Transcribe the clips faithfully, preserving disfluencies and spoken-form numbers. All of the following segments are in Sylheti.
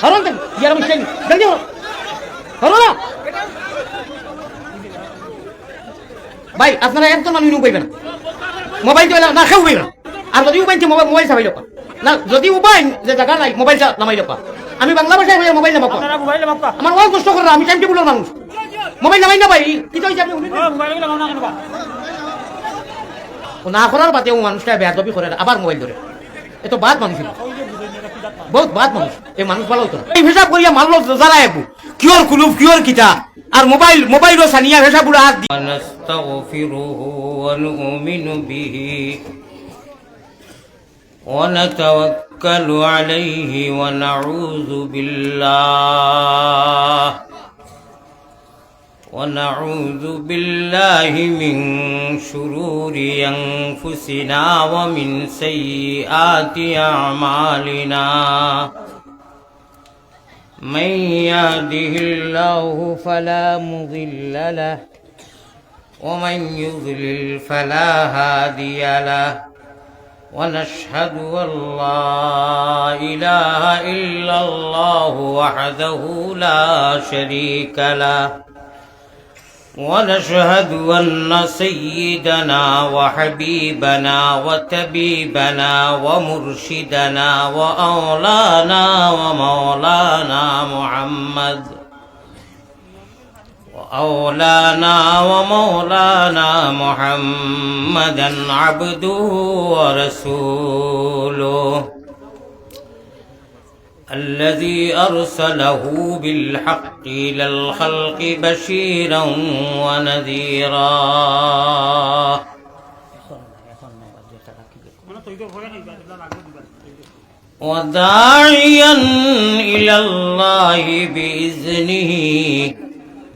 হরো না, ইয়ার আমি সেই, জলদি হরো। হরো না। ভাই, আপনারা একজন মানুষ উবাইবে না। মোবাইল তো না, কেউ উবাইবে না। আর যদি উবাইন, মোবাইল, মোবাইল চাবাই লোকা। না, যদি উবাইন, যে জাগা নাই, মোবাইল চা-, নামাই লোকা। আমি বাংলা ভাষায় কইয়া মোবাইল নামাও। আপনারা মোবাইল নামাও। আমার ওয়াজ নষ্ট কররা, আমি টাইম টেবিলর মানুষ। মোবাইল নামাই না ভাই, কি তো হিসাবে উনি ও, মোবাইল নামাও না কেন বা? ও না করার বাদে ও মানুষটা বেয়াদবি করে, আবার মোবাইল ধরে। এ তো বাদ মানুষ। বহুত বাদ মানুষ। এই মানুষ ভালো হতো না। এই হিসাব করিয়া মারলো যারা একু। কিওর কুলুপ, কিওর কিতা। আর মোবাইল, মোবাইলও সানিয়া হিসাব উড়া হাত দি। ونستغفره ونؤمن به ونتوكل عليه ونعوذ بالله، ونعوذ بالله من شرور أنفسنا ومن سيئات أعمالنا. من يهده الله فلا مضل له، ومن يضلل فلا هادي له، ونشهد أن لا إله إلا الله وحده لا شريك له، ونشهد أن سيدنا وحبيبنا وطبيبنا ومرشدنا وأولانا ومولانا محمد، وأولانا ومولانا محمدا عبده ورسوله، الذي أرسله بالحق إلى الخلق بشيرا ونذيرا، وداعيا إلى الله بإذنه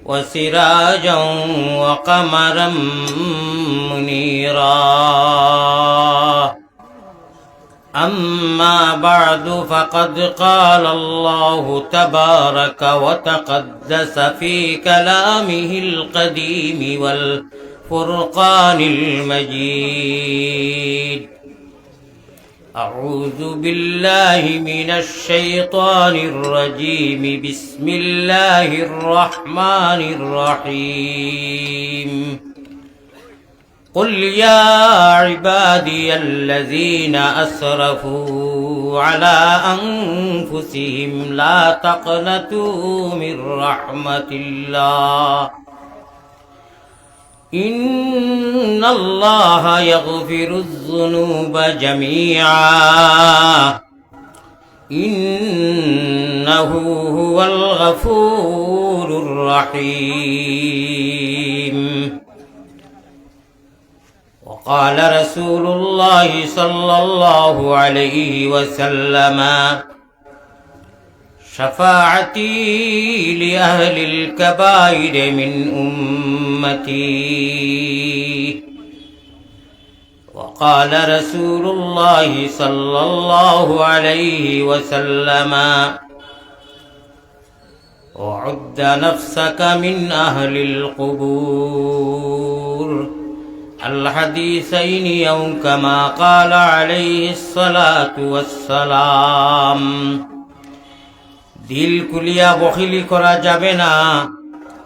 وسراجا وقمرا منيرا. أما بعد، فقد قال الله تبارك وتقدس في كلامه القديم والفرقان المجيد: أعوذ بالله من الشيطان الرجيم. بسم الله الرحمن الرحيم. قل يا عبادي الذين أسرفوا على أنفسهم لا تقنطوا من رحمة الله، إن الله يغفر الذنوب جميعا، إنه هو الغفور الرحيم. وقال رسول الله صلى الله عليه وسلم: شفاعتي لأهل الكبائر من أمتي. وقال رسول الله صلى الله عليه وسلم: وعد نفسك من أهل القبور. الحديثين أو كما قال عليه الصلاة والسلام. দিল খুলিয়া বখিলি করা যাবে না।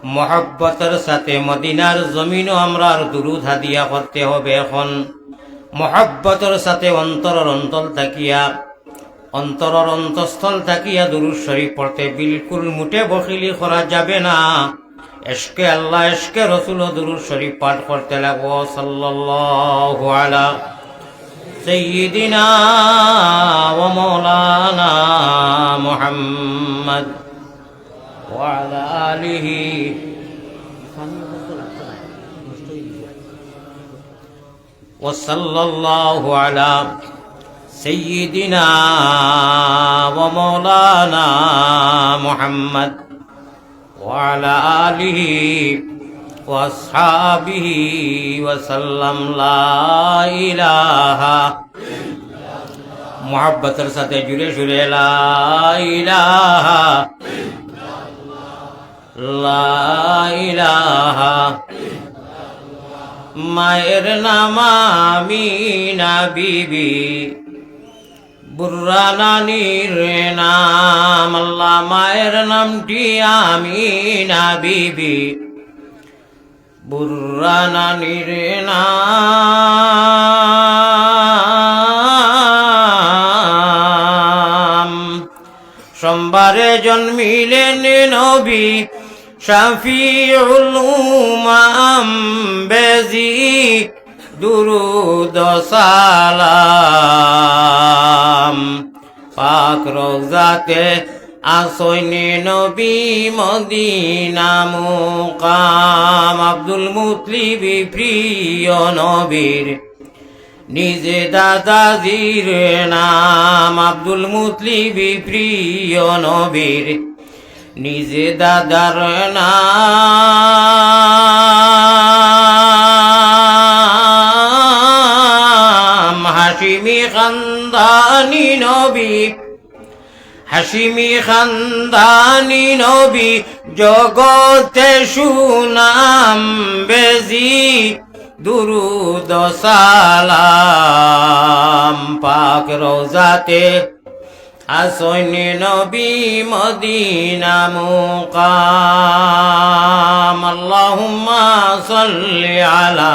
মহব্বতর সাথে মদিনার জমিনও আমরার দুরুদ হাদিয়া করতে হবে। এখন মহব্বতর সাথে অন্তরর অন্তল থাকিয়া, অন্তরর অন্তঃস্থল থাকিয়া দুরুদ শরীফ পড়তে বিলকুল মুটে বখিলি করা যাবে না। এশকে আল্লাহ, এশকে রসুল ও দুরুদ শরীফ পাঠ করতে লাগবো। সাল্লাল্লাহু আলা সাইয়্যিদিনা ওয়া মাওলানা মুহাম্মদ ওয়া আলা আলিহি ওয়া সাল্লাল্লাহু আলা সাইয়্যিদিনা ওয়া মাওলানা মুহাম্মদ ওয়া আলা আলিহি ওয়া আসহাবিহি ওয়া সাল্লাম। লা ইলাহা, মহব্বতর সাথে জুরে সুরে লা ইলাহা, লা ইলাহা। মায়ের নাম আমিনা বিবি, বুররা নানির নাম, আল্লাহ মায়ের নামটি আমিনা বিবি। বুররা নানির নাম। সোমবারে জন্মিলেন নবী শাফিউল উমাম, বেজি দুরুদ সালাম। পাক রওজাতে আছইন নবী মদিনা মুকাম। আব্দুল মুতলিব প্রিয় নবীর নিজ দাদাজির নাম। আব্দুল মুতলিব প্রিয় নবীর নিজ দাদার নাম। হাশিমি খানদানি নবী, হাশিমি খানদানি নবী, জগতে সুনাম, বেজি দুরুদ সালাম। পাক রওজাতে আছইন নবী মদিনা মুকাম। আল্লাহুম্মা সাল্লি আলা,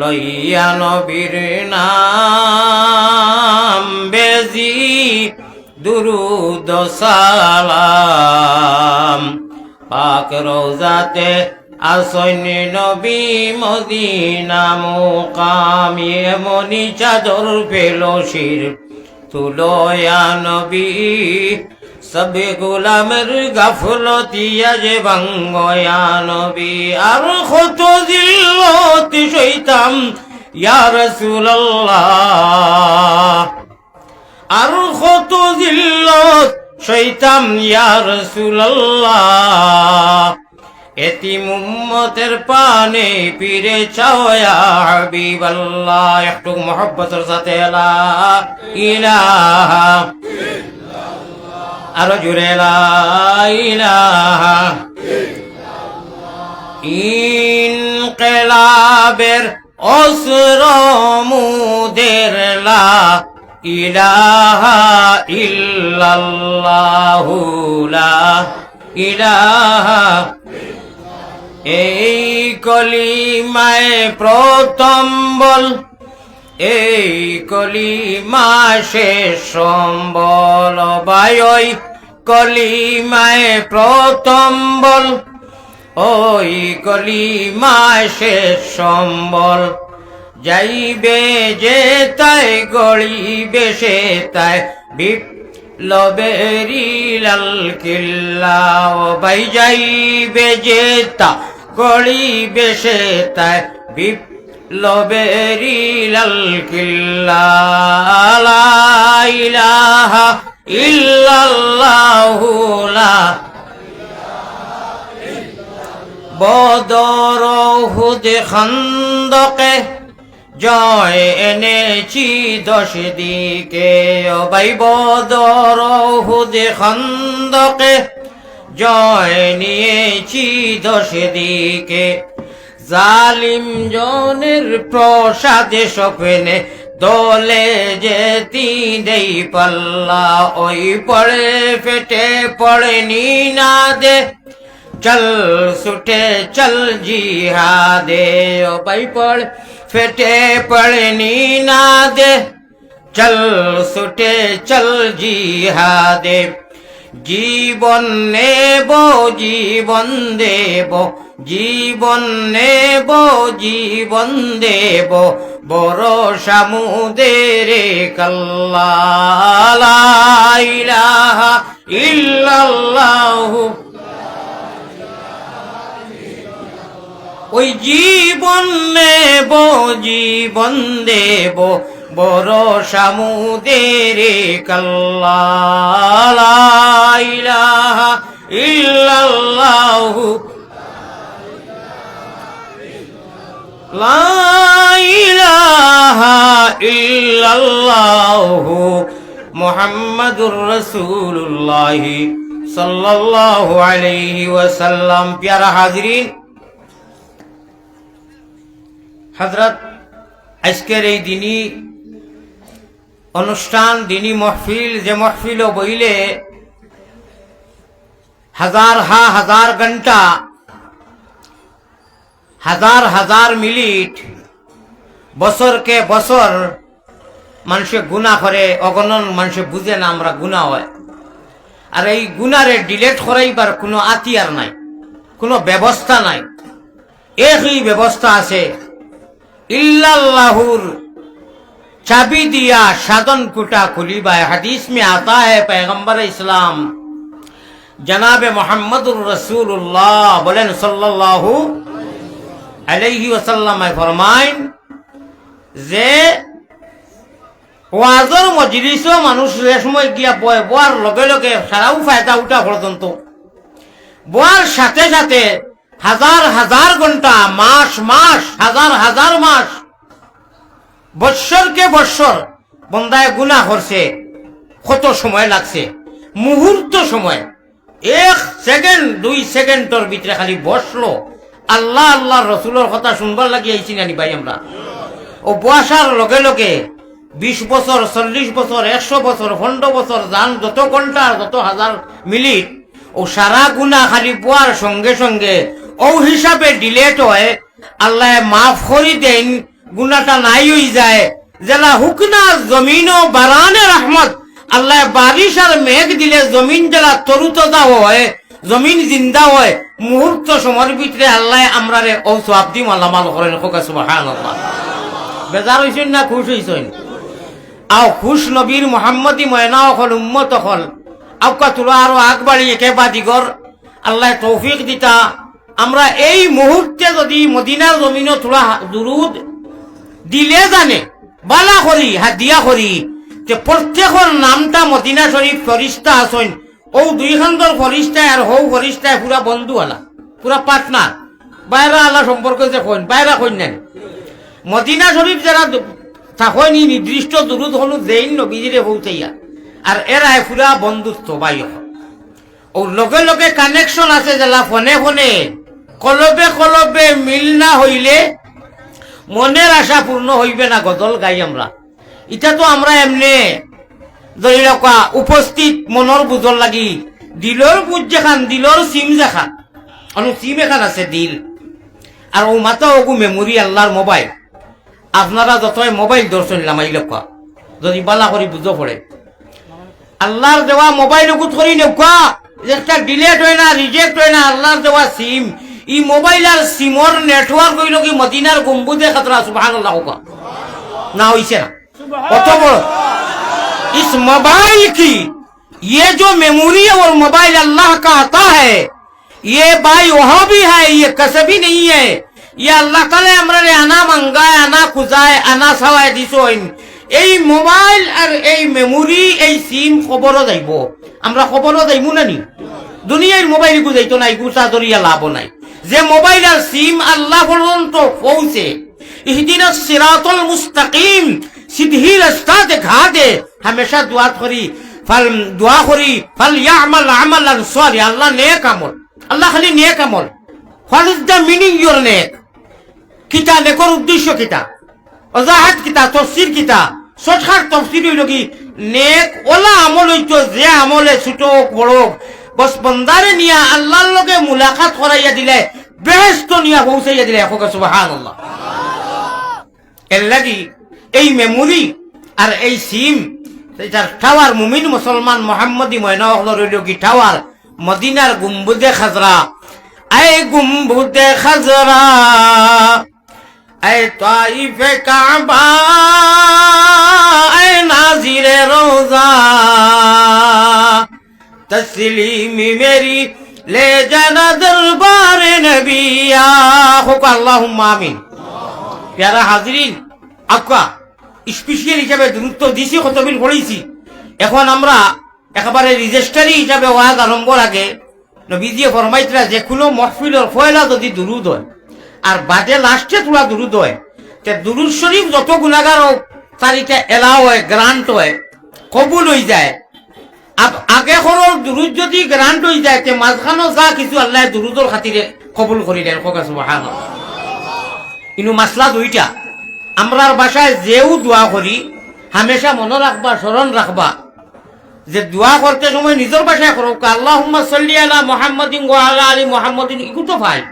লইয়া নবীর নাম, বেজি দুরুদ সালাম। পাক রওজাতে আছইন নবী মদিনা মুকাম। এমনি চাদর পেল শির তুলো ইয়া নবী, সব গোলামের গাফলতি আজ ভাঙ্গো ইয়া নবী। আর কত জিল্লত সইতাম ইয়া রাসূলুল্লাহ, আর কত জিল্লত সইতাম ইয়া রাসূলুল্লাহ। এতিম উম্মতের পানে ফিরে চাও ইয়া হাবিবাল্লাহ। একটু মহব্বতের সাথে লা ইলাহা, আরো জোরে লা ইলাহা। ইনকিলাবের অস্ত্র মুদের লা ইলাহা ইল্লাল্লাহু লা ইলাহা। এই কলিমায় প্রথম বল, এই কলিমা শেষ সম্বল। ভাই, ওই কলিমায় প্রথম বল, ওই কলিমায় শেষ সম্বল। যাইবে যেতায় গড়িবে সেতায় বিপ্লবেরই লাল কিল্লা। ও ভাই, যাইবে যেতা গড়িবে সেতায় বিপ্লবেরই লাল কিল্লা। লা ইলাহা ইল্লাল্লাহু লা। বদর, উহুদ, খান্দকে জয় এনেছি দশ দিকে। ও ভাই, বদর, উহুদ, খান্দকে জয় নিয়েছি দশ দিকে। জালিম জনের প্রাসাদে স্বপ্নে দোলে যে তিনেই পাল্লা। ওই পড়ে ফেটে পড়ে নিনাদে, চল ছুটে চল জিহাদে। ও ভাই, পড়ে ফেটে পড়ে নিনাদে, চল ছুটে চল জিহাদে। জীবন নেব, জীবন দেব, জীবন নেব, জীবন দেব, ভরসা মোদের এক আল্লাহ। লা ইলাহা ইল্লাল্লাহু। ওই জীবন নেব, জীবন দেব, ভরসা মোদের এক আল্লাহ। লা ইলাহা ইল্লাল্লাহু। লা ইলাহা ইল্লাল্লাহু মুহাম্মাদুর রাসূলুল্লাহ সাল্লাল্লাহু আলাইহি ওয়াসাল্লাম। পিয়ারা হাজিরিন, হযরত, আজকের এই দিনই অনুষ্ঠান, দিনী মহফিল, যে মহফিলো বইলে হাজার হা হাজার ঘন্টা, হাজার হাজার মিনিট, বছরকে বছর মানষে গুনা করে, অগণন মানষে বুঝে না আমরা গুনা অয়। আর এই গুনারে delete করাইবার কুনু আতিয়ার নাই, কুনু ব্যবস্থা নাই। একই ব্যবস্থা আছে, ইল্লাল্লাহুর চাবি দিয়া সাধন কুটা খুলিবায়। হাদিস মে আতা হে, পয়গম্বর ইসলাম জনাবে মুহাম্মদুর রাসূলুল্লাহ বলেন, সাল্লাল্লাহু আলাইহি ওয়াসাল্লামে ফরমাইন যে ওয়াজর মজলিসো মানুষ যে সময় গিয়া বয়, বওয়ার লগে লগে সারাউ ফায়দা উঠা পর্যন্ত, বওয়ার সাথে সাথে হাজার হাজার ঘন্টা, মাস মাস, হাজার হাজার মাস, বৎসরকে বৎসর বন্দায় গুনা করছে, কত সময় লাগছে, মুহূর্ত সময়, এক সেকেন্ড, দুই সেকেন্ডর ভিতরে খালি বসলো, আল্লাহ, আল্লাহর রসুলর কথা শুনবার লাগি আইছি নানি ভাই আমরা? ও বসার লগে লগে বিশ বছর, চল্লিশ বছর, একশো বছর, পনেরো বছর, যান যত ঘন্টা আর যত হাজার মিনিট, ও সারা গুনা খালি বওয়ার সঙ্গে সঙ্গে ও হিসাবে delete হয়, আল্লায় মাফ করি দেইন, গুনাটা নাই অই যায়। যেলা হুকনা জমিনো বারানে রহমত, আল্লায় বারিশ আর মেঘ দিলে জমিন যেলা তরুতাজা হয়, জমিন জিন্দা হয়, মুহূর্ত সময়র ভিতরে আল্লায় আমরারে ও সওয়াব দি মালামাল করেন। কউক্কা সুবহানাল্লাহ। বেজার অইছইন না খুশ অইছইন? আও খুশ নবীর মোহাম্মদী ময়না অকল, উম্মত অকল, আউক্কা তুলা আরো আগ বাড়ি একে বাদিগর আল্লায় তৌফিক দিতা। আমরা এই মুহূর্তে যদি মদিনার জমিনো তুলা দুরুদ দিলে জানে, বালা করি, হাদিয়া করি, তে প্রত্যেকর নামটা মদিনা শরীফ ফরিস্তা আছইন, ও দুই খান্দর ফরিস্তায় আর হউ ফরিস্তায় পুরা বন্ধু আলা, পুরা partner, বাইরা আলা সম্পর্ক যে কইন, বাইরা কইন নাই। মদিনা শরীফ যারা দু-, থাকইন ই নির্দিষ্ট দুরুদ হলো যেইন নবীজিরে পৌঁছাইয়া, আর এরায় পুরা বন্ধুত্ব ভাই অকল। ও লগে লগে connection আছে যেলা ফোনে ফোনে, কলবে কলবে মিল না হইলে মনের আশা পূর্ণ হইবে না, গজল গাই আমরা। ইটা তো আমরা এমনে ধরি রাখা উপস্থিত মনর বুঝর লাগি, দিলর বুঝ যেখান, দিলর সিম যেখান, অনু সিম এখান আছে দিল, আর ও মাথা ওগু মেমোরি আল্লাহর মোবাইল। আপনারা যতই মোবাইল ধরছইন লামাই লক্কা, যদি বালা করি বুঝো পড়ে, আল্লাহর দেওয়া মোবাইল উকুত করি নেউক্কা, একটা delete হয় না, reject হয় না, আল্লাহর দেওয়া সিম। ই মোবাইল আর সিমর network হইল কি মদিনার গম্বুজে খাতরা, সুবহানাল্লাহ কউক্কা। না হইছে না? অত বড়। ইস মোবাইল কি, ইয়ে জো মেমোরি অর মোবাইল আল্লাহ কা আতা হ্যায়, ইয়ে ভাই ওহাবি হ্যায়, ইয়ে কসবি নেই হ্যায়। ইয়ে আল্লাহ তাআলায় আমরারে আনা মাঙ্গায়, আনা খুজায়, আনা চাওয়ায় দিছইন। এই মোবাইল আর এই মেমোরি, এই সিম কবরো যাইবো। আমরা কবরো যাইমু না নি? দুনিয়ার মোবাইল ইগু যাইতো না, ইগু চার্জ ধরিয়া লাভ নাই। যে মোবাইল আর সিম আল্লাহ পর্যন্ত পৌঁছে, ইহদিনাস সিরাতাল মুস্তাকিম, সিধি রাস্তা দেখা দে। হামেশা দোয়া করি, ফাল, দোয়া করি, ফাল ইয়ামাল আমালান সালিহা, আল্লাহ নেক আমল, আল্লাহ খালি নেক আমল। What is the meaning your নেক? কিতা নেকর উদ্দেশ্য কিতা? ওজাহাত কিতা? তফসির কিতা? শর্টকাট তফসির হইল কি, নেক ওলা আমল হইতো যে আমলে ছোট হোক বড় হোক, বস বন্দারে নিয়া আল্লাহর লগে মুলাকাত করাইয়া দিলে, বেহেস্ত নিয়া পৌঁছাইয়া দিলে। কউক্কা সুবহানাল্লাহ। এর লাগি এই মেমোরি আর এই সিম, এটার টাওয়ার, মুমিন মুসলমান মোহাম্মদী ময়না অকলর হইল কি টাওয়ার, মদিনার গুম্বুদে খাজরা। আয় গুম্বুদে খাজরা, আয় তাইফে কাবা, আয় নাজিরে রওজা, তসলিমি মেরি লে জানা দরবারে নবিয়া। কউক্কা আল্লাহুম্মা আমিন। প্যারা হাজিরিন, আউক্কা special হিসাবে দুরুদ তো দিছি, কতবিল পড়ছি। এখন আমরা একেবারে রেজিস্টারি হিসাবে ওয়াজ আরম্ভর আগে নবীজিয়ে ফরমাইতরা, যে কুনু মহফিলর পয়লা যদি দুরুদ হয় আর বাদে লাস্টে থুড়া দুরুদ হয়, তে দুরুদ শরীফ যত গুনাগার হোক, তার ইটা allow হয়, grant হয়, কবুল হই যায়। আব-, আগে করর দুরুদ যদি grant হই যায়, তে মাঝখানো যা কিছু আল্লায় দুরুদর খাতিরে কবুল করি দেন। কউক্কা সুবহানাল্লাহ। ইনো মাসলা দুইটা। আমরার ভাষায় যেউ দোয়া করি, হামেশা মনো রাখবা, স্মরণ রাখবা যে দোয়া করতে সময় নিজর ভাষায় করউক্কা, "আল্লাহুম্মা সাল্লি আলা মুহাম্মাদিন ওয়া আলা আলি মুহাম্মাদিন", ইগু তো পাই।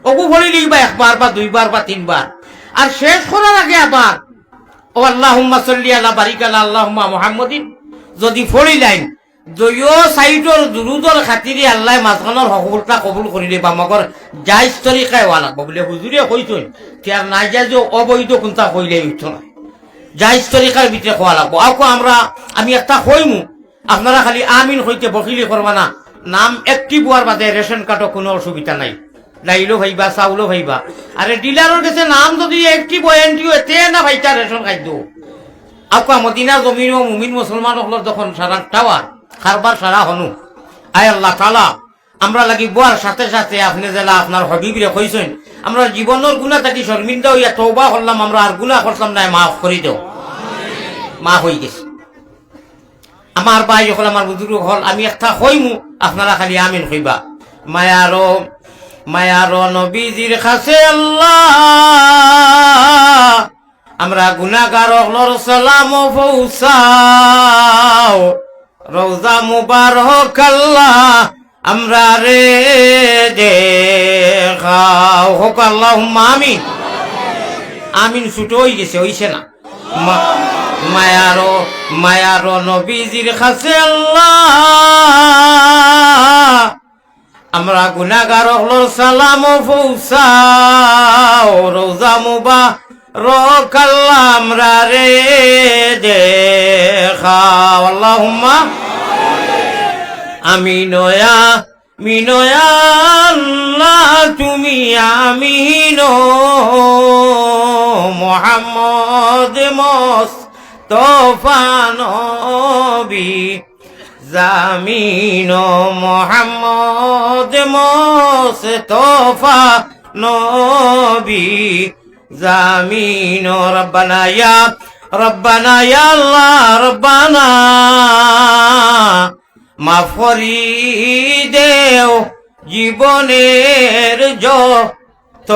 অগু পড়ি লিখবা একবার বা দুইবার বা তিনবার। আর শেষ করার আগে আবার, "ও আল্লাহুম্মা সাল্লি আলা বারিক আলা আল্লাহুম্মা মুহাম্মাদিন", যদি পড়ি লাইন, দুইও সাইডর দুরুদর খাতিরে আল্লায় মাঝখানর হকলটা কবুল করিলে বা মগর জায়েজ তরিকায় অওয়া লাগবো। বুলে হুজুরে কইছইন, তে আর নাজায়েজ অবৈধ কুনতা কইলে অইতো না। জায়েজ তরিকার ভিতরে কওয়া লাগবো। আউক্কা আমরা, আমি একটা কইমু, আপনারা খালি আমিন কইতে বখিলি করবা না। নাম active অওয়ার বাদে রেশন কার্ডও কুনু অসুবিধা নাই, ডাইলও পাইবা, চাউলও পাইবা। আরে ডিলারর গেছে নাম যদি active অয়, entry অয়, তে না পাইতা রেশন খাদ্য। আউক্কা মদিনা জমিনো মুমিন মুসলমান অকলর যখন সারা টাওয়ার, কারবার সারা হনু। আয় আল্লাহ তাআলা, আমরা লাগি বওয়ার সাথে সাথে আপনে যেলা আপনার হাবিবরে কইছইন, আমরা জীবনর গুনা থাকি শর্মিন্দা অইয়া তওবা করলাম, আমরা আর গুনা করতাম না, মাফ করি দেও, মাফ অই গেছে। আমার ভাই অকল, আমার বুজুর্গ অকল, আমি একটা কইমু, আপনারা খালি আমিন কইবা। মায়ারো, মায়ারো নবীজির কাছে আল্লাহ, আমরা গুনাগার অকলর সালাম পৌঁছাও। রওজা মুবারক আল্লাহ, আমরারে দেখাও। কউক্কা আল্লাহুম্মা আমিন। আমিন ছুটো অই গেছে, অইছে না? মা-, মায়ারো, মায়ারো নবীজির কাছে আল্লাহ, আমরা গুনাগার অকলর সালাম পৌঁছাও। রওজা মুবারক আল্লাহ, আমরারে দেখাও। আল্লাহুম্মা আমিন। ইয়া মিনো ইয়া আল্লাহ, তুমি আমিনো। মোহাম্মদ মোস্তফা নবী জামিনো, মোহাম্মদ মোস্তফা নবী জামিনো। রব্বানা ইয়া, রব্বানা ইয়া আল্লাহ, রব্বানা মাফ করি দেও জীবনের যত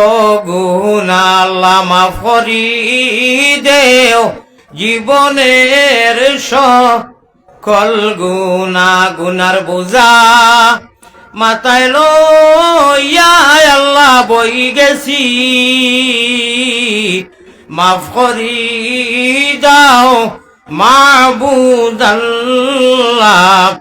গুনা, আল্লাহ মাফ করি দেও জীবনের সকল গুনা। গুনার বোঝা মাথায় লইয়া আল্লাহ বই গেছি, মাফ করি দাও মাবুদ আল্লাহ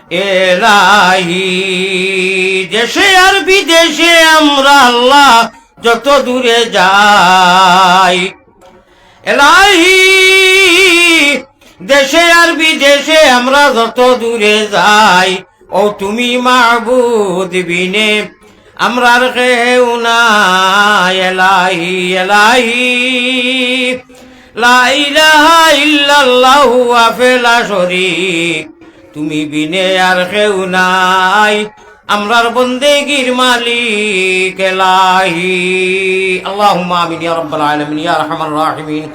এলাহি। দেশে আর বিদেশে আমরা আল্লাহ যত দূরে যাই, এলাহি, দেশে আর বিদেশে আমরা যত দূরে যাই, ও তুমি মাবুদ বিনে আমরার কেউ নাই। এলাহি, এলাহি, লা ইলাহা ইল্লাল্লাহু ওয়াহদাহু লা শারীকা লাহু, তুমি বিনে আর কেউ নাই, আমরার বন্দেগির মালিক এলাহি। আল্লাহুম্মা আমিন ইয়া রাব্বাল আলামিন, ইয়া আরহামার রাহিমিন,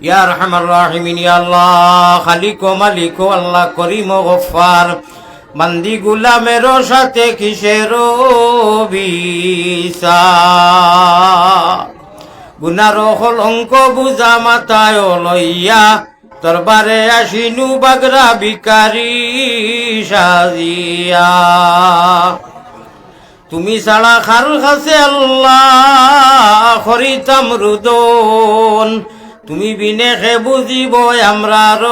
ইয়া আরহামার রাহিমিন, ইয়া আল্লাহ, খালিক ও মালিক ও আল্লাহ, করিম ও গফফার, বান্দি গুলামের সাথে কিসের বিচার? গুনার কলঙ্ক বুঝা মাথায় লইয়া, দরবারে আসিনু বাগরা ভিখারি সাজিয়া। তুমি ছাড়া কার কাছে আল্লাহ করিতাম রুদন, তুমি বিনে কে বুঝিবো আমরার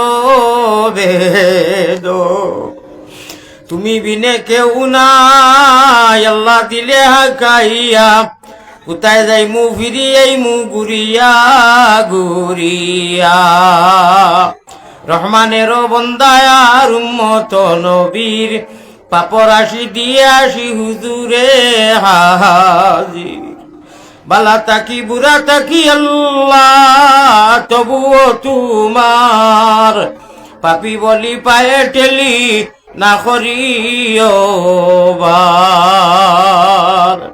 বেদন। তুমি বিনে কেউ নাই, আল্লাহ দিলে হাকাইয়া। কুথায় যাইমু ফিরি আইমু ঘুরিয়া ঘুরিয়া। রহমানের বন্দা আর উম্মত নবীর, পাপর রাশি দিয়া আসি হুজুরে হাজির। বালা থাকি বুরা থাকি আল্লাহ, তবুও তুমার পাপী বলি পায়ে ঠেলি না করিও বার।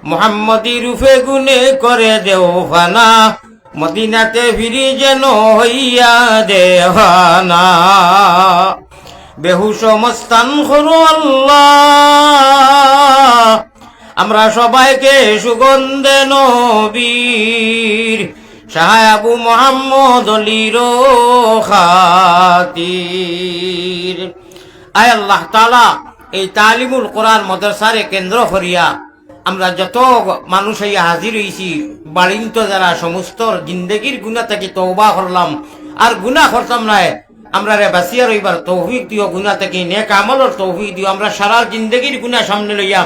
মুহাম্মদী রূপে গুণে করে দেও ফানা, মদিনাতে ফিরি যেন হইয়া দেওয়ানা। বেহুশ ও মস্তান করো আল্লাহ, আমরা সবাইকে সুগন্ধে নবীর শাহ আবু মোহাম্মদ অলির খাতির। আয় আল্লাহ তাআলা, এই তালিমুল কোরআন মাদ্রাসারে কেন্দ্র করিয়া আমরা যত মানুষ আইয়া হাজির অইছি, বাড়িন্ত যারা, সমস্ত জিন্দেগির গুনাহ থাকি তওবা করলাম, আর গুনাহ করতাম নায়। আমরারে বাঁচিয়া রইবার তৌফিক দিও, গুনাহ থাকি নেক আমলর তৌফিক দিও। আমরা সারা জিন্দেগির গুনাহ সামনে লইয়া,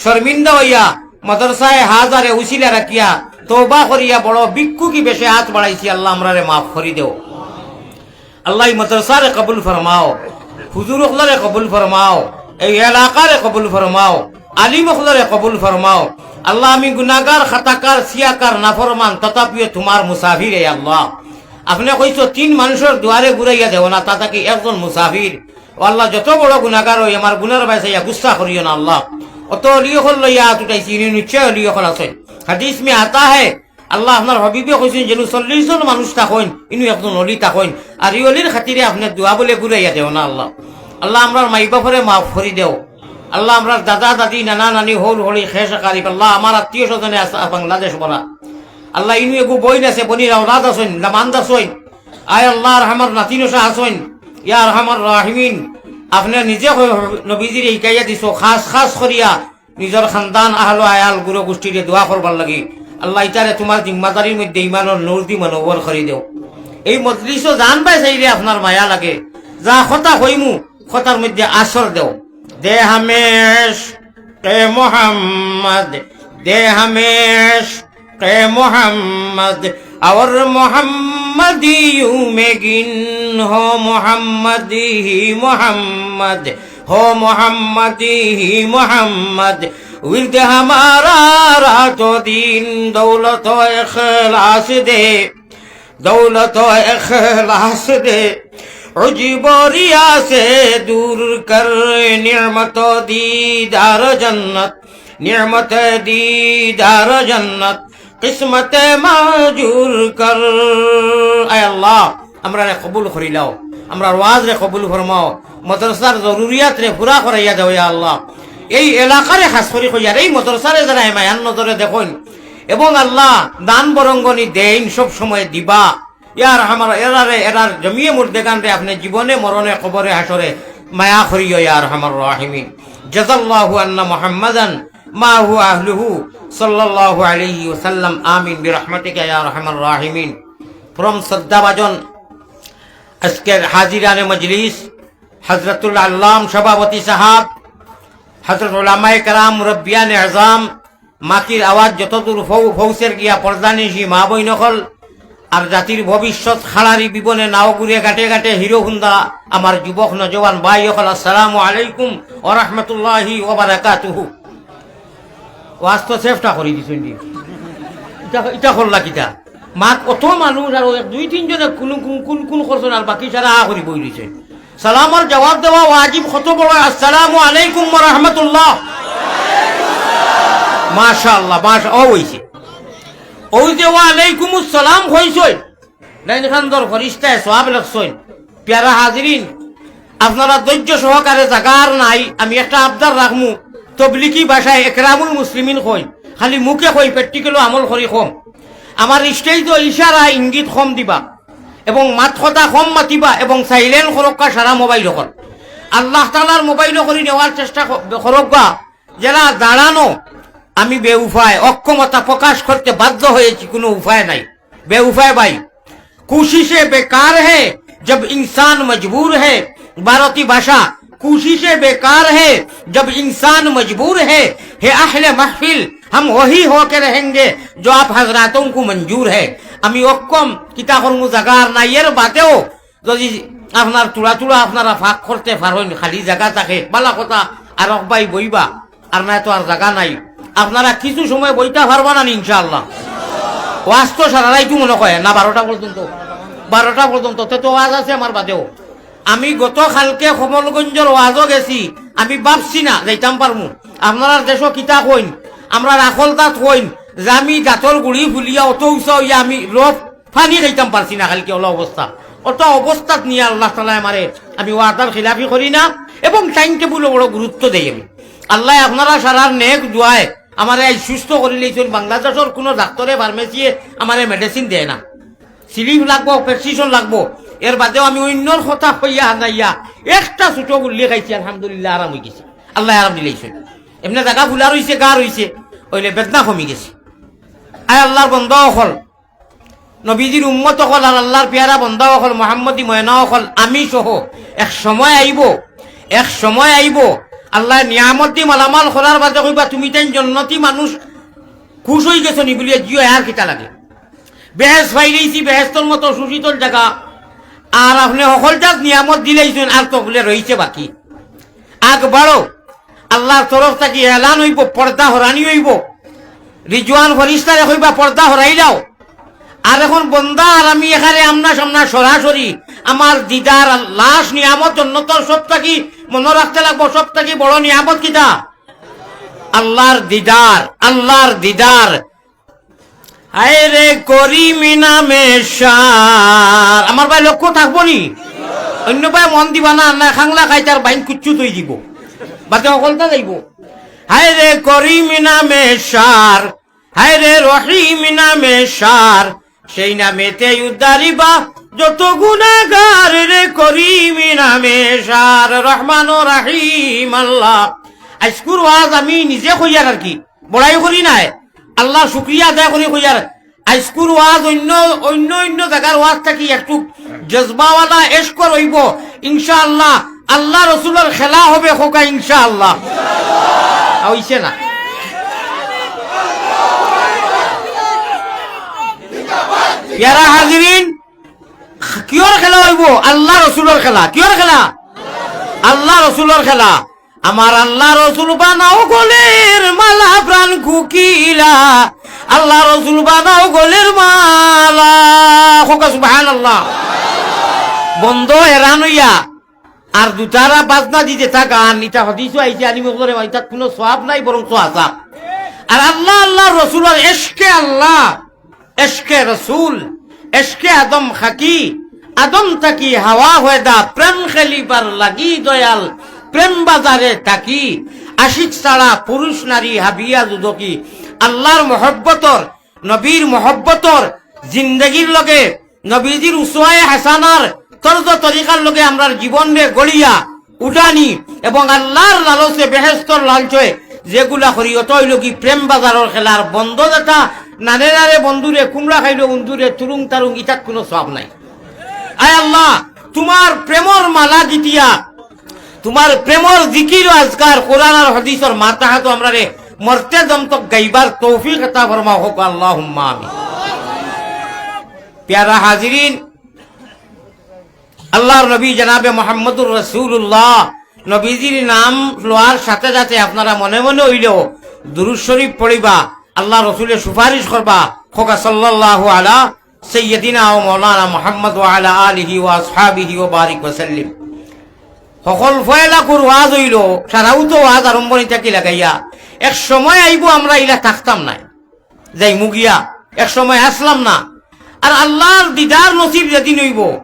শর্মিন্দা অইয়া, মাদ্রাসায়ে হাজারে উসিলা রাখিয়া, তওবা করিয়া বড় ভিক্ষুকি বেশে আত বাড়াইছি, আল্লাহ আমরারে মাফ করি দেও। আল্লাহ ই মাদ্রাসারে কবুল ফরমাও, হুজুর অকলরে কবুল ফরমাও, এই এলাকারে কবুল ফরমাও, আলিম অকলরে কবুল ফরমাও। আল্লাহ আমি গুনাগার, খাতাকার, সিয়াকার, নাফরমান, তথাপিও তুমার মুসাফির, এ আল্লাহ। আপনে কইছো তিন মানুষর দুয়ারে ঘুরাইয়া দেও না, তা থাকি একজন মুসাফির। ও আল্লাহ, যত বড় গুনাগার অই, আমার গুনার বায় চাইয়া গুসা করিও না আল্লাহ। অত অলি অকল লইয়া আত উঠাইছি, ইনি নিশ্চয় অলি অকল আছইন। হাদিস মে আতা হে, আল্লাহ আপনার হাবিবে কইছইন যেন চল্লিশ জন মানুষ থাকইন, ইনু একজন অলি থাকইন। আর ই অলির খাতিরে আপনে দোয়া বুলে ঘুরাইয়া দেও না আল্লাহ। আল্লাহ আমরার মাই বাপরে মাফ করি দেও। আল্লাহ আমরার দাদা দাদি, নানা নানি, হউর হড়ি, খেশ আকারিব, আল্লাহ আমার আত্মীয় স্বজনে আছে বাংলাদেশ ভরা। আল্লাহ ইনু এগু বইন আছে, বইনর আওলাদ আছইন, দামান্দ আছইন। আয় আল্লাহ আরহামার নাতিন অসা আছইন, ইয়া আরহামার রাহিমিন। আপনে নিজে নবীজিরে হিকাইয়া দিছো, খাস খাস করিয়া নিজর খানদান, আহলো আয়াল, গুরু গোষ্ঠীরে দোয়া করবার লাগি। আল্লাহ, ইতারে তুমার জিম্মাদারির মধ্যে ইমানর নূর দি মনোবর করি দেও। এই মজলিসো জান বায় চাইলে আপনার মায়া লাগে। যা কথা কইমু, কথার মধ্যে আসর দেও। দে হামে ইশকে মোহাম্মদ, দে হামে ইশকে মোহাম্মদ, অর মোহাম্মদিয়ু মে গিন হো মোহাম্মদি হি মোহাম্মদ। ہو محمدی ہی محمد، ورد ہمارا رات و دن، دولت و اخلاص دے، دولت و اخلاص دے، عجب و ریا سے دور کر، نعمت و دیدار جنت، نعمت دیدار جنت، قسمت ماجور کر۔ اے আল্লাহ, আমরারে কবুল করিলাও, আমরার ওয়াজরে কবুল ফরমাও, মাদ্রাসার জরুরিয়াতরে পুরা করাইয়া দেও, ইয়া আল্লাহ। এই এলাকারে খাস করি কইয়ার, এই মাদ্রাসারে যারা হেমায়ান নজরে দেখইন এবং আল্লাহ দান বরঙ্গনি দেইন, সব সময় দিবা, ইয়া আরহামার, এরারে, এরার জমিয়ে মুর্দেগানরে আপনে জীবনে মরণে কবরে হাশরে মায়া করিও, ইয়া আরহামার রাহিমিন। জাযাল্লাহু আন্না মুহাম্মাদান মা হুয়া আহলুহু, সাল্লাল্লাহু আলাইহি ওয়াসাল্লাম। আমিন বিরহমাতিকা ইয়া আরহামার রাহিমিন। পরম শ্রদ্ধাভাজন আজকের হাজিরানে মজলিস, হযরতুল আল্লাম সভাপতি সাহাব, হযরত উলামায়ে কেরাম, মুরব্বিয়ানে আযম, মাতির আওয়াজ যতদূর ফৌ-, ফৌছের গিয়া পর্দানিশি মা বইন অকল, আর জাতির ভবিষ্যৎ খাড়ারি বিবনে নাও ঘুরে ঘাটে ঘাটে হিরো হুন্দা আমার যুবক নজওয়ান ভাই অকল, আসসালামু আলাইকুম ওয়া রাহমাতুল্লাহি ওয়া বারাকাতুহু। ওয়াজ তো সেফটা করি দিছইন দি। ইটা, ইটা করলা কিতা? মাত অত মানুষ আর এক দুই তিনজনে কুন, কুন, কুন, কুন করছইন আর বাকি সারা আ করি বই রইছইন। সালামর জবাব দেওয়া ওয়াজিব কত বড়। আসসালামু আলাইকুম ওয়া রাহমাতুল্লাহ। মাশাআল্লাহ, মাশা-, ও অইছে। ওই যে ওয়ালাইকুমুস সালাম কইছইন, নাইন খান্দর ফরিস্তায় সওয়াব লেখছইন। পিয়ারা হাজিরিন, আপনারা ধৈর্য সহকারে, জাগা আর নাই, আমি একটা আবদার রাখমু, তবলিগি ভাষায় একরামুল মুসলিমিন কইন, খালি মুখে কই, practical-ও আমল করি কম। আমার stage-ও ইশারা ইঙ্গিত কম দিবা এবং মাত কথা কম মাতিবা এবং silent করউক্কা সারা মোবাইল অকল। আল্লাহ তাআলার মোবাইল করি নেওয়ার চেষ্টা ক-, করউক্কা। যারা দাঁড়ানো, আমি বেউপায়, অক্ষমতা প্রকাশ করতে বাধ্য হয়েছি, কোনো উপায় নাই। বেউপায় ভাই। کوششیں بیکار ہیں جب انسان مجبور ہے، ভারতী ভাষা, کوششیں بیکار ہیں جب انسان مجبور ہے، ہے اہل محفل ہم وہی ہو کے رہیں گے جو آپ حضراتوں کو منظور ہے۔ আমি অক্ষম, কিতা করমু, জাগা আর নাই। এর বাদেও যদি আপনার থুড়া থুড়া আপনারা ফাঁক করতে পারইন, খালি জাগা থাকে, ভালা কথা, আর এক ভাই বইবা, আর নায় তো আর জাগা নাই। আপনারা কিছু সময় বইতা পারবা না নি ইনশাআল্লাহ? ওয়াজ তো সারা রাইতু মনে কয় না, বারোটা পর্যন্ত, বারোটা পর্যন্ত, তে তো ওয়াজ আছে আমার বাদেও। আমি গত কালকে কমলগঞ্জর ওয়াজও গেছি, আমি ভাবছি না যাইতাম পারমু। আপনারার দেশো কিতা কইন, আমরার আকল দাঁত কইন, যে আমি দাঁতর গুড়ি ফুলিয়া অত উঁচা অইয়া আমি রফ পানি খাইতাম পারছি না, কালকে অলা অবস্থা। অত অবস্থাত নিয়া আল্লাহ তাআলায় আমারে, আমি ওয়াদার খিলাফি করি না এবং time table-ও বড় গুরুত্ব দেই আমি। আল্লায় আপনারা সারার নেক দোয়ায় আমারে আইজ সুস্থ করিলাইছইন। বাংলাদেশর কুনু ডাক্তরে, ফার্মেসিয়ে আমারে মেডিসিন দেয় না। সিলিপ লাগবো, প্রেসক্রিপশন লাগবো। এর বাদেও আমি অইন্যর কথা কইয়া হাজাইয়া একটা ছোট গুল্লি খাইছি, আলহামদুলিল্লাহ, আরাম অইগেছে। আল্লায় আরাম দিলাইছইন। এমনে জাগা ফুলা রইছে, গা রইছে, অইলে বেদনা কমিগেছে। আয় আল্লার বন্দা অকল, নবীজির উম্মত অকল আর আল্লার পিয়ারা বন্দা অকল, মোহাম্মদী ময়না অকল, আমি সহ এক সময় আইবো, এক সময় আইবো, আল্লায় নিয়ামতদি মালামাল করার বাদে কইবা, "তুমি তাইন জন্নতি মানুষ, খুশ অইগেছো নি?" বুলিয়া, "জি অয়, আর কিতা লাগে? বেহেশত পাইলাইছি, বেহেশতর মতো সুশীতল জাগা, আর আপনে হকল জাত নিয়ামত দিলাইছইন, আর তো বুলে রইছে বাকি।" আগ বাড়ো, আল্লার তরফ থাকি এলান অইবো, পর্দা হরানি অইবো। রিজওয়ান ফিরিস্তারে কইবা, "পর্দা হরাইলাও।" আর এখন বন্দা আর আমি এখানে আমনা সামনা সরাসরি, আমার দিদার, লাশ নিয়ামত জন্নতর সব থাকি মনো রাখতে লাগবো, সব থাকি বড় নিয়ামত কিতা? আল্লার দিদার, আল্লার দিদার। হায় রে করিম নামে সার। আমার ভাই লক্ষ্য থাকবো নি? অইন্য ভাই মন দিবা না, না খাংলা খাইতার বাইন কুচ্ছু তৈ দিব। বাদে হকলতা যাইবো। হায় রে করিম নামে সার, হায় রে রহিম নামে সার, সেই নামেতে উদ্ধারিবা যত গুনাগার রে করিম নামে সার। রহমান ও রাহিম আল্লাহ। আইজকুর ওয়াজ আমি নিজে কইয়ার আর কি, বড়াই করি নায়, আল্লার শুকরিয়া আদায় করি কইয়ার। আইজকুর ওয়াজ অইন্য, অইন্য অইন্য জাগার ওয়াজ থাকি একটু জজবাওয়ালা এশকর অইবো, ইনশাআল্লাহ। আল্লা রসুলর খেলা হবে, কউক্কা ইনশাআল্লাহ। অইছে না? পিয়ারা হাজিরিন, কিওর খেলা অইবো? আল্লা রসুলর খেলা। কিওর খেলা? আল্লা রসুলর খেলা। আমার আল্লা রসুল বানাও গলের মালা প্রাণ কুকিলা, আল্লা রসুল বানাও গলের মালা। কউক্কা সুবহানাল্লাহ। বন্দ হেরান অইয়া আর দুতারা বাজনা দিতে থাকা, আর ইটা হাদিসও আইছে, আলিম অকলরে, ইটা কুনু সওয়াব নাই, বরং তো আযাব। আর আল্লা, আল্লার রসুলর এশকে আল্লা, এশকে রসুল, এশকে আদম খাকি, আদম থাকি হাওয়া হয়দা, প্রেম খেলিবার লাগি দয়াল, প্রেম বাজারে থাকি, আশিক ছাড়া পুরুষ নারী হাবিয়া দুদকি। আল্লার মহব্বতর, নবীর মহব্বতর জিন্দেগির লগে, নবীজির উসওয়ায়ে হাসানার তর্জ তরিকার লগে আমরার জীবনরে গড়িয়া উঠানি এবং আল্লার লালচে, বেহেস্তর লালচে যেগুলা করি, অতা অইলো কি প্রেম বাজারর খেলার বন্দ যেটা, নানে নানে বন্ধুরে, কুমড়া খাইলো উন্দুরে, তুরুং তারুং, ইটাত কুনু সওয়াব নাই। আয় আল্লা, তুমার প্রেমর মালা গিতিয়া, তুমার প্রেমর জিকির ও আজকার, কোরআন আর হাদিসর মাতাহাতো আমরারে মরতে দম তক গাইবার তৌফিক আতা ফরমাও, কউক্কা আল্লাহুম্মা আমিন। পিয়ারা হাজিরিন, আল্লার নবী জনাবে মুহাম্মদুর রাসূলুল্লাহ, নবীজির নাম লওয়ার সাথে সাথে আপনারা মনে মনে অইলেও দুরূদ শরীফ পড়িবা, আল্লার রসুলে সুপারিশ করবা, কউক্কা সাল্লাল্লাহু আলা সাইয়্যিদিনা ওয়া মাওলানা মুহাম্মদ ওয়া আলা আলিহি ওয়া আসহাবিহি ওয়া বারিক ওয়া সাল্লিম। হকল পয়লা কুর ওয়াজ অইলো, সারাউত ওয়াজ আরম্ভণি থাকি লাগাইয়া, এক সময় আইবো আমরা ইলা থাকতাম নায়, যাইমু গিয়া, এক সময় আছলাম না। আর আল্লার দিদার নসিব যেদিন অইবো,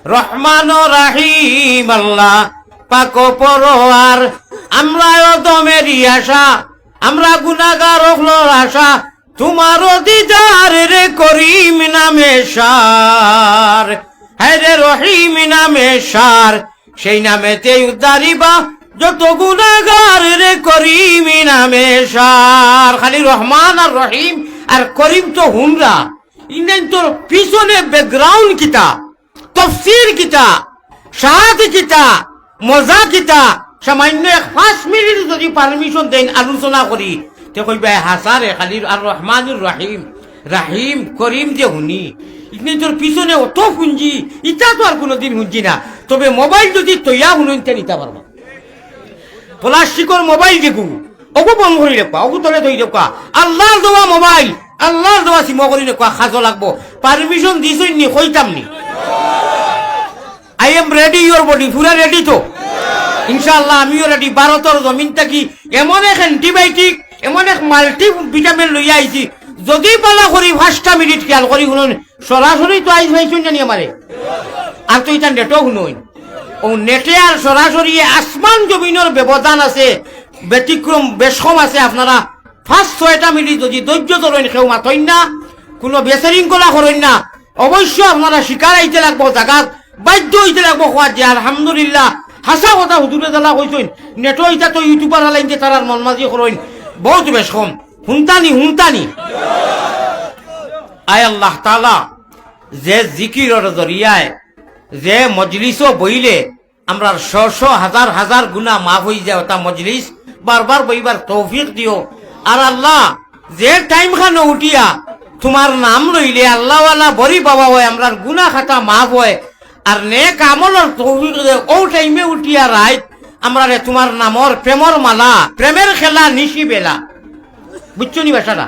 রহমান ও রাহিম আল্লা, পাক পরোয়ার, আমরা অধমেরই আশা, আমরা গুনাগার অকলর আশা, তুমার দিদার রে করিম নামে সার, হায় রে রহিম নামে সার, সেই নামেতে উদ্ধারিবা যত গুনাগার রে করিম নামে সার। খালি রহমান আর রহিম আর করিম তো হুনরা, ইনাইনতর পিছনে background কিতা? তফসির কিতা, শাহাদি কিতা, মজা কিতা, সামান্য এক পাঁচ মিনিট যদি permission দেইন আলোচনা করি, তে কইবা, "এ হাছা রে, খালি আর রহমানুর রহিম, রাহিম, করিম যে হুনি, ইতনে তোর পিছনে অত হুনছি, ইতা তো আর কুনুদিন হুনছি না।" তবে মোবাইল যদি তৈয়া হুনইন, তে নিতা পারবা। প্লাস্টিকর মোবাইল যেগু, অগু বন্ধ করি রাখবা, অগু তলে থই রাখবা। আল্লার দেওয়া মোবাইল, আল্লার দেওয়া সিম করি রাখবা, কাজো লাগবো। Permission দিছইন নি, কইতাম নি। I am ready, your body, পুরা ready তো। ইনশাআল্লাহ আমিও ready। ভারতর জমিন থাকি এমন এক antibiotic, এমন এক multivitamin লইয়া আইছি, যদি পালা করি পাঁচটা মিনিট খেয়াল করি হুনইন, সরাসরি তো আইজ পাইছইন জানি আমারে। আর তো ইটা নেটও হুনইন। ও নেটে আর সরাসরি আসমান জমিনর ব্যবধান আছে, ব্যতিক্রম বেশ কম আছে। আপনারা পাঁচ ছয়টা মিনিট যদি ধৈর্য ধরইন, কেউ মাতইন না, কুনু বিশৃঙ্খলা করইন না, অবশ্য আপনারা শিকার আইতে লাগবো, জাগাত বাধ্য অইতে লাগবো কওয়ার যে আলহামদুলিল্লাহ, হাছা কথা হুজুরে যেলা কইছইন, নেটো ইতা তো YouTuber আলাইন যে তারার মন মাঝে করইন, বউত বেশ কম। হুনতানি, হুনতানি। আয় আল্লাহ তাআলা, যে জিকিরর জরিয়ায়, যে মজলিসো বইলে, আমরার শ শ হাজার হাজার গুনা মাফ অইযায়, অতা মজলিস বারবার বইবার তৌফিক দিও। আর আল্লাহ, যে টাইম খানো উঠিয়া তুমার নাম লইলে আল্লাহওয়ালা বড়ি বাবা অয়, আমরার গুনা খাতা মাফ অয়, আর নেক আমলর তৌফিক দে, অউ টাইমে উঠিয়া রাইত আমরারে তুমার নামর প্রেমর মালা, প্রেমের খেলা নিশি বেলা, বুঝছো নি ভাষাটা?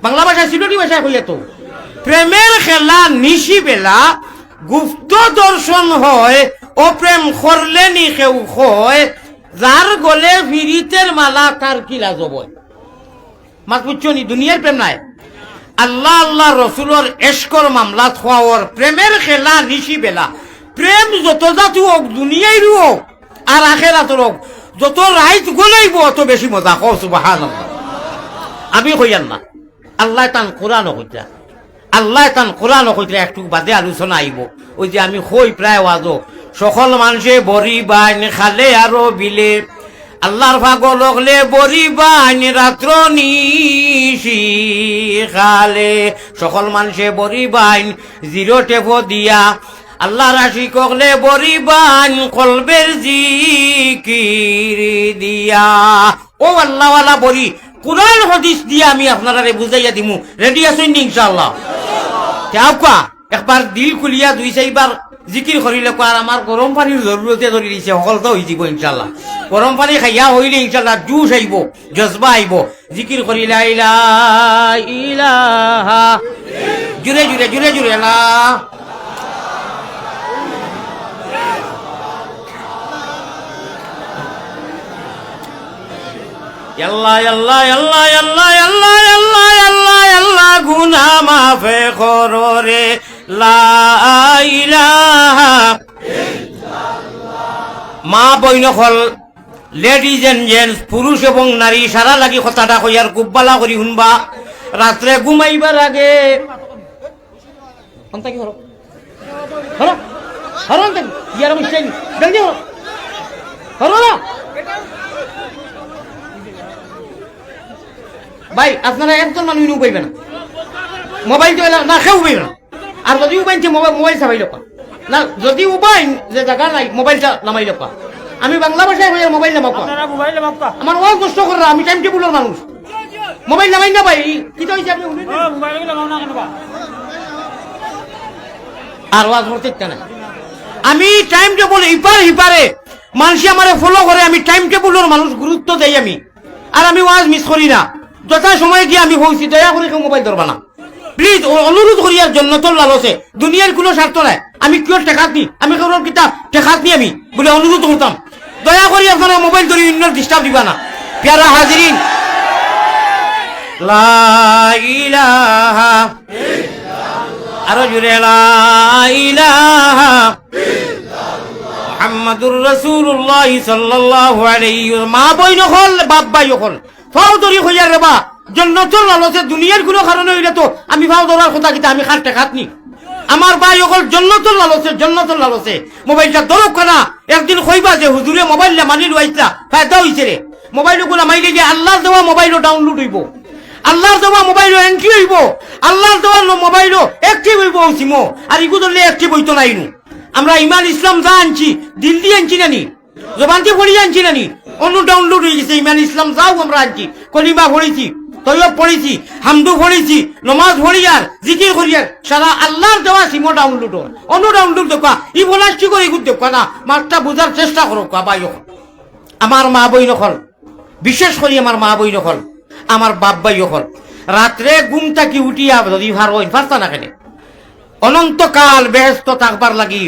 বাংলা ভাষায়, সিলেটি ভাষায় কইয়া তো, প্রেমের খেলা নিশি বেলা, গুপ্ত দর্শন হয়, অপ্রেম করলে নি কেউ কয়, যার গলে পিরিতের মালা তার কি লাজ অয়? মাত বুঝছো নি? দুনিয়ার প্রেম নায়, আল্লাহ আল্লাহ রসুলর এশকর মামলাত খোয়াওর প্রেমের খেলা নিশি বেলা। প্রেম যত জাতু অউক, দুনিয়াইরও অউক, আর আখেরাতর অউক, যত রাইত গলাইবো অত বেশি মজা। কও সুবহানাল্লাহ। আমি কইয়ার না, আল্লায় তান কোরআনো কইতরা, আল্লায় তান কোরআনো কইতরা, একটু বাদে আলোচনা আইবো। অউ যে আমি কই প্রায় ওয়াজো, সকল মানষে বড়ি বাইন খালে আরো বিলে, আল্লার পাগল অকলে বড়ি বাইন রাত্র নিশি খালে, সকল মানষে বড়ি বাইন জিরো টেপো দিয়া, আল্লার আশিক অকলে বড়ি বাইন কলবের জিকির দিয়া। অউ আল্লাহওয়ালা বড়ি, কোরআন হাদিস দিয়া আমি আপনারারে বুঝাইয়া দিমু। রেডি আছইন নি ইনশাআল্লাহ? তে আউক্কা, একবার দিল খুলিয়া দুই চাইরবার জিকির করিলে কর, আর আমার গরম পানির জরুরতে ধরি দিছে, হকলতা অইযিবো ইনশাআল্লাহ। গরম পানি খাইয়া অইলে ইনশাআল্লাহ জুশ আইবো, জজবা আইবো। জিকির করি লা ইলা-, ইলাহা। জুরে জুরে, জুরে জুরে, লা। আল্লাহ, আল্লাহ, আল্লাহ, গুনা মাফে করো রে, লা ইলাহা। মা বইন অকল, ladies and gents, পুরুষ এবং নারী, সারা লাগি কথাটা কইয়ার, খুব বালা করি হুনবা। রাত্রে ঘুমাইবার আগে, অন্তা কি হলো? হলো? হলো অন্তা কি? ইয়ার আমি সেই, জলদি হলো। হলো না? ভাই, আপনারা একজন মানুষ ইনো বইবে না। মোবাইল তো এলা-, না, কেউ বইবে না। আর যদি উবাইন তে মোবাইল, মোবাইল চাবাইল কর। না, যদি উবাইন যে জাগা নাই, মোবাইলটা নামাইল কর। আমি বাংলা ভাষায় কইয়ার মোবাইল নামাও কর। আপনারা মোবাইল নামাও কর। আমার ওয়াজ নষ্ট কররা, আমি টাইম টেবুলর মানুষ। মোবাইল নামাই না ভাই, কিতা অইছে আপনি হুনইন না? ও, মোবাইল নামাও না কেনে বা? আর ওয়াজ করতে ইচ্ছা নাই। আমি টাইম টেবুল ইপার হিপারে, মানষে আমারে ফলো করে, আমি টাইম টেবুলর মানুষ, গুরুত্ব দেই আমি। আর আমি ওয়াজ মিস করি না, যথা সময়ে গিয়া আমি পৌঁছি, দয়া করি কেউ মোবাইল ধরবা না। প্লিজ, অ-, অনুরোধ করিয়ার জন্নতর লালসে, দুনিয়ার কুনু স্বার্থ নাই। আমি কিওর ঠেকাত নি, আমি কেউর কিতা ঠেকাত নি আমি, বুলে অনুরোধ করতাম। দয়া করি আপনারা মোবাইল ধরি অন্যর ডিস্টার্ব দিবা না। পিয়ারা হাজিরিন, লা ইলাহা, আরো জুরে, লা ইলাহা মুহাম্মাদুর রাসূলুল্লাহ সাল্লাল্লাহু আলাইহি ওয়া-, মা বইন অকল, বাপ ভাই অকল, পাও ধরি কইয়ার রে বা, জন্নতর লালসে দুনিয়ার কুনু কারণে অইলে তো আমি পাও ধরার কথা কিতা, আমি কার ঠেকাত নি? আমার ভাই অকল জন্নতর লালসে, জন্নতর লালসে। মোবাইলটা ধরউক্কা না, একদিন কইবা যে হুজুরে মোবাইল লামানি লইছলা, ফায়দা অইছে রে। মোবাইল অগুলা লামাইলে গিয়া আল্লার দেওয়া মোবাইলও ডাউনলোড অইবো, আল্লার দেওয়া মোবাইলও এন্ট্রি অইবো, আল্লার দেওয়া লো-, মোবাইলও অ্যাক্টিভ অইবো অউ সিমও, আর ইগু ধরলে অ্যাক্টিভ অইতো নায় নু। আমরা ইমান ইসলাম যা আনছি, দিল দি আনছি না নি? জবান দি পড়ি আনছি না নি? অনো ডাউনলোড অইগেছে, ইমান ইসলাম যাও আমরা আনছি, কলিমা পড়ছি, তৈয়ব পড়ছি, হামদু পড়ছি, নমাজ পড়িয়ার, জিকির করিয়ার, সারা আল্লার দেওয়া সিমও ডাউনলোড অর। অনো ডাউনলোড দেউক্কা, ই ফলাস কি করি গুদ দেউক্কা না, মাতটা বুঝার চেষ্টা করউক্কা, ভাই অকল। আমার মা বইন অকল, বিশেষ করি আমার মা বইন অকল, আমার বাপ ভাই অকল, রাত্রে ঘুম থাকি উঠিয়া যদি পারইন, পারতা না কেনে? অনন্তকাল বেহেস্তো থাকবার লাগি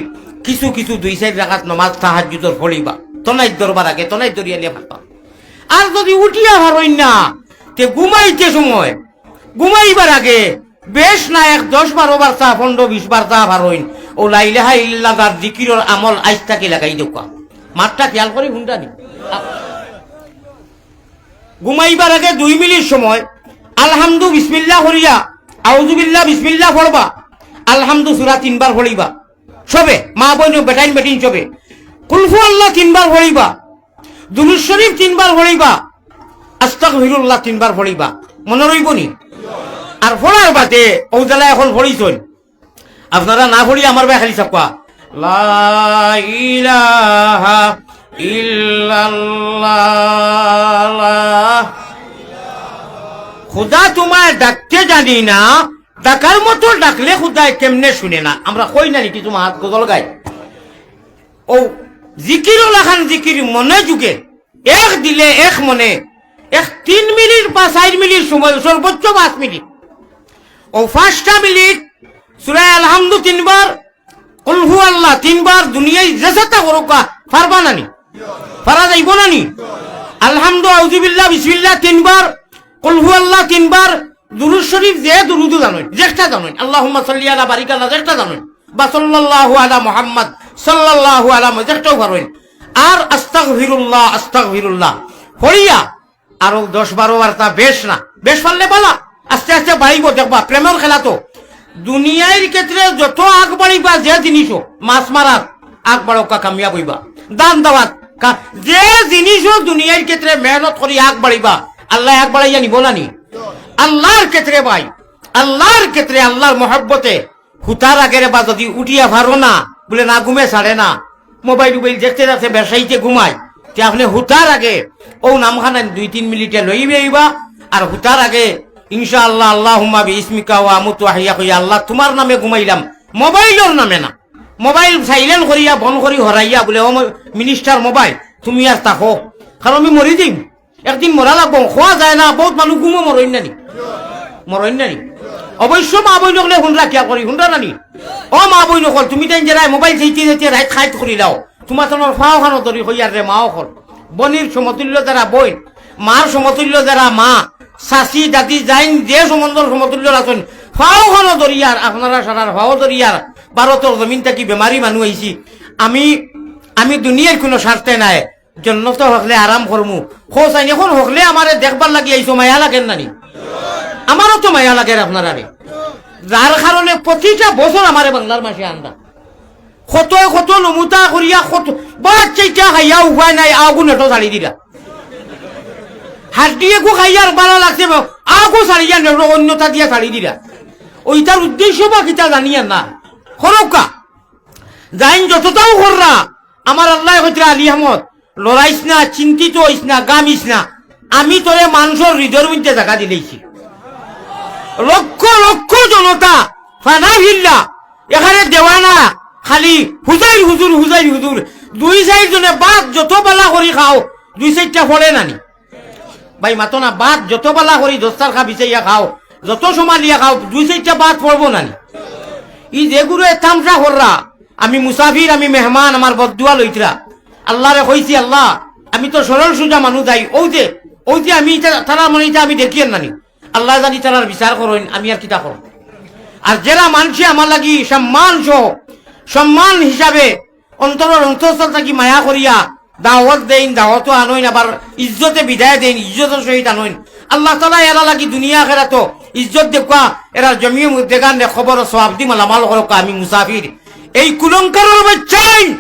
কিছু কিছু দুই চাইর রাকাত নমাজ তাহাজ্জুদর পড়িবা, তনাইত ধরবার আগে, তনাইত ধরিয়া লিয়া পারবা। আর যদি উঠিয়া পারইন না, তে ঘুমাইতে সময়, ঘুমাইবার আগে বেশ না এক দশ বারো বার চা, পনরো বিশ বার চা পারইন, অউ লা ইলাহা ইল্লাল্লাহ আর জিকিরর আমল আইজ থাকি লাগাই দেউক্কা। মাতটা খিয়াল করি হুনরা নি। আ-, ঘুমাইবার আগে দুই মিনিট সময় আলহামদু বিসমিল্লাহ করিয়া, আউযুবিল্লাহ বিসমিল্লাহ পড়বা, আলহামদু সূরা তিনবার পড়িবা। সবে, মা বইন, বেটাইন বেটিন সবে, কুলহু আল্লাহ তিনবার পড়িবা, দুরুদ শরীফ তিনবার পড়িবা, আস্তাগফিরুল্লাহ তিনবার পড়িবা। মনো রইবো নি? আর পড়ার বাদে অউ যেলা অখন পড়িছইন, আপনারা না পড়ি আমার বায় খালি সাবকা, লা ইলাহা ইল্লাল্লাহ। খুদা তুমায় ডাকতে জানি না, ডাকার মতো ডাকলে খুদায় কেমনে শুনে না? আমরা কই না নি কিছু মাত গজল গাই? অউ জিকির অলাখান জিকির মনে যুগে, এক দিলে এক মনে, এক তিন মিনিট বা চাইর মিনিট সময়, সর্বোচ্চ পাঁচ মিনিট। অউ পাঁচটা মিনিট সূরা আলহামদু তিনবার, কুলহু আল্লাহ তিনবার, দুনিয়ার যেতা করউক্কা, পারবা না নি? পারা যাইবো না নি? আলহামদু, আউযুবিল্লাহ, বিসমিল্লাহ তিনবার, কুলহু আল্লাহ তিনবার, দুরুদ শরীফ যে দুরুদও জানইন, যেকটা জানইন, আল্লাহুম্মা সাল্লি আলা, বারিক আলা, যেকটা জানইন, বা সাল্লাল্লাহু আলা মুহাম্মদ, সাল্লাল্লাহু আলা মু-, যেকটাউ পারইন। আর আস্তাগফিরুল্লাহ, আস্তাগফিরুল্লাহ পড়িয়া আরো দশ বারো বার, তা বেশ না, বেশ পারলে বালা, আস্তে আস্তে বাড়িবো, দেখবা, প্রেমর খেলা তো। দুনিয়ার ক্ষেত্রে যত আগ বাড়িবা, যে জিনিসও, মাছ মারাত আগ বাড়উক্কা, কামিয়াব অইবা, দান দেওয়াত, কা-, যে জিনিসও দুনিয়ার ক্ষেত্রে মেহনত করি আগ বাড়িবা, আল্লায় আগ বাড়াইয়া নিবো না নি? আল্লার ক্ষেত্রে ভাই, আল্লার ক্ষেত্রে, আল্লার মহব্বতে হুতার আগে রে বা যদি উঠিয়া পারো না, বুলে না, ঘুমে ছাড়ে না, মোবাইল উবাইল দেখতে দেখতে বেশাইতে ঘুমায়, তে আপনে হুতার আগে অউ নামখানাইন দুই তিন মিনিটে লইবে অইবা। আর হুতার আগে ইনশাআল্লাহ, আল্লাহুম্মা বিইসমিকা ওয়া আমুতু ওয়া আহইয়া কইয়া, আল্লাহ তুমার নামে ঘুমাইলাম, মোবাইলর নামে না। মোবাইল silent করিয়া, বন্ধ করি হরাইয়া বুলে, "ও ম-, মিনিস্টার মোবাইল, তুমি আর থাকো, কারণ আমি মরি যাইমু।" একদিন মরা লাগবো, কওয়া যায় না, বউত মানুষ ঘুমো মরইন না নি? মরইন না নি? অবশ্য মা বইন অকলে হুনরা কিয়া করি, হুনরা না নি? ও মা বইন অকল, তুমি তাইন যেরা মোবাইল চাইতে চাইতে রাইত খাইত করিলাও, তুমার তানর ফাও খানো ধরি কইয়ার রে মা অকল। বইনর সমতুল্য যেরা বইন, মার সমতুল্য যেরা মা, চাচি, দাদি, জাইন, যে সমন্দর সমতুল্য আছইন, ফাও খানো ধরিয়ার, আপনারা সারার ফাও ধরিয়ার, ভারতর জমিন থাকি বেমারি মানুষ আইছি। আমি, আমি দুনিয়ার কুনু স্বার্থে নায়, জন্নতো হকলে আরাম করমু। কও চাইন, অখন হকলে আমারে দেখবার লাগি আইছো, মায়া লাগের না নি? আমারও তো মায়া লাগের আপনারারে। যার কারণে প্রতিটা বছর আমারে বাংলার মাসে আনরা। কত কত নমুতা করিয়া কত, বাচ্চাইটা খাইয়া উপায় নাই, আগু নেটো ছাড়ি দিরা। হাড্ডি এগু খাইয়ার বালা লাগছে, আগু ছাড়িয়া নেটো অন্যতা দিয়া ছাড়ি দিরা। অউ ইতার উদ্দেশ্য বা কিতা জানিয়ার না। করউক্কা। যাইন যততাউ কররা, আমার আল্লায় কইতরা, "আলী আহমদ, লড়াইস না, চিন্তিত অইস না, গামিস না, আমি তোরে মানষর হৃদয়র মধ্যে জাগা দিলাইছি।" লক্ষ লক্ষ জনতা ফানা ফিল্লা, এখানে দেওয়ানা, খালি হুজাইর হুজুর, হুজাইর হুজুর। দুই চাইর জনে ভাত যত বালা করি খাও, দুই চাইরটা পড়ে না নি? ভাই, মাতো না, ভাত যত বালা করি দস্তার খা বিছাইয়া খাও, যত সমালিয়া খাও, দুই চাইরটা ভাত পড়বো না নি? ই যেগুরে তামশা কররা, আমি মুসাফির, আমি মেহমান, আমার বদদুয়া লইতরা। আল্লারে কইছি, "আল্লাহ, আমি তো সরল সুজা মানুষ যাই, অউ যে, অউ যে আমি ইতা, তারার মনে ইতা আমি দেখিয়ার না নি। আল্লায় জানি তারার বিচার করইন, আমি আর কিতা করমু?" আর যেরা মানষে আমার লাগি সম্মান সহ, সম্মান হিসাবে অন্তরর অন্তঃস্থল থাকি মায়া করিয়া দাওয়াত দেইন, দাওয়াতো আনইন, আবার ইজ্জতে বিদায় দেইন, ইজ্জতর সহিত আনইন। আল্লাহ তাআলা এরা লাগি দুনিয়া আখেরাতো ইজ্জত দেউক্কা, এরার জমিয়ে মুর্দেগান রে কবরো সওয়াব দি মালামাল করউক্কা, আমি মুসাফির। এই কুলঙ্কারর বাইচ্চাইন,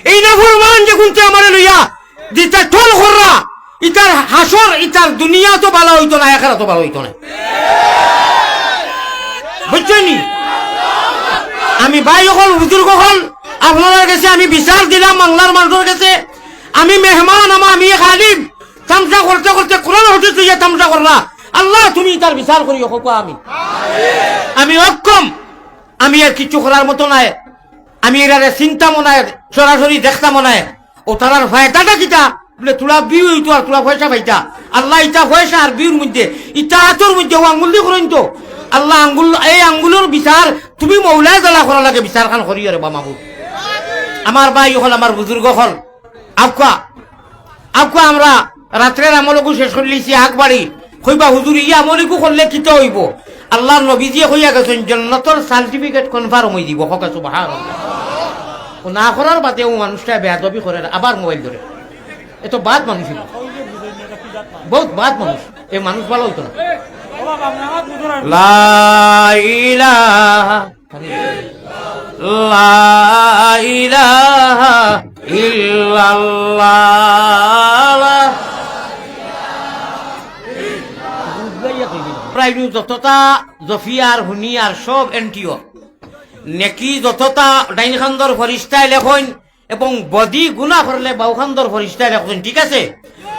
এই নাফরমান যেগুনতে আমারে লইয়া যেতা টোল কররা, ইতার হাশর, ইতার দুনিয়াতো বালা অইতো না, আখেরাতো বালা অইতো না। বুঝছইন নি? আমি ভাই অকল, বুজুর্গ অকল, আপনারার গেছে আমি বিচার দিলাম, বাংলার মানষর গেছে। আমি মেহমান, আমা-, আমি এক আলিম। তামশা করতে করতে কোরআন হাদিস লইয়া তামশা কররা। আল্লাহ, তুমি ইতার বিচার করিও, কউক্কা আমিন। আমি অক্ষম, আমি আর কিচ্ছু করার মতো নায়। আমি এরারে চিনতামও নায়, সরাসরি দেখতামও নায়। অউ তারার ফায়দাটা কিতা? বুলে, থুড়া view অইতো আর থুড়া পয়সা পাইতা। আল্লাহ, ইতা পয়সা আর view-র মধ্যে, ইতা আতর মধ্যে অউ আঙ্গুল দি করইন তো। আল্লাহ, আঙ্গুল, এই আঙ্গুলর বিচার তুমি মওলায় যেলা করা লাগে, বিচারখান করিও রে বা মাবুদ। আমার ভাই অকল, আমার বুজুর্গ অকল, আউক্কা, আউক্কা আমরা রাত্রের আমলগু শেষ করিলিছি, আগ বাড়ি। কইবা, "হুজুর, ই আমলগু করলে কিতা অইবো?" আল্লাহর নবীজিয়ে কইয়া গেছইন, "জন্নতর certificate confirm অই যিবো।" কউক্কা সুবহানাল্লাহ। অউ না করার বাদে অউ মানুষটায় বেয়াদবি করের, আবার মোবাইল ধরের। এত বাদ মানুষ অইলো। বহুত বাদ মানুষ, এই মানুষ ভালা অইতো না। লা ইলাহা, লা ইলাহা ইল্লাল্লাহ। প্রায় যততা জফিয়ার হুনিয়ার সব এনটিও। নেকি যততা ডাইন খান্দর ফরিস্তায় লেখইন এবং বদি গুনা করলে বাউ খান্দর ফরিস্তায় লেখইন, ঠিক আছে?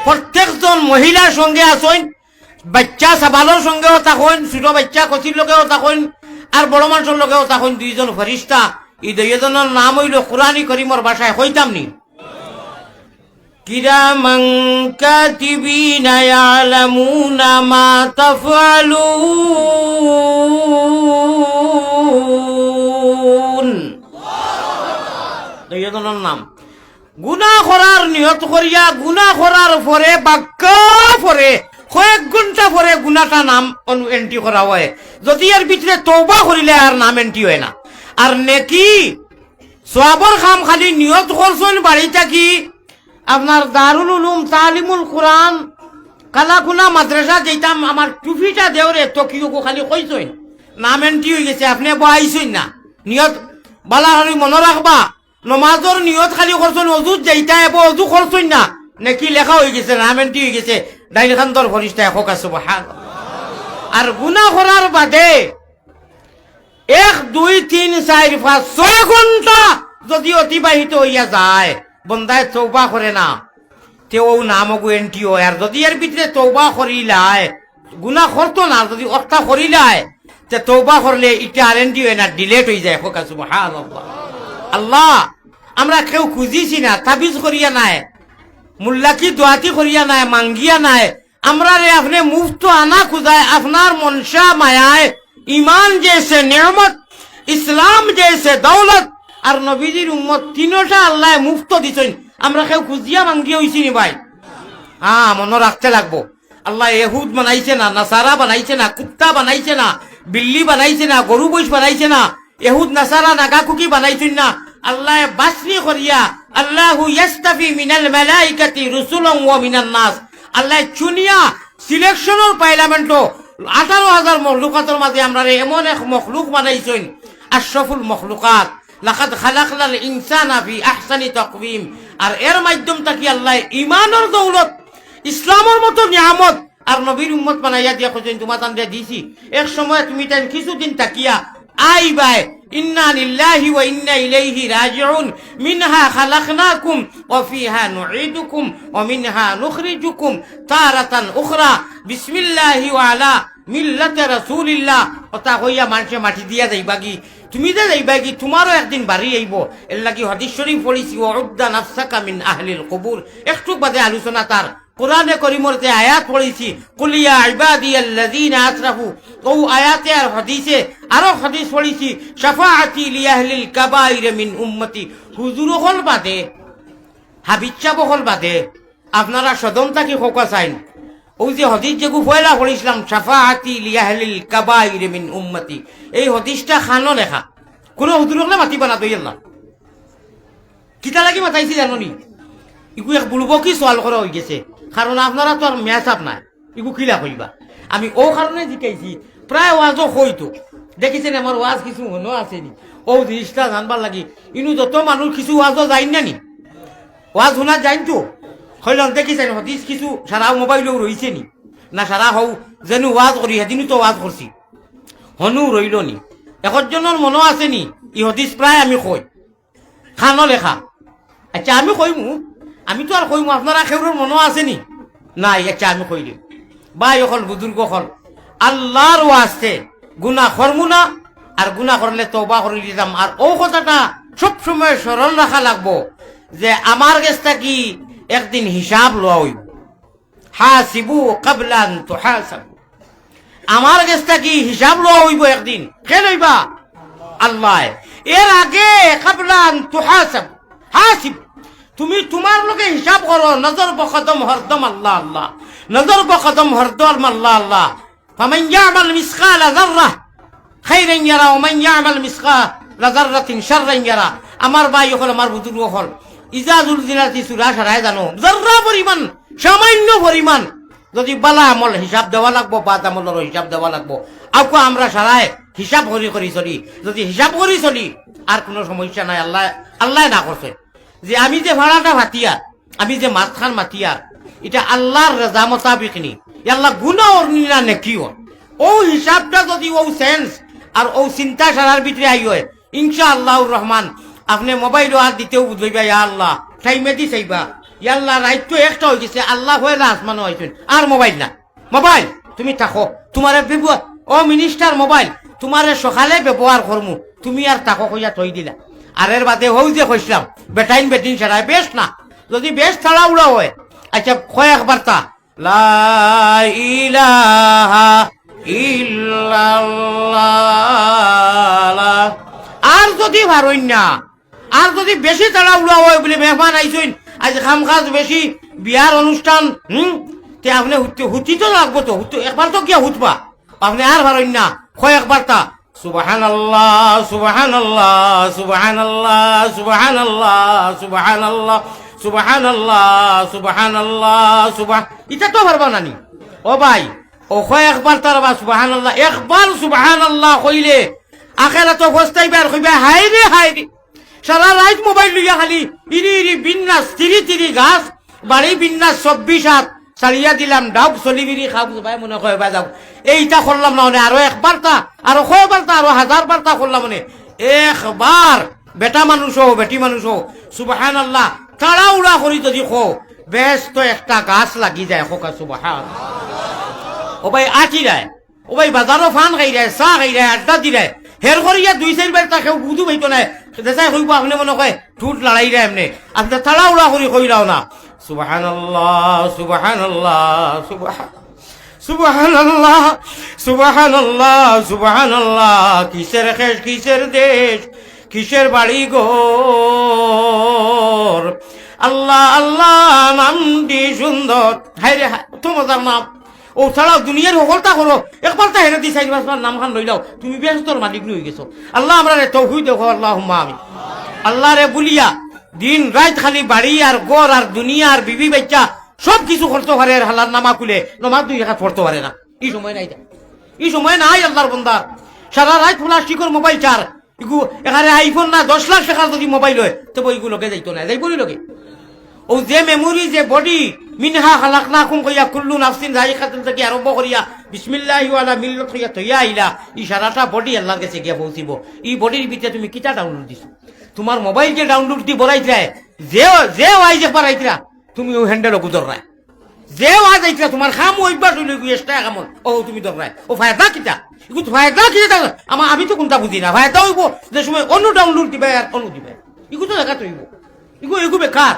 প্রত্যেকজন মহিলার সঙ্গে আছইন, বাইচ্চা সাবালর সঙ্গেও থাকইন, ছোট বাইচ্চা কচির লগেও থাকইন, আর বড় মানষর লগেও থাকইন, দুইজন ফরিস্তা। ই দুইজনর নাম অইলো কুরআনি করিমর ভাষায় কইতাম নি, কিরামান কাতিবিনা ইয়ালামুনা মা তাফআলুন। দুইজনর নাম। গুনা করার নিয়ত করিয়া, গুনা করার পরে, বাক্কা পরে, কয়েক ঘন্টা পরে গুনাটা নাম অনু-, এন্ট্রি করা অয়। যদি এর ভিতরে তওবা করিলে আর নাম এন্ট্রি অয় না। আর নেকি, সওয়াবর কাম খালি নিয়ত করছইন বাড়ি থাকি, আপনার দারুল উলুম, তালিমুল কুরআন, কালাকুনা মাদ্রাসা যাইতাম, আমার টুপিটা দেওরে, তকিওগু খালি কইছইন, নাম এন্ট্রি অইগেছে, আপনে বওয়াইছইন না। নিয়ত বালা করি মনো রাখবা, নমাজর নিয়ত খালি করছইন, অজুত যাইতা, এবো অজু করছইন না, নেকি লেখা অইগেছে, নাম এন্ট্রি অইগেছে, ডাইন খান্দর ফরিস্তায় কউক্কা সুবহানাল্লাহ। আর গুনা করার বাদে এক, দুই, তিন, চাইর, পাঁচ, ছয় ঘন্টা যদি অতিবাহিত অইয়া যায়, বন্দায় তওবা করে না, তে অউ নাম অগু এন্ট্রি অয়। আর যদি এর ভিতরে তওবা করিলায়, গুনা করতো না, যদি অকটা করিলায়, তে তওবা করলে ইটা আর এন্ট্রি অয় না, ডিলিট অইযায়। কউক্কা সুবহানাল্লাহ। আল্লাহ, আমরা কেউ খুজিছি না, তাবিজ করিয়া নায়, মুল্লাকি দোয়াতি করিয়া নায়, মাঙ্গিয়া নায়, আমরারে আপনে মুফতো আনা খুজায়, আপনার মনশা মায়ায়, ইমান জেসে নেয়ামত, ইসলাম জেসে দৌলত, আর নবীজির উম্মত তিনোটা আল্লায় মুফতো দিছইন। আমরা কেউ খুজিয়া মাঙ্গিয়া অইছি নি ভাই? হ্যাঁ, মনো রাখতে লাগবো। আল্লায় এহুদ বানাইছে না, নাসারা বানাইছে না, কুত্তা বানাইছে না, বিল্লি বানাইছে না, গরু বইস বানাইছে না, এহুদ নাসারা নাগা কুকি বানাইছইন না। আল্লায় বাছনি করিয়া, আল্লাহু ইয়াস্তাফি মিনাল মালাইকাতি রুসুলান ওয়া মিনান নাস। আল্লায় চুনিয়া সিলেকশনর পার্লামেন্টো আঠারো হাজার মখলুকাতর মাঝে আমরারে এমন এক মখলুক বানাইছইন, আশরাফুল মখলুকাত। লাকাদ খালাকনাল ইনসানা ফি আহসানি তাকওয়িম। আর এর মাধ্যম থাকি আল্লায় ইমানর দৌলত, ইসলামর মতো নিয়ামত, আর নবীর উম্মত বানাইয়া দিয়া কইছইন, "তুমাতানরে দিছি।" এক সময় তুমি তাইন কিছুদিন থাকিয়া আইবায়, "ইন্না লিল্লাহি ওয়া ইন্না ইলাইহি রাজিউন, মিনহা খালাকনাকুম ওয়া ফিহা নুঈদুকুম ওয়া মিনহা নুখরিজুকুম তারাতান উখরা, বিসমিল্লাহি ওয়া আলা মিল্লাতে রাসূলিল্লাহ।" অতা কইয়া মানষে মাটি দিয়া যাইবাগি। তুমি যে যাইবাগি, তুমারও একদিন বাড়ি আইবো। এরলাগি হাদিস শরীফ পড়ছি, "ওয়া উদ্দা নাফসাকা মিন আহলিল কুবুর।" একটুক বাদে আলোচনা তার। কোরআনে করিমর যে আয়াত পড়ছি, "কুল ইয়া ইবাদিয়াল্লাযীনা আসরাফু", অউ আয়াতে আর হাদিসে, আরো হাদিস পড়ছি, "শাফাআতি লিআহলিল কাবাইর মিন উম্মতি।" হুজুর অকল বাদে, হাফিজ সাব অকল বাদে, আপনারা সদন থাকি কউক্কা চাইন। অউ যে হাদিস যেগু পয়লা পড়ছিলাম, "শাফাআতি লিআহলিল কাবাইর মিন উম্মতি", এই হাদিসটা কানো লেখা। কুনু হুজুর অকলে মাতিবা না, দইয়াল্লা। কিতা লাগি মাতাইছি জানো নি? ইগু এক বুড়বকি সওয়াল করা অইগেছে, কারণ আপনারা তো আর মেসাব নাই, ইগু কিলা কইবা? আমি অউ কারণে জিকাইছি, প্রায় ওয়াজও কইতো, দেখিছেন আমার ওয়াজ কিছু মনো আছে নি? অউ জিনিসটা জানবার লাগি, ইনো যত মানুষ কিছু ওয়াজও যাইন না নি, ওয়াজ হুনা যাইন তো, কইলাম দেখিছেন হাদিস কিছু সারা মোবাইলও রইছে নি, না সারা হউ যেনু ওয়াজ করি, হেদিনও তো ওয়াজ করছি, হনু রইল নি, একজনর মনো আছে নি? ই হাদিস প্রায় আমি কই, কানো লেখা। আচ্ছা, আমি কইমু, আমি তো আর কইমু, আপনারা কেউরর মনো আছে নি? নাই, আচ্ছা, আমি কইলিমু। ভাই অকল, বুজুর্গ অকল, আল্লার ওয়াস্তে গুনা করমু না, আর গুনা করলে তওবা করি দিতাম। আর অউ কথাটা সব সময় স্মরণ রাখা লাগবো যে আমার গেছ থাকি একদিন হিসাব লওয়া অইবো। হাসিবু ক্বাবলা আন তুহাসাবু। আমার গেছ থাকি হিসাব লওয়া অইবো একদিন। কে লইবা? আল্লায়। এর আগে ক্বাবলা আন তুহাসাবু। হাসিব। তুমি তুমার লগে হিসাব করো, নজর বকদম হরদম আল্লাহ আল্লাহ। নজর বকদম হরদম আল্লাহ আল্লাহ। ফামান ইয়ামাল মিসকালা যাররা খাইরান ইয়ারা ওয়া মান ইয়ামাল মিসকালা যাররাতিন শাররান ইয়ারা। আমার ভাই অকল, আমার বুজুর্গ অকল, ইজা জুলজিলাতিস সুরা সারায় জানো, যাররা পরিমাণ, সামান্য পরিমাণ যদি বালা আমল হিসাব দেওয়া লাগবো, বাদ আমলরও হিসাব দেওয়া লাগবো। আউক্কা আমরা সারায় হিসাব করি করি চলি। যদি হিসাব করি চলি, আর কুনু সমস্যা নাই, আল্লায়, আল্লায় না করছে। যে আমি যে ভাড়াটা ভাতিয়ার, আমি যে মাতখান মাতিয়ার, ইটা আল্লার রেজা মোতাবিক নি, ই আল্লা গুনা অর নি না নেকি অর। অউ হিসাবটা যদি অউ সেন্স আর অউ চিন্তা সারার ভিতরে আই অয়, ইনশাআল্লাহুর রহমান, আপনে মোবাইলো আত দিতেউ বুঝবা, ইয়া আল্লা, টাইমেদি চাইবা, ইয়া আল্লা, রাইত তো একটা অইগেছে, আল্লা পয়লা আসমানো আইছইন, আর মোবাইল না। মোবাইল, তুমি থাকো, তুমারে ব্যবহার, ও মিনিস্টার মোবাইল, তুমারে সকালে ব্যবহার করমু, তুমি আর থাকো কইয়া থই দিলা। আর এর বাদে হউ যে কইছলাম, বেটাইন বেটিন সারায় বেশ না, যদি বেশ তাড়াহুড়া অয়, আচ্ছা, কয় একবার তা, লা ইলাহা ইল্লাল্লাহ। আর যদি পারইন না, আর যদি বেশি তাড়াহুড়া অয় বুলে মেহমান আইছইন, আইজ কাম কাজ বেশি, বিয়ার অনুষ্ঠান, হুম, তে আপনে হুতি, হুতি তো লাগবো তো, হুতি, একবার তো গিয়া হুতবা, আপনে আর পারইন না, কয় একবার তা, সুবহানাল্লাহ, সুবহানাল্লাহ, সুবহানাল্লাহ, সুবহানাল্লাহ, সুবহানাল্লাহ, সুবহানাল্লাহ, সুবহানাল্লাহ, সুবহান-, ইটা তো পারবা না নি? ও ভাই, ও কয় একবার তার বা সুবহানাল্লাহ, একবার সুবহানাল্লাহ কইলে আখেরাতো পস্তাইবা আর কইবা, হায় রে, হায় রে। সারা রাইত মোবাইল লইয়া খালি ইরি ইরি বিন্যাস, তিরি তিরি গাছ, বাড়ি বিন্যাস চব্বিশ হাত, ছাড়িয়া দিলাম ডাব, চলি বিড়ি খাও, ভাই মনে কয়, ভাই যাও। এইটা করলাম না, মানে আরো একবার তা, আরো কয়বার তা, আরো হাজার বার তা করলাম, মানে একবার বেটা মানুষ হো, বেটি মানুষ হো, সুবহানাল্লাহ, তাড়াহুড়া করি যদি কও, বেশ তো একটা গাছ লাগি যায়, কউক্কা সুবহান। ও ভাই, আটিরায়, ও ভাই, বাজারো পান খাইরায়, চা খাইরায়, আড্ডা দিরায়, হের করিয়া দুই চাইর বার তা কেউ বুঝু পাইতো নায়। যেতায় কইবো, আপনে মনে কয় ঠুট লড়াইরায় এমনে, আপনে তাড়াহুড়া করি কইলাও না। সুবহানাল্লাহ, সুবহানাল্লাহ, সুবহান-, সুবহানাল্লাহ, সুবহানাল্লাহ, সুবহানাল্লাহ। কিসের খেশ, কিসের দেশ, কিসের বাড়ি ঘর। আল্লাহ, আল্লাহ, নামটি সুন্দর। হায় রে হায়, অত মজার নাম। অউ ছাড়াও দুনিয়ার হকলতা করো, একবার তা হেরে দি চাইর পাঁচবার নাম খান লইলাও, তুমি বেহেস্তর মালিক নি অইগেছো। আল্লাহ আমরারে তৌফিক দেও, আল্লাহুম্মা আমিন। আল্লাহরে ভুলিয়া দিন রাইত খালি বাড়ি আর ঘর আর দুনিয়া আর বিবি বাইচ্চা সব কিছু করতো পারে, আর হালার নামাজ খুলে নমাজ দুই রাকাত পড়তো পারে না। ই সময় নাই তা। ই সময় নাই আল্লাহর বন্দার। সারা রাইত প্লাস্টিকর মোবাইল চার। ইগু এখানে iPhone না দশ লাখ টেকার যদি মোবাইল অয়, তে ইগু লগে যাইতো নায়, যাইবো নি লগে? অউ যে memory, যে body, মিনহা খালাকনাকুম কইয়া কুল্লু নাফসিন যায়িকাতুল থাকি আরম্ভ করিয়া বিসমিল্লাহি ওয়া আলা মিল্লাত কইয়া থইয়া আইলা, ই সারাটা body আল্লাহর গেছে গিয়া পৌঁছিবো। ই bodyর ভিতরে তুমি কিতা download দিছো? তুমার মোবাইল যে download দি বড়াইতরায়, যে, যে ওয়াইজ একবার আইতরা, তুমি অউ handle অগু ধররায়। যে ওয়াজ আইতরা, তুমার কাম অভ্যাস অইলো, ইগু extra কাম অইলো। ও তুমি ধররায়। ও ফায়দা কিতা? ইগু তো ফায়দা কিতা? আমা-, আমি তো কুনটা বুঝি না। ফায়দা অইবো যে সময় অন্য download দিবায় আর অন্য দিবায়। ইগু তো জাগাত অইবো। ইগু, ইগু বেকার।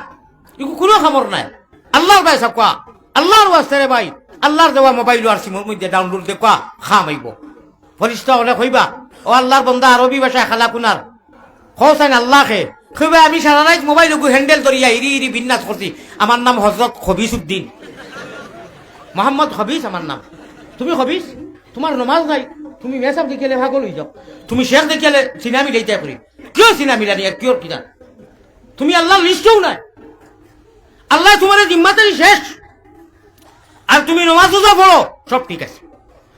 ইগু কুনু কামর নায়। আল্লাহর ভাই সাবকা, আল্লাহর ওয়াস্তে রে ভাই, আল্লাহর দেওয়া মোবাইল আর সিমর মধ্যে download দেখবা, কাম অইবো। ফিরিস্তা অকলে কইবা, "ও আল্লাহর বন্দা, আরবি ভাষায় খালাকুনার।" কও চাইন আল্লাহ কে। কইবা, "আমি সারা রাইত মোবাইল অগু handle ধরিয়া ইরি ইরি বিন্যাস করছি। আমার নাম হযরত খবিস উদ্দিন। মোহাম্মদ খবিস আমার নাম। তুমি খবিস? তুমার নমাজ নাই। তুমি মেসাব দেখিয়ালে পাগল অইযাও। তুমি শেখ দেখিয়ালে সিনা মিলাইতায় করি। কিয় সিনা মিলানি আর কিয়র কিনা? তুমি আল্লাহর লিস্টেও নাই।" আল্লায় তুমারে জিম্মাদারি শেষ। আর তুমি নমাজ রোজা পড়ো, সব ঠিক আছে।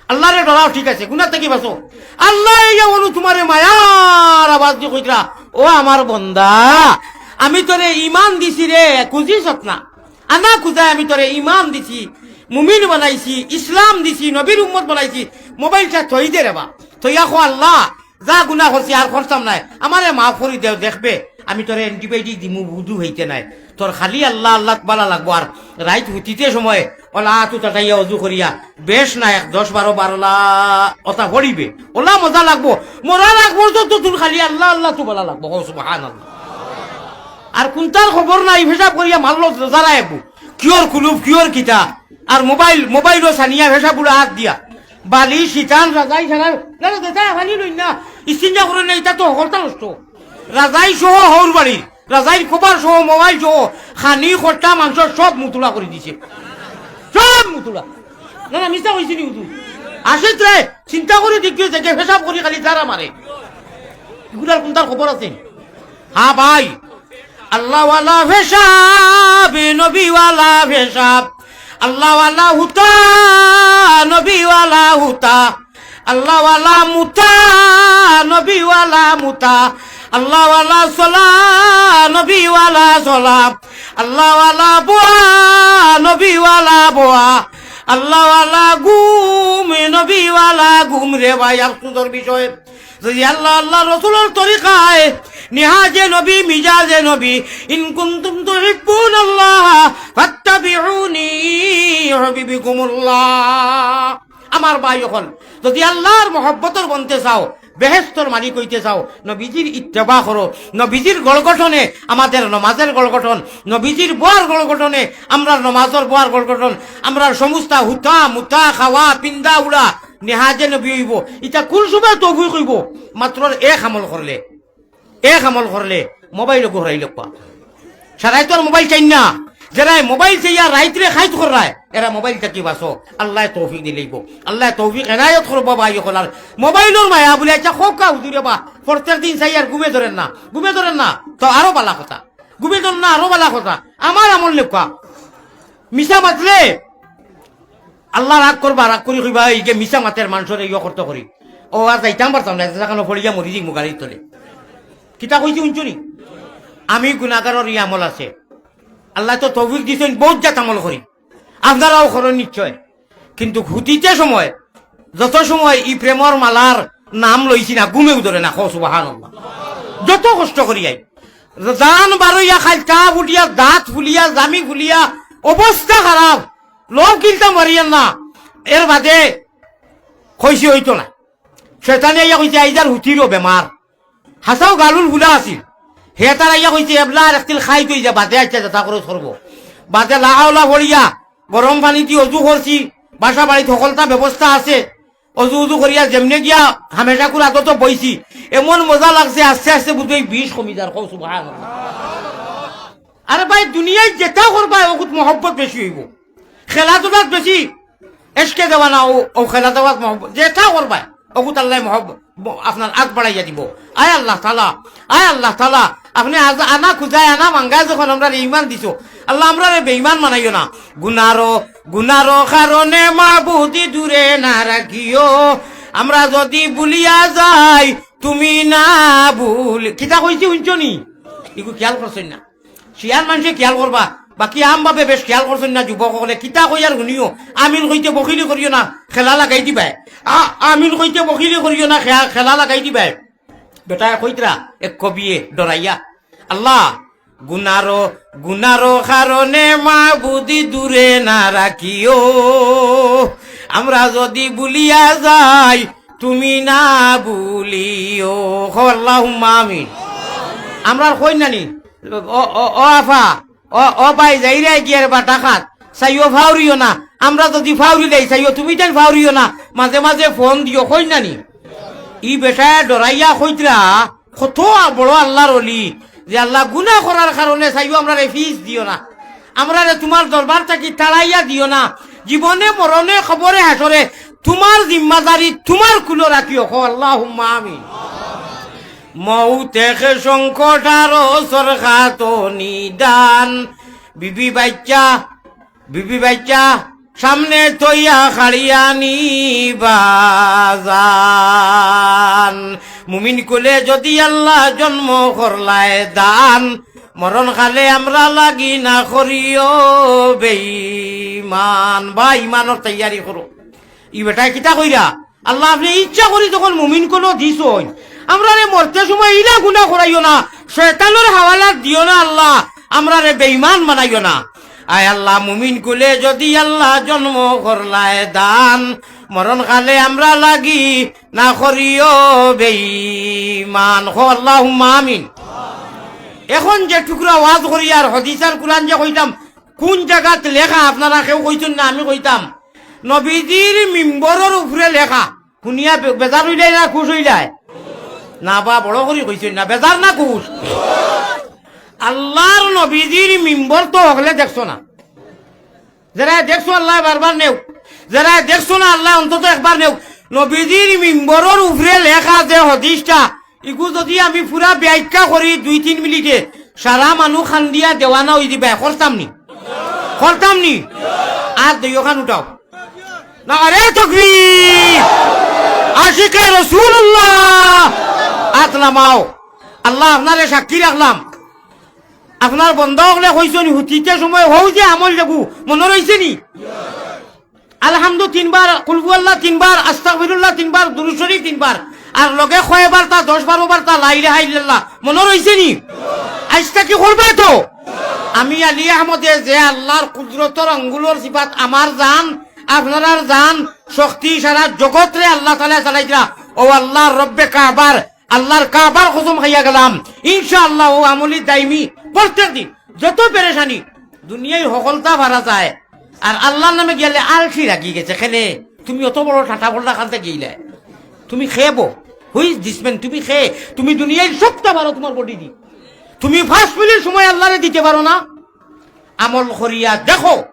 আল্লাহরে ডরাও, ঠিক আছে, গুনা থাকি বাঁচো। আল্লায় ইয়া বলু তুমারে মায়ার আওয়াজ দি কইতরা, "ও আমার বন্দা, আমি তোরে ইমান দিছি রে, খুজিছত না। আনা খুজায় আমি তোরে ইমান দিছি, মুমিন বানাইছি, ইসলাম দিছি, নবীর উম্মত বানাইছি, মোবাইলটা থই দে রে বা।" থইয়া কও, "আল্লাহ, যা গুনা করছি আর করতাম নায়, আমারে মাফ করি দেও, দেখবে, আমি তোরে antibiotic দিমু, বুধু হইতে নায়, তোর খালি আল্লাহ আল্লাহ বালা লাগবো।" আর রাইত হুতিতে সময় ওলা আতু তাতাইয়া অজু করিয়া বেশ না এক দশ বারো বারোলা ওটা পড়িবে, ওলা মজা লাগবো। মরার আগ পর্যন্ত তোর খালি আল্লাহ আল্লাহ তো বালা লাগবো। ও সুবহানাল্লাহ। আর কুনটার খবর নাই, পেশাব করিয়া মারলো যারা একবু, কিয়র কুলুপ, কিয়র কিতা, আর মোবাইল, মোবাইলও সানিয়া পেশাব উড়া হাত দিয়া। বালি, শীতান, রাজাই সারা, না, না, যেটা খালি লই না, ইস্তিঞ্জা করে না, ইটা তো হকলতা নষ্ট। রাজাই সহ হউর বাড়ির, রাজাইর কভার সহ, মোবাইল সহ, খানি, খট্টা, মাংস সব মুতুলা করি দিছে। সব মুতুলা। না, না, মিছা কইছি নি হুজুর? আসিত রে, চিন্তা করি দেখিও যে পেশাব করি খালি যারা মারে। ইগুলার কুনটার খবর আছে? হ্যাঁ ভাই, আল্লাহওয়ালা পেশাব, নবীওয়ালা পেশাব, আল্লাহওয়ালা হুতা, নবীওয়ালা হুতা, আল্লাহওয়ালা মুতা, নবীওয়ালা মুতা, আল্লাহওয়ালা সলা, নবীওয়ালা সলা, আল্লাহওয়ালা বোয়া, নবীওয়ালা বোয়া, আল্লাহওয়ালা ঘুম, নবীওয়ালা ঘুম। রে ভাই, আর সুন্দর বিষয়, যদি আল্লাহ, আল্লাহ রসুলর তরিকায়, নিহাজে নবী, মিজাজে নবী, ইন কুনতুম তুহিব্বুনাল্লাহ ফাত্তাবিউনি ইউহবিবকুমুল্লাহ। আমার ভাই অকল, যদি আল্লাহর মহব্বতর বনতে চাও, বেহেস্তর মালিক অইতে চাও, নবীজির ইত্তেবা করো। নবীজির গড় গঠনে আমাদের নমাজের গড় গঠন, নবীজির বোয়ার গড় গঠনে আমরার নমাজর বোয়ার গড় গঠন, আমরার সমস্ত হুতা, মুতা, খাওয়া, পিন্দা, উড়া, নিহাজে নবী অইবো। ইতা কুন সময় তৌফিক অইবো? মাত্র এক আমল করলে, এক আমল করলে, মোবাইল ঘুরাই লোক। সারাই তো আর মোবাইল চাইন না। যেরায় মোবাইল চাইয়া রাইতরে খাইত কররায়, এরা মোবাইল থাকি বাঁচো। আল্লায় তৌফিক দিলাইবো, আল্লায় তৌফিক এনায়ত করবো ভাই অকল। আর মোবাইলর মায়া বুলে, আচ্ছা, খোকা হুজুরে বা, প্রত্যেক দিন চাই আর ঘুমে ধরের না, ঘুমে ধরের না, তো আরো বালা কথা। ঘুমে ধরের না, আরো বালা কথা। আমার আমল লেখা, মিছা মাতলে আল্লাহ রাগ করবা, রাগ করি কইবা, "এই যে মিছা মাতের মানষরে ইয়ে করতে করি।" ও আর যাইতাম পারতাম না, যেখানে পড়িয়া মরি যাইমু গাড়ির তলে। কিতা কইছি হুনছো নি? আমি গুনাগারর ই আমল আছে। আল্লায় তো তৌফিক দিছইন, বউত জাত আমল করি। আপনারাও করইন নিশ্চয়। কিন্তু হুতিতে সময়, যত সময় ই প্রেমর মালার নাম লইছি না, ঘুমেও ধরে না, কও সুবহানাল্লাহ। যত কষ্ট করি আই, জান বারইয়া খাইল, তা ফুটিয়া, দাঁত ফুলিয়া, জামি ফুলিয়া, অবস্থা খারাপ, লব কিনতাম পারিয়ার না। এর বাদে কইছি অইতো না। শয়তানে আইয়া কইছে, "আইজ আর হুতিরও বেমার।" হাছাউ গালুল ফুলা আছিল। হে তার আইয়া কইছে, "এবলা আর একতিল খাই তই যা, বাদে আইচ্ছা যেতা খরচ করবো।" বাদে লাহাওলা পড়িয়া, গরম পানি দি অজু করছি, বাসা বাড়িত হকলতা ব্যবস্থা আছে। অজু উজু করিয়া যেমনে গিয়া হামেশাকুর আদতো বইছি, এমন মজা লাগছে, আস্তে আস্তে বুঝি বিষ কমি যার। কও সুবহানাল্লাহ। আরে ভাই, দুনিয়াত যেতা করবায়, অগুত মহব্বত বেশি অইবো। খেলাধুলাত বেশি, এশকে দেওয়ানা, ও, ও খেলা দেওয়াত মহব্বত, যেতা করবায়, অগুত আল্লায় মহব্বত, ম-, আপনার আগ বাড়াইয়া দিবো। আয় আল্লাহ তাআলা, আয় আল্লাহ তাআলা, আপনে আজ আনা খুজায় আনা মাঙ্গায় যখন আমরারে ইমান দিছো, আল্লাহ, আমরারে বেইমান বানাইও না। গুনারো, গুনারো কারণে মাবুদি দূরে না রাখিও, আমরা যদি ভুলিয়া যাই, তুমি না ভুল-, কিতা কইছি হুনছো নি? ইগু খিয়াল করছইন না। শিয়ান মানষে খিয়াল করবা, বাকি আমভাবে বেশ খিয়াল করছইন না যুবক অকলে। কিতা কইয়ার হুনিও, আমিন কইতে বখিলি করিও না, খেলা লাগাই দিবায়। আ-, আমিন কইতে বখিলি করিও না, খেয়া-, খেলা লাগাই দিবায়। বেটায় কইতরা এক কবিয়ে ডরাইয়া, "আল্লাহ, গুনারো, গুনারো কারণে মাবুদি দূরে না রাখিও, আমরা যদি ভুলিয়া যাই, তুমি না ভুলিও।" কও আল্লাহুম্মা আমিন। আমরার কইন না নি? ও, ও, ও আফা, ও, ও ভাই, যাইরায় গিয়ার বাটা খাত, চাইও ফাউরিও না। আমরা যদি ফাউরি দেই, চাইও তুমি তাইন ফাউরিও না। মাঝে মাঝে ফোন দিও, কইন না নি? ই বেটায় ডরাইয়া কইতরা, কত বড় আল্লাহর অলি, যে আল্লাহ গুনা করার কারণে চাইও আমরারে ফিস দিও না, আমরারে তুমার দরবার থাকি তাড়াইয়া দিও না। জীবনে মরণে কবরে হাশরে তুমার জিম্মাদারি তুমার কুলো রাখিও। কও আল্লাহুম্মা আমিন। মউত এক সংকট আর সরকাত নিদান। বিবি বাইচ্চা, বিবি বাইচ্চা সামনে থইয়া খাড়িয়া নিবা জান। মুমিন কুলে যদি আল্লাহ জন্ম করলায় দান, মরণ কালে আমরা লাগি না করিও বেইমান। বা ইমানর তৈয়ারি করো। ই বেটায় কিতা কইরা? আল্লাহ, আপনে ইচ্ছা করি যখন মুমিন কুলো দিছইন, আমরারে মরতে সময় ইলা গুনা করাইও না, শয়তানর হাওয়ালাত দিও না আল্লাহ, আমরারে বেইমান বানাইও না। আয় আল্লাহ, মুমিন কুলে যদি আল্লাহ জন্ম করলায় দান, মরণ কালে আমরা লাগি না করিও বেইমান। কও আল্লাহুম্মা আমিন। এখন যে টুকরা ওয়াজ করি আর হাদিস আর কুরআন যে কইতাম, কুন জাগাত লেখা আপনারা কেউ কইছইন না, আমি কইতাম, নবীজির মিম্বরর উপরে লেখা। হুনিয়া বে-, বেজার অইলায় না খুশ অইলায়? না বা, বড় করি কইছইন না, বেজার না খুশ? আল্লাহর নবীজির মিম্বর তো হকলে দেখছো না। যেরায় দেখছো আল্লায় বারবার নেউক, যেরায় দেখছো না আল্লায় অন্তত একবার নেউক। নবীজির মিম্বরর উপরে লেখা যে হাদিসটা, ইগু যদি আমি পুরা ব্যাখ্যা করি দুই তিন মিনিটে, সারা মানুষ কান্দিয়া দেওয়ানা অই দিবায়। করতাম নি? করতাম নি? আর দুইওখান উঠাও। নারে তকবীর! আশিকে রাসূলুল্লাহ! আত লামাও। আল্লাহ আপনারে সাক্ষী রাখলাম। আপনার বন্দা অকলে কইছইন, হুতিতে সময় হউ যে আমল যাবো, মনো রইছে নি? আলহামদু তিনবার, কুলহু আল্লাহ তিনবার, আস্তাগফিরুল্লাহ তিনবার, দুরূদ শরীফ তিনবার, আর লগে কয়বার তা দশ বারো বার তা লা ইলাহা ইল্লাল্লাহ, মনো রইছে নি? আইজ থাকি করবা তো? আমি আলী আহমদে যে আল্লাহর কুদরতর আঙ্গুলর সিফাত আমার জান, আপনারার জান, শক্তি সারা জগতরে আল্লাহ তাআলায় চালাইতরা। ও আল্লাহর রব্বে কাবার, আল্লাহর কাবার কসম খাইয়া গেলাম, ইনশাআল্লাহ ও আমলি দাইমি প্রত্যেক দিন। যত পেরেশানি, দুনিয়ার হকলতা ভারা যায়, আর আল্লাহর নামে গেলে আলসি লাগি গেছে। কেনে তুমি অত বড় টাটা বলটা কানতে গেইলে? তুমি খেবো, হুই দিসমেন, তুমি খে, তুমি দুনিয়ার সবটা ভালো তোমার বডি দি। তুমি পাঁচ মিনিট সময় আল্লাহরে দিতে পারো না? আমল করিয়া দেখো,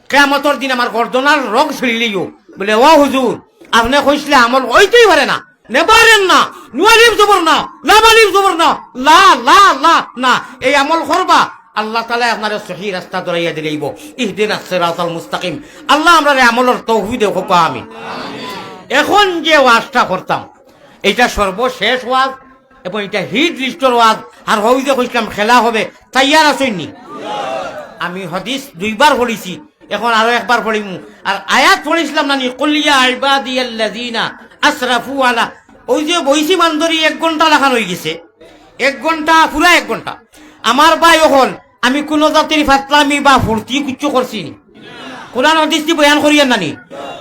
কিয়ামতর দিন আমার গর্দনার রগ ছিঁড়িলিও বলে, "ও হুজুর, আপনে কইছলে আমল অইতেই পারে না, নেবারেন না, নুয়ালিফ জবর না, লামালিফ জবর না, লা, লা, লা, না, এই আমল করবা, আল্লাহ তাআলায় আপনারে সহি রাস্তা ধরাইয়া দিলাইবো।" ইহদিনাস সিরাতাল মুস্তাকিম। আল্লাহ আমরারে আমলর তৌফিক দেও, কউক্কা আমিন। এখন যে ওয়াজটা করতাম, এইটা সর্বশেষ ওয়াজ, এবং ইটা হিট লিস্টর ওয়াজ। আর হউ যে কইছলাম খেলা হবে, তৈয়ার আছইন নি? আমি হাদিস দুইবার পড়ছি, এখন আরো একবার পড়িমু। আর আয়াত পড়ছিলাম না নি, "কুল ইয়া ইবাদিয়াল্লাযিনা আসরাফু আলা।" ওই যে বইছি মান্দরি এক ঘন্টা লাখান অই গেছে, এক ঘন্টা, পুরা এক ঘন্টা। আমার ভাই অকল, আমি কুনু জাতির ফাতলামি বা ফুর্তি কিচ্ছু করছি নি। কোরআন হাদিস দি বয়ান করিয়ার না নি।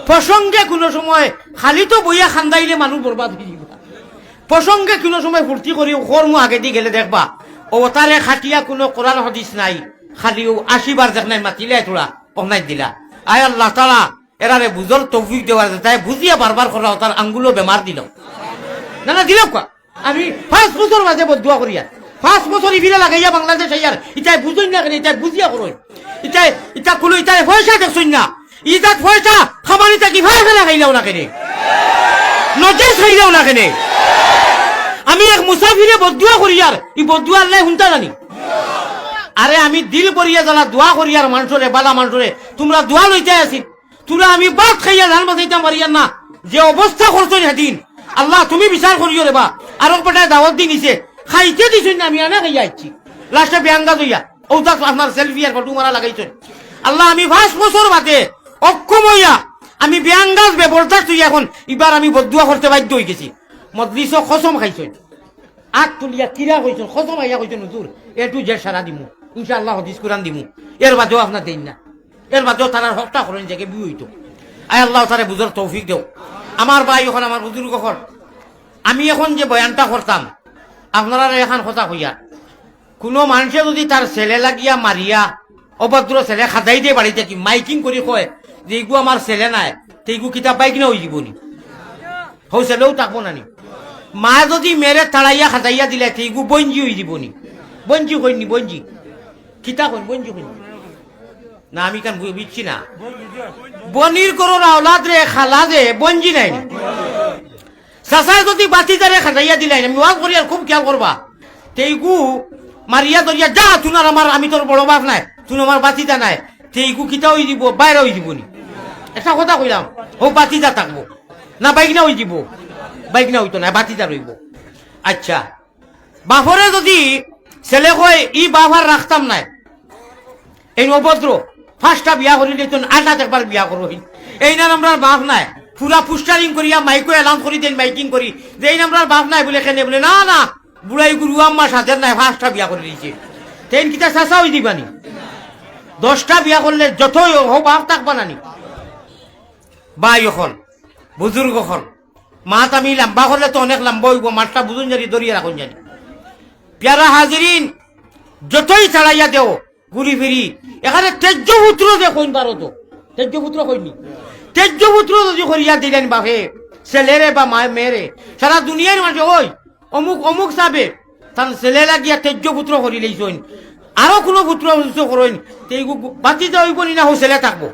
প্রসঙ্গে কুনু সময় খালি তো বইয়া খান্দাইলে মানুষ বরবাদ অই যাইবো। প্রসঙ্গে কুনু সময় ফুর্তি করি, করমু আগেদি গেলে দেখবা, ও তারে খাটিয়া কুনু কোরআন হাদিস নাই, খালি ও আশি বার দেখ নাই মাতিলে তোরা অন্যায় দিলা। আয় আল্লাহ তাআলা, এরারে বুঝর তৌফিক দেওয়ার, তাই বুঝিয়া বারবার করা, তার আঙ্গুলো বেমার দিল। না, না, দিল কয়া। আমি পাঁচ বছর বাদে বদদুয়া করিয়ার, পাঁচ বছর ইফিরা লাগাইয়া বাংলাদেশ আইয়ার, ইতায় বুঝইন না কেনে, ইতায় বুঝিয়া করইন। ইতায়, ইতা কুনু, ইতায় পয়সা দেখছইন না, ইজাত পয়সা খামানি থাকি ফাঁসে লাগাইলাও না কেনে, নজর খাইলাও না কেনে। আমি এক মুসাফিরে বদদুয়া করিয়ার, ই বদদুয়া আল্লাহ হুনতা জানি। আরে আমি দিল করিয়া জ্বালা দোয়া করিয়ার মানষরে, বালা মানষরে, তোমরা দোয়া লইতে আসি, তোরা আমি ভাত খাইয়া জান বাঁচাইতাম পারিয়ার না, যে অবস্থা করছইন হেদিন, আল্লাহ তুমি বিচার করিও রে বা। আর এক বেটায় দাওয়াত দি নিছে, খাইতে দিছইন না, আমি আনা খাইয়া আইছি। লাস্টে বেয়াঙ্গাজ অইয়া, ও তাক আপনার সেলফি আর ফটো মারা লাগাইছইন। আল্লাহ আমি পাঁচ বছর বাদে অক্ষম অইয়া, আমি বেয়াঙ্গাজ বেবরদাস্ত অইয়া এখন, ইবার আমি বদদুয়া করতে বাধ্য অই গেছি। মজলিসও কসম খাইছইন। আত তুলিয়া কিরা কইছইন, কসম আইয়া কইছইন, "হুজুর, A to Z সারা দিমু, ইনশাআল্লাহ হাদিস কোরআন দিমু, এর বাদেও আপনার দেইন না, এর বাদেও তারার হকটা করইন যে কে বি অইতো।" আয় আল্লাহ তারে বুঝর তৌফিক দেও। আমার ভাই অকল, আমার বুজুর্গ অকল, আমি এখন যে বয়ানটা করতাম, আপনারারে এখান কথা কইয়া, কুনু মানষে যুদি তার ছেলে লাগিয়া মারিয়া অভদ্র ছেলে খাদাই দে বাড়িত থাকি মাইকিং করি কয় যে, "ইগু আমার ছেলে নায়", তে ইগু কিতা বাইগনা অই যিবো নি? হউ ছেলেও থাকবো না নি? মা যুদি মেয়েরে তাড়াইয়া খাদাইয়া দিলে, তে ইগু বইনজি অই যিবো নি? বইনজি কইন নি, বইনজি। কিতা কইন, বইনজি কইন নি? না, আমি কান বু-, বুঝছি না। বইনর ঘরর আওলাদ রে, খালা যে, বইনজি নায় নি? চাচায় যুদি ভাতিজারে খাদাইয়া দিলাইন, আমি ওয়াজ করিয়ার খুব খেয়াল করবা। তে ইগু মারিয়া ধরিয়া, "যা, তুন আর আমার, আমি তোর বড় বাপ নায়, তুন আমার ভাতিজা নায়।" তে ইগু কিতা অই যিবো, বাইগনা অই যিবো নি? একটা কথা কইলাম, হউ ভাতিজা থাকবো না, বাইগনা অই যিবো, বাইগনা অইতো নায়, ভাতিজা রইবো। আচ্ছা, বাপরে যুদি ছেলে কয়, "ই বাপ আর রাখতাম নায়, এইন অভদ্র, পাঁচটা বিয়া করিলিছইন, আটাত একবার বিয়া করইন, এইন আর আমরার বাপ নায়।" পুরা পোস্টারিং করিয়া মাইকো এলান করি দেইন, মাইকিং করি যে, "এইন আমরার বাপ নায়", বুলে, "কেনে?" বুলে, "না, না, বুড়াই গুরু আম্মা সাধের নায়, পাঁচটা বিয়া করিলিছে।" তে এইন কিতা চাচা অই যিবা নি? দশটা বিয়া করলে যতই হউ, বাপ থাকবা না নি? ভাই অকল, বুজুর্গ অকল, মাত আমি লাম্বা করলে তো অনেক লাম্বা অইবো, মাতটা বুঝইন জানি, ধরিয়া রাখইন জানি। পিয়ারা হাজিরিন, যতই ছাড়াইয়া দেও, ঘুরি ফিরি, এখানে তেজ্য পুত্র যে কইন পারো তো, তেজ্য পুত্র কইন নি? তেজ্য পুত্র যুদি করিয়া দিলাইন বাপে, ছেলেরে বা মায় মেয়েরে, সারা দুনিয়ার মাঝে ওই অমুক অমুক সাবে তান ছেলে লাগিয়া তেজ্য পুত্র করিলাইছইন, আরো কুনু পুত্র পুত্র করইন, তে ইগু ভাতিজা অইবো নি না হউ ছেলে থাকবো?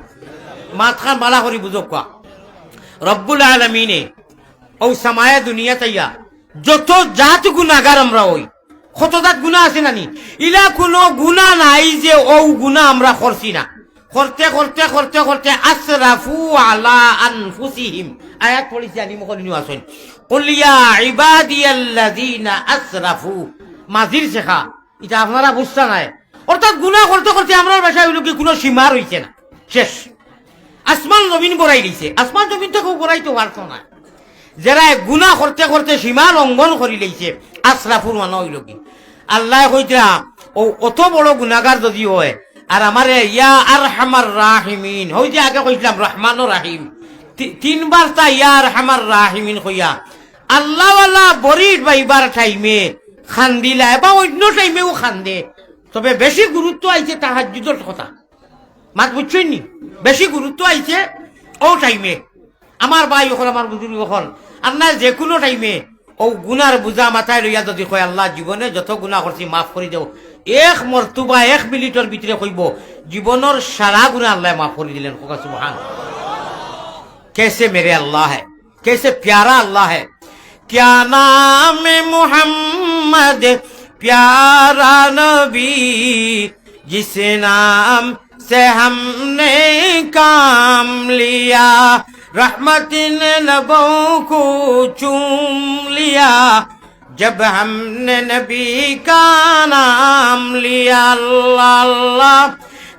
মাতখান বালা করি বুঝউক্কা। রব্বুল আলামিনে অউ সামায়ে দুনিয়াত আইয়া যত জাত গুনাগার আমরা অই, কত জাত গুনা আছে না নি? ইলা কুনু গুনা নাই যে অউ গুনা আমরা করছি না। করতে করতে করতে করতে আসরাফু আলা আনফুসিহিম। আয়াত পড়ছি, আলিম অকল ইনো আছইন। কুল ইয়া ইবাদিয়াল্লাযিনা আসরাফু। মাঝির শেখা, ইটা আপনারা বুঝতা নায়। অর্থাৎ গুনা করতে করতে আমরার ভাষায় অইলো কি কুনু সীমা রইছে না, শেষ। আসমান জমিন ভরাই দিছে, আসমান জমিন তো কেউ ভরাইতো পারতো না। যেরা গুনা করতে করতে সীমা লঙ্ঘন করি লইছে, আসরাফুর মানে অইলো কি? আল্লায় কইতরা, ও অত বড় গুনাগার যদি অয়, আর আমারে ইয়া আরহামার রাহিমিন, অউ যে আগে কইছলাম রহমান ও রাহিম, তি-, তিনবার তা ইয়া আরহামার রাহিমিন কইয়া, আল্লাহওয়ালা বড়ি বাইবার টাইমে খান্দিলায় বা অইন্য টাইমেও খান্দে, তবে বেশি গুরুত্ব আইছে তাহাজ্জুদর কথা। মাত বুঝছইন নি? বেশি গুরুত্ব আইছে অউ টাইমে। আমার ভাই অকল, আমার বুজুর্গ অকল, আপনার যে কুনু টাইমে অউ গুনার বুঝা মাথায় লইয়া যদি কয়, "আল্লাহ, জীবনে যত গুনা করছি মাফ করি দেও", এক মর্তবা এক মিনিটর ভিতরে কইবো, জীবনর সারা গুনা আল্লায় মাফ করি দিলেন। কউক্কা সুবহান। कैसे मेरे अल्लाह है, कैसे प्यारा अल्लाह है। क्या नाम मोहम्मद, प्यारा नबी, जिस नाम से हमने काम लिया, रहमत नबों को चूम लिया, जब हमने नबी का नाम लिया। अल्लाह अल्लाह,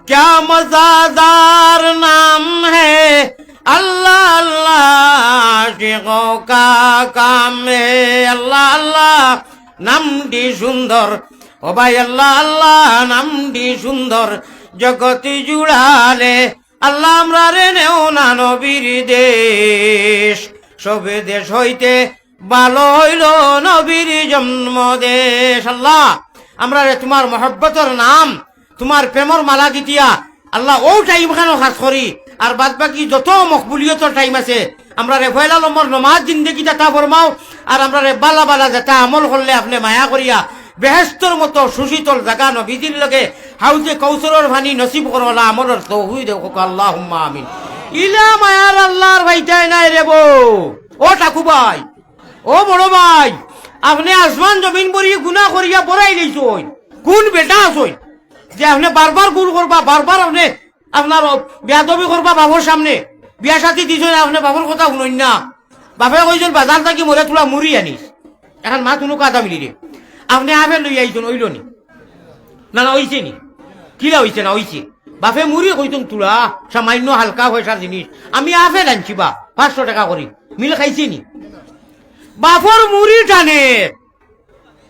क्या मज़ेदार नाम है। अल्लाह अल्लाह, आशिकों का काम है। अल्लाह अल्लाह, নামটি সুন্দর। ও ভাই, আল্লাহ আল্লাহ, নামটি সুন্দর। জগত জুড়ালে আল্লাহ, আমরারে নেও না নবীর দেশ। সব দেশ হইতে ভালো অইলো নবীর জন্ম দেশ। আল্লাহ, আমরারে তুমার মহব্বতর নাম, তুমার প্রেমর মালা গিতিয়া, আল্লাহ, অউ টাইম খানো খাস করি, আর বাদ বাকি যত মকবুলিয়তর টাইম আছে, আমরারে পয়লা নম্বর নমাজ জিন্দেগিত আতা ফরমাও, আর আমরারে বালা বালা যেতা আমল করলে আপনে মায়া করিয়া বেহেস্তর মতো সুশীতল জাগা নবীজির লগে হাউজে কৌসরর পানি নসিব করো, অলা আমলর তৌফিক দেও, কউক্কা আল্লাহুম্মা আমিন। ইলা মায়ার আল্লাহর ভাইটাই নাই রে বউ, ও ঠাকু ভাই, ও বড় ভাই, আপনে আসমান জমিন ভরি গুনা করিয়া বড়াই লইছইন। কুন বেটা আছইন যে আপনে বারবার ভুল করবা, বারবার আপনে আপনার বেয়াদবি করবা বাফর সামনে? বিয়া শাদি দিছইন, আপনে বাফর কথা হুনইন না। বাফে কইছইন, "বাজার থাকি মোরে থুড়া মুড়ি আনিস।" এখন মাত হুনো কাদা মিলি রে, আপনে আপেল লইয়া আইছইন, অইলো নি? না, না, অইছে নি? কিলা অইছে না? অইছে। বাফে মুড়ি কইছইন থুড়া, সামান্য হালকা পয়সার জিনিস। আমি আপেল আনছি বা, পাঁচশো টেকা করি। মিল খাইছে নি? বাফর মুড়ি টানের,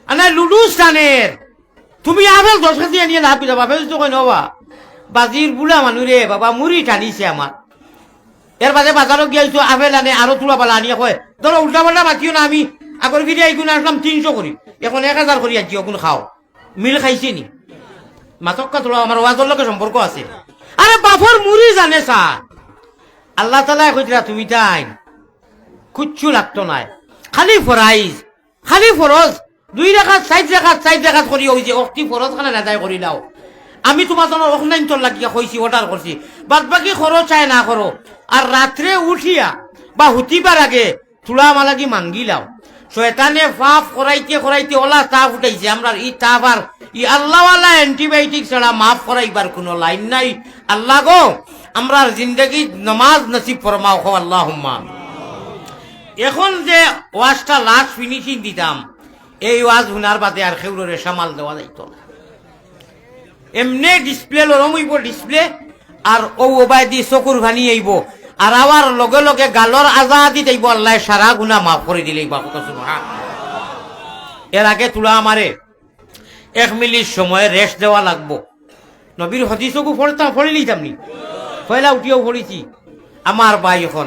আনা লুডুস টানের। তুমি আপেল দশ কেজি আনিয়া লাভ কিতা? বাফে যদি কইন, "ও বা, বাজির বুড়া মানু রে, বাবা মুড়ি টানিছে আমার।" এর বাদে বাজারো গিয়া অইতো আপেল আনে, আরো থুড়া বালা আনিয়া কয়, "ধরো, উল্টা পাল্টা মাতিও না, আমি আগর ফিরে আইগুন আনলাম তিনশো করি, এখন এক হাজার করি আনছি, অগুন খাও।" মিল খাইছে নি? মাতক্কা থুড়া, আমার ওয়াজর লগে সম্পর্ক আছে। আরে বাফর মুড়ি জানে স্যার। আল্লাহ তাআলায় কইতরা, "তুমি তাইন কুচ্ছু লাগতো নায়, খালি ফরাইজ, খালি ফরজ, দুই রাকাত, চাইর রাকাত, চাইর রাকাত করি অউ যে অক্তি ফরজ খানাইন আদায় করিলাও।" আমি তুমার জন্য অখনাইন্তর লাগিয়া কইছি, অর্ডার করছি, বাদ বাকি করো চাই না করো। আর রাত্রে উঠিয়া বা হুতিবার আগে থুড়া আমার লাগি মাঙ্গিলাও। শয়তানে পাপ করাইতে করাইতে অলা তাপ উঠাইছে, আমরার ই তাপ আর ই আল্লাহওয়ালা antibiotic ছাড়া মাফ করাইবার কুনু লাইন নাই। আল্লাহ গো, আমরার জিন্দেগিত নমাজ নসিব ফরমাও, কও আল্লাহুম্মা আমিন। এখন যে ওয়াজটা last finishing দিতাম, এই ওয়াজ হুনার বাদে আর কেউররে সামাল দেওয়া যাইতো না। এমনে display লরম অইবো display, আর অউ ওবায়দি চকুর পানি আইবো, আর আওয়ার লগে লগে গালর আজাদি যাইবো, আল্লায় সারা গুনা মাফ করি দিলে ইবা কথা সুবহান। এর আগে থুড়া আমারে এক মিনিট সময় rest দেওয়া লাগবো। নবীর হাদিসগু পড়তাম, পড়ি নিতাম নি? পয়লা উঠিয়াউ পড়ছি। আমার ভাই অকল,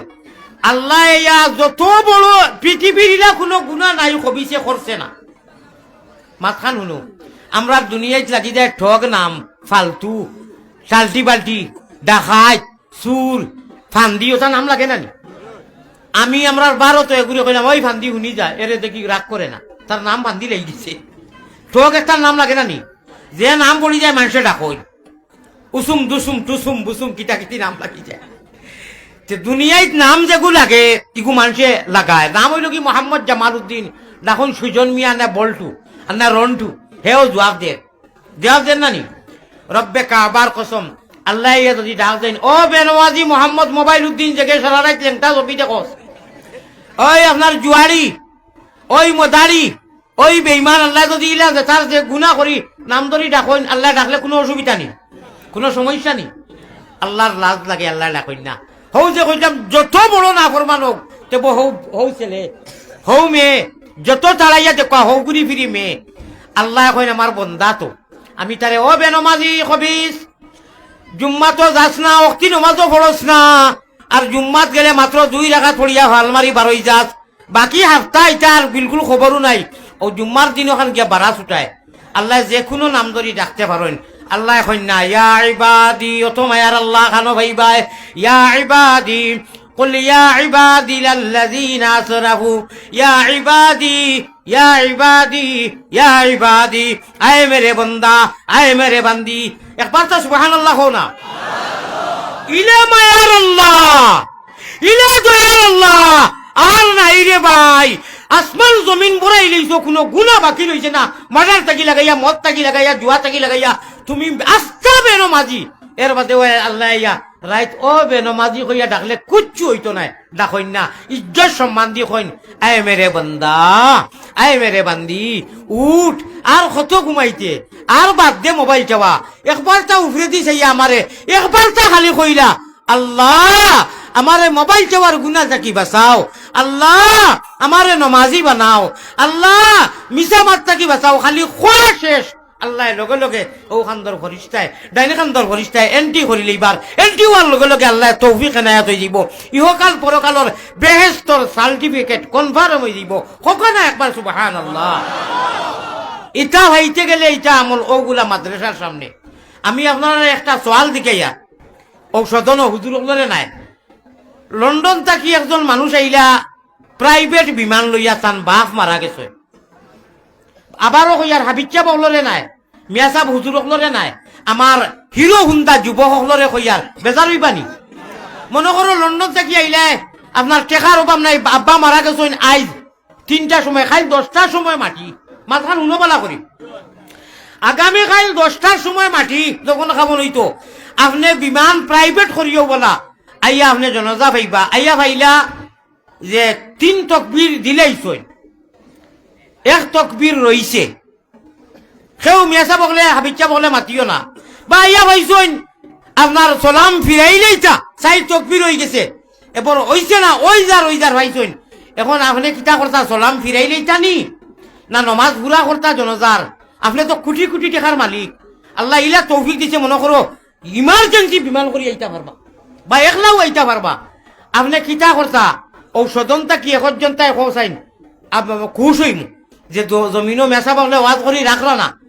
আল্লায় ইয়া যত বড় পৃথিবীর ইলা কুনু গুনা নাই, খবিছে করছে না। মাতখান হুনো, আমরার দুনিয়াত লাগি যায় ঠগ নাম, ফালতু, চাল্টি বাল্টি, ডাকাইত, চুর, ফান্দি, অতা নাম লাগে না নি? আমি আমরার ভারতো এগুরে কইলাম, "ওই ফান্দি হুনি যা, এরে দেখি রাগ করে না, তার নাম ফান্দি লাগি গেছে।" ঠগ একটার নাম লাগে না নি? যে নাম পড়ি যায় মানষে ডাকইন। উসুম, দুসুম, টুসুম, বুসুম, কিতা কিতি নাম লাগি যায়। তে দুনিয়াত নাম যেগু লাগে, ইগু মানষে লাগায়। নাম অইলো কি মোহাম্মদ জামালউদ্দিন, ডাকইন সুজন মিয়া না বল্টু, আর না রন্টু, হেও জুয়াব দের। জুয়াব দের না নি? রব্বে কাবার কসম, আল্লায় ইয়া যুদি ডাক দেইন, "ও বেনমাজি মোহাম্মদ মোবাইল উদ্দিন, যেগে সারা রাইত লেংটা ছবি দেখোস, ওই আপনার জুয়ারি, ওই মদারি, ওই বেইমান", আল্লায় যুদি ইলা যে তার যে গুনা করি নাম ধরি ডাকইন, আল্লায় ডাকলে কুনু অসুবিধা নি, কুনু সমস্যা নি? আল্লার লাজ লাগে, আল্লায় ডাকইন না। হউ যে কইতাম, যত বড় নাফরমান হউক, তেবো হউ, হউ ছেলে, হউ মেয়ে, যত তাড়াইয়া দেখবা, হউ ঘুরি ফিরি মেয়ে, আল্লায় কইন, "আমার বন্দা তো, আমি তারে, ও বেনমাজি খবিস, জুম্মাত যাস না, অক্তি নমাজও পড়স না, আর জুম্মাত গেলে মাত্র দুই রাকাত পড়িয়া ফাল মারি বারই যাস, বাকি হাফতা ইতার বিলকুল খবরও নাই, অউ জুম্মার দিন অখান গিয়া বাড়া ছুটায়।" আল্লায় যেকুনু নাম ধরি ডাকতে পারইন। আল্লায় কইন না, "ইয়া ইবাদি", অত মায়ার আল্লা, কানো পাইবায়, "ইয়া ইবাদি, কুল ইয়া ইবাদিয়াল্লাযীনা আসরাফু, ইয়া ইবাদি, ইয়া ইবাদি, ইয়া ইবাদি, আয় মেরে বন্দা, আয় মেরে বান্দি।" একবার তো সুবহানাল্লাহ কও না। ইলা মায়ার আল্লা, ইলা দয়ার আল্লা, আর নাই রে ভাই। আসমান জমিন ভরাই লইছো, কুনু গুনা বাকি রইছে না। মার্ডার থাকি লাগাইয়া, মদ থাকি লাগাইয়া, জুয়া থাকি লাগাইয়া, তুমি আস্তা বেনমাজি। এর বাদে ওই আল্লায় ইয়া রাইত ও বেনমাজি কইয়া ডাকলে কুচ্ছু অইতো নায়, ডাকইন না। ইজ্জত সম্মান দি কইন, "আয় মেরে বন্দা, আয় মেরে বান্দি, উঠ, আর কত ঘুমাইতে, আর বাদ দে মোবাইল চাওয়া, একবার তা উফরেদি চাইয়া আমারে, একবার তা খালি কইলা, আল্লা, আমারে মোবাইল চাওয়ার গুনা থাকি বাঁচাও, আল্লা, আমারে নমাজি বানাও, আল্লা, মিছা মাত থাকি বাঁচাও", খালি কওয়া শেষ। আল্লায় লগে লগে অউ কান্দর ফিরিস্তায়, ডাইন কান্দর ফিরিস্তায় এন্ট্রি করি লইবার, এন্ট্রি অওয়ার লগে লগে আল্লায় তৌফিক এনায়েত অই যিবো। ইহকাল পরকালর বেহেস্তর সার্টিফিকেট কনফার্ম অই যিবো। কউক্কা না একবার সুবহানাল্লাহ। ইতা অইতে গেলে ইতা আমল অউগুলা মাদ্রাসার সামনে। আমি আপনারারে একটা সওয়াল জিকাইয়ার, অউ সদনও হুজুর অকলরে নায়। লন্ডন থাকি একজন মানুষ আইলা, প্রাইভেট বিমান লইয়া, তান বাফ মারা গেছে। আবারও কইয়ার, হাফিজ সাব অকলরে নায়, মিয়া সাব হুজুর অকলরে নায়, আমার হিরো হুন্দা যুবক অকলরে কইয়ার, বেজার অইবা নি? মনো করো লন্ডন থাকি আইলায়, আপনার টেকার অভাব নাই, আব্বা মারা গেছইন আইজ তিনটার সময়, কাইল দশটার সময় মাটি, মাতখান হুনো ভালা করি। আগামী কাইল দশটার সময় মাটি যখন খাবন অইতো, আপনে বিমান প্রাইভেট করিও বলা, আইয়া আপনে জনাজা পাইবা, আইয়া পাইলা যে তিন তকবির দিলাইছইন, এক তকবির রইছে। কেউ মিয়া সাব অকলে, হাফিজ সাব অকলে মাতিও না। বা আইয়া পাইছইন, আপনার সালাম ফিরাইলাইতা, চাইর তকবির অই গেছে। এবার অইছে না, অই যার, অই যার পাইছইন। এখন আপনে কিতা করতা, সালাম ফিরাইলাইতা নি? না নমাজ পুরা করতা জনাজার? আপনে তো কুটি কুটি টেকার মালিক। আল্লায় ইলা তৌফিক দিছে, মনো করো, ইমার্জেন্সি বিমান করি আইতা পারবা, বা একলাও আইতা পারবা। আপনে কিতা করতা? অউ সদন থাকি একজন তাই কও চাইন, আব-, খুশ অইমু যে জ-, জমিনো মিয়া সাব অকলে ওয়াজ করি রাখরা না।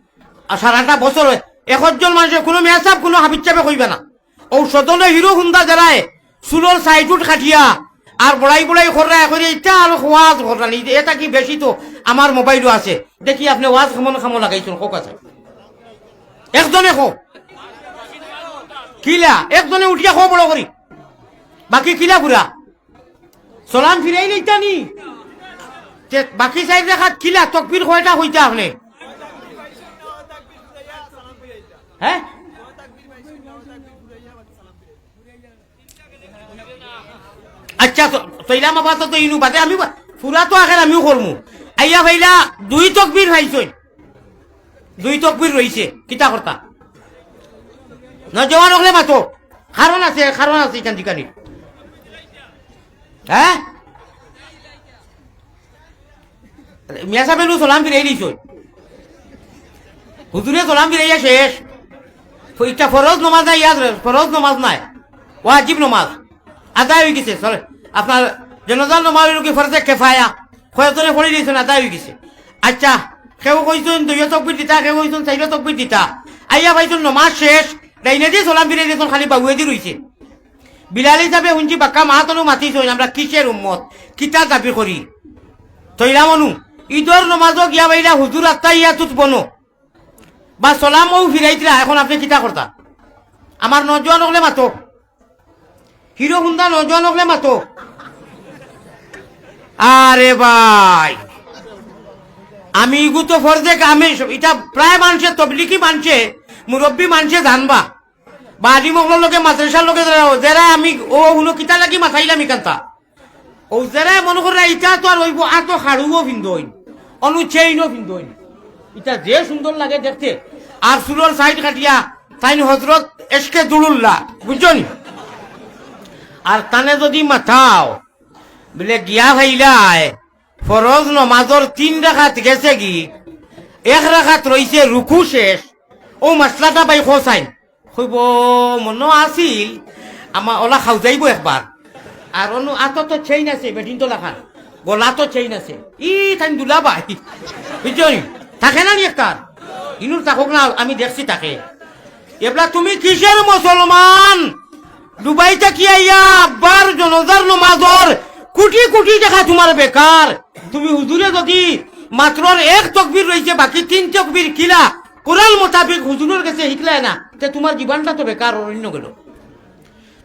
আর সারাটা বছর অয়, একজন মানষে কুনু মিয়া সাব, কুনু হাফিজ সাবে কইবা না। অউ সদনে হিরো হুন্দা যারায় চুলর সাইডউট কাটিয়া আর বড়াই বড়াই কররা, এখন ইটা আর ওয়াজ কররা নি, এটা কি বেশি তো আমার মোবাইলও আছে। দেখি আপনে ওয়াজ কেমন কামো লাগাইছইন, কউক্কা চাই। একজনে কও। কিলা? একজনে উঠিয়া কও বড় করি। বাকি কিলা পুরা? সালাম ফিরাইলাইতা নি? তে বাকি চাইর রাকাত কিলা? তকবির কয়টা কইতা আপনে? হ্যাঁ? আচ্ছা, তো, তইলাম আপাতত ইনু বাদে আমি বা-, পুরা তো আখের আমিও করমু। আইয়া পাইলা দুই তকবির পাইছইন। দুই তকবির রইছে, কিতা করতা? নওজোয়ান অকলে মাতো। কারণ আছে, কারণ আছে ইখান জিকানির। হ্যাঁ? মিয়া সাবে নু সালাম ফিরাইলিছইন। হুজুরে সালাম ফিরাইয়া শেষ। ফ-, ইটা ফরজ নমাজ নায়, ইয়াদ রাখ, ফরজ নমাজ নায়। ওয়াজিব নমাজ। আদায় অই গেছে। সরে, আপনার জানাজার নমাজ অইলো গি ফরজে কেফায়া। কয়েকজনে পড়িলিছইন, আদায় অই গেছে। আচ্ছা, কেউ কইছইন দুইও তকবির দিতা, কেউ কইছইন চাইরও তকবির দিতা। আইয়া পাইছইন নমাজ শেষ, ডাইনেদি সালাম ফিরাইলিছইন, খালি বাউয়েদি রইছে। বিলাল হিসাবে হুনছি বাক্কা মাতনু মাতিছইন, আমরা কিসের উম্মত, কিতা দাবি করি? তইলা মনু, ইদর নমাজো গিয়া পাইলা হুজুর আত্তাহিয়াতুত বনো। বা সালামও ফিরাইতরা, এখন আপনে কিতা করতা? আমার নওজোয়ান অকলে মাতো। হিরো হুন্দা নওজোয়ান অকলে মাতো। আরে ভাই, আমি ইগু তো ফরজে কা-, আমি স-, ইটা প্রায় মানষে, তবলিগি মানষে, মুরব্বি মানষে জানবা। বা আলিম অকলর লগে, মাদ্রাসার লগে যারা, যারা আমি ও হুনো কিতা লাগি মাতাইলাম ইখানতা। ও যারা মনে কররা ইতা তো আর অইবো, আতো খাড়ুও ফিন্দইন, অনু চেইনও ফিন্দইন। ইতা যে সুন্দর লাগে দেখতে। আর চুলর সাইড কাটিয়া তাইন হজরত এশকে দুরুল্লাহ, বুঝছো নি? আর তানে যদি মাতাও, বলে গিয়া ফাইলায়, ফরজ নমাজর তিন রাকাত গেছে গি, এক রাকাত রইছে রুকু শেষ, ও মাসলাটা ভাই খোসাইন। কইবো, মনো আছিল, আমা ওলা খাও যাইবো একবার। আর অনু আতো তো চেইন আছে, বেটিন তো লাখান, গলা তো চেইন আছে। ই তাইন দুলা ভাই, বুঝছো নি? থাকে না নি একটার? ইনুর থাকুক না, আমি দেখছি তাকে। এবলা তুমি কিসের মুসলমান? দুবাই থাকি আইয়া আব্বার জনাজার নমাজর কুটি কুটি টেকা তুমার বেকার। তুমি হুজুরে যদি মাত্রর এক তকবির রইছে, বাকি তিন তকবির কিলা কোরআন মোতাবিক হুজুরর গেছে হিকলায় না, তে তুমার জীবনটা তো বেকার অরণ্য গেল।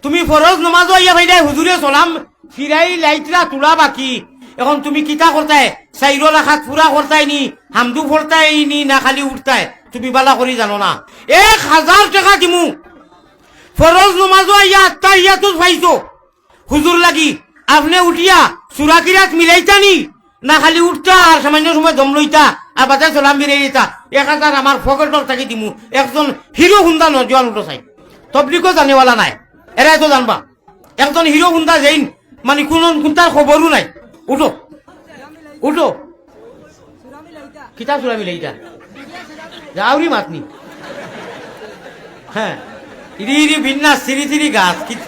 তুমি ফরজ নমাজও আইয়া ফাইলায় হুজুরে সালাম ফিরাইলাইতরা তুলা বাকি। এখন তুমি কিতা করতায়? চাইরো রাকাত পুরা করতায় নি, হামদু পড়তায় নি, না খালি উঠতায়? তুমি বালা করি জানো না। এক হাজার টেকা দিমু, ফরজ নমাজও আইয়া আত্তাহিয়াতুত পাইছো, হুজুর লাগি, আপনে উঠিয়া সুরা কিরাত মিলাইতা নি, না খালি উঠতা আর সামান্য সময় দম লইতা আর বাদে সালাম ফিরাই দিতা? এক হাজার আমার পকেটর থাকি দিমু, একজন হিরো হুন্দা নজওয়ান উঠো চাই, তবলিগও জানেওয়ালা নাই, এরাই তো জানবা। একজন হিরো হুন্দা যেইন, মানে কোন, কোনটার খবরও নাই। উঠো, উঠো। কিতা চুরা মিলাইতা? যাওরি মাতনি। হ্যাঁ। ইরি ইরি বিন্না সিরি সিরি গাছ। কি-,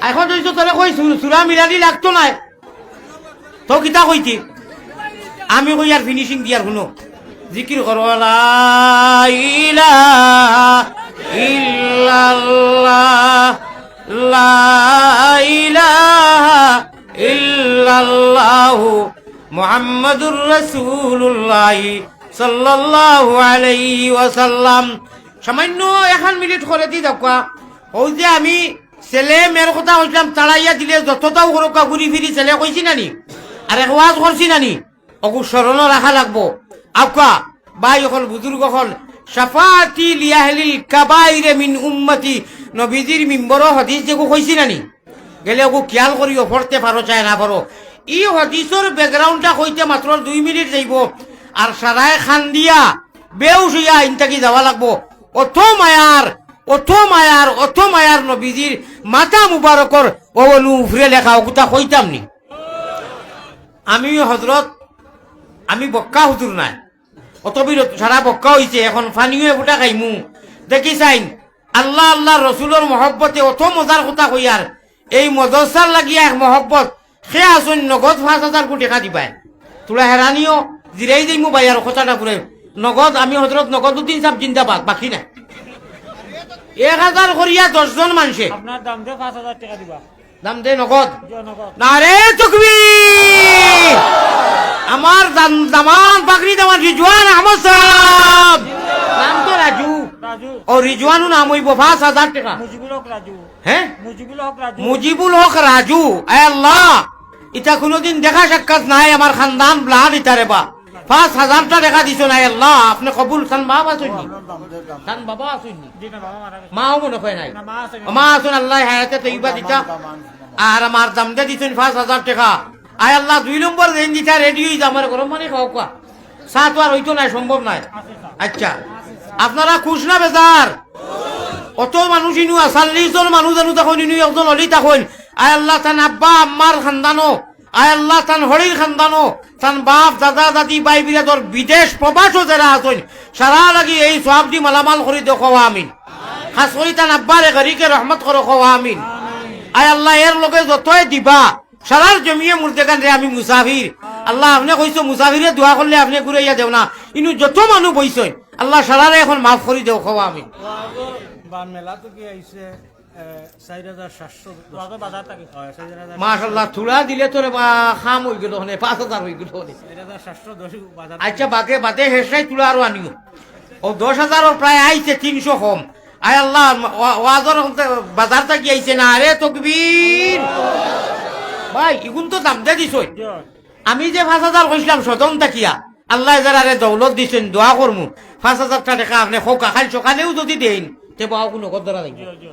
এখন যদি তো তোরে কই চু-, চুরা মিলানি লাগতো নায়। তো কিতা কইতে? আমি কই আর ফিনিশিং দিয়ার হুনো। জিকির করো, লা ইলাহা ইল্লাল্লাহ, লা ইলাহা ইল্লাল্লাহু মুহাম্মাদুর রাসূলুল্লাহ সাল্লাল্লাহু আলাইহি ওয়াসাল্লাম। সামান্য এখান মিনিট করে দি যাউক্কা। অউ যে আমি ছেলে মেয়ের কথা কইছিলাম, তাড়াইয়া দিলে যততাও করুক্কা ঘুরি ফিরি ছেলে কইছি না নি? আর এক ওয়াজ করছি না নি? অগু স্মরণও রাখা লাগবো। আউক্কা, ভাই অকল, বুজুর্গ অকল, শাফাআতি লিআহলিল কাবাইরে মিন উম্মতি, নবীজির মিম্বরো হাদিস যেগু কইছি না নি? গেলে অগু খিয়াল করিও, পড়তে পারো চায় না পারো। ই হাদিসর background টা কইতে মাত্র দুই মিনিট যাইবো। আর সারায় খান্দিয়া বেউশ অইয়া ইন থাকি যাওয়া লাগবো। অত মায়ার, অত মায়ার, অত মায়ার নবীজির মাথা মুবারকর অউ উপরে লেখা, অগুতা কইতাম নি। আমি হজরত, আমি বক্কা হুজুর নায়। অত বীর সারা বক্কা অইছে, এখন পানিও এফুটা খাইমু। দেখি চাইন, আল্লাহ, আল্লাহ রসুলর মহব্বতে অত মজার কথা কইয়ার, এই মদরসার লাগিয়া এক মহব্বত, কে আছইন নগদ পাঁচ হাজার কু টেকা দিবায়। থুড়া হেরানিও, জিরাই যাইমু ভাই, আর কথাটা পুরে। নগদ, আমি হজরত নগদউদ্দিন সাব জিন্দাবাদ, বাকি নাই। এক হাজার করিয়া দশ জন মানষে। আপনার দাম দে পাঁচ হাজার টেকা দিবা। দাম দে নগদ। জি, নগদ। নারে তকবীর! আমার দাম-, দামান, পাগড়ি দামান রিজওয়ান আহমদ সাব। নাম তো রাজু। রাজু। ও রিজওয়ানও নাম অইবো পাঁচ হাজার টেকা। মুজিবুল হক রাজু। হ্যাঁ? মুজিবুল হক রাজু। মুজিবুল হক রাজু। আয় আল্লাহ, ইতা কুনুদিন দেখা সাক্ষাৎ নাই, আমার খানদান blood ইতা রে বা। পাঁচ হাজারটা টেকা দিছইন, আয় আল্লাহ, আপনে কবুল। তান বাবা আছইন নি? তান বাবা আছইন নি? জি না, বাবা মারা গেছে। মাও মনে হয় নাই। না, মা আছে। মা আছইন, আল্লাহ হায়াতে তৈবা দিতা। আর আমার দাম দে দিছইন পাঁচ হাজার টেকা। আয় আল্লাহ, দুই নম্বর যেইন দিতা রেডি অই যা, আমার গরম পানি খাওয়াউক্কা। চা তো আর অইতো নায়, সম্ভব নায়। আচ্ছা, আপনারা খুশ না বেজার? অত মানুষ ইনু, চল্লিশ জন মানুষ ইনু থাকইন, ইনু একজন অলি থাকইন। আয় আল্লাহ, তান আব্বা আম্মার খানদানো, আয় আল্লাহ, তান হড়ির খানদানো, তান বাপ, দাদা, দাদি, ভাই, বিরাদর বিদেশ প্রবাসও যারা আছইন, সারা লাগি এই সওয়াবদি মালামাল করি দেও, কও আমিন। খাস করি তান আব্বারে গরিকে রহমত করো, কও আমিন। আয় আল্লাহ, এর লগে যতই দিবা, সারার জমিয়ে মুর্দেগান রে আমি মুসাফির। আল্লাহ, আপনে কইছো মুসাফিরে দোয়া করলে আপনে ঘুরাইয়া দেও না। ইনু যত মানুষ বইছইন, আল্লাহ সারারে এখন মাফ করি দেও, কও আমিন। বা মেলা তো কি আইছে, এ, চাইর হাজার সাতশো দশ। বাজার, বাজার থাকি। হয়, চাইর হাজার। মাশাআল্লাহ, থুড়া দিলে তো রে বা কাম অই গেল, মানে পাঁচ হাজার অই গেল, মানে। চাইর হাজার সাতশো দশ বাজার। আচ্ছা, বাদে, বাদে হেসাই থুড়া আরো আনিও। ও দশ হাজারও প্রায় আইছে, তিনশো কম। আয় আল্লাহ, ওয়া-, ওয়াজর হকতে বাজার থাকি আইছে না, আরে তকবীর। ভাই, ইগুন তো দাম দে দিছইন। আমি যে পাঁচ হাজার কইছিলাম সদন থাকিয়া, আল্লাহ যারারে দৌলত দিছইন, দোয়া করমু, পাঁচ হাজারটা টেকা আপনে কউক্কা, কাইল সকালেও যদি দেইন, তে বা অগু নগদ ধরা যাইবো। জি, জি।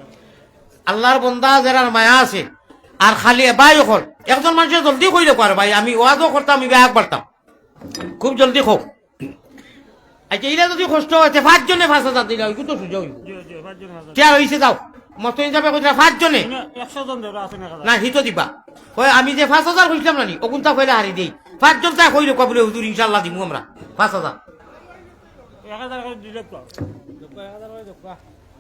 আল্লার বন্দা যেরার মায়া আছে, আর খালি এবাই অকল, একজন মানষে জলদি কইলে কর ভাই, আমি ওয়াজও করতাম, ইবা আগ বাড়তাম, খুব জলদি কও। আচ্ছা, ইলা যুদি কষ্ট অয়, তে পাঁচজনে পাঁচ হাজার দিলা, অইগু তো সুজা অইবো। জি, জি, পাঁচজনে পাঁচ হাজার। তে আর অইছে, যাও। মস্ত হিসাবে কইরা পাঁচজনে। না, একশো জন ধরো, আছে না, এক হাজার। না, হিতো দিবা। কয়, আমি যে পাঁচ হাজার কইছলাম না নি, অগুনতা কইলে হারি দেই। পাঁচজনতায় কইলো কবুলে, "হুজুর, ইনশাআল্লাহ দিমু আমরা পাঁচ হাজার।" এক হাজার করি দিলে তো।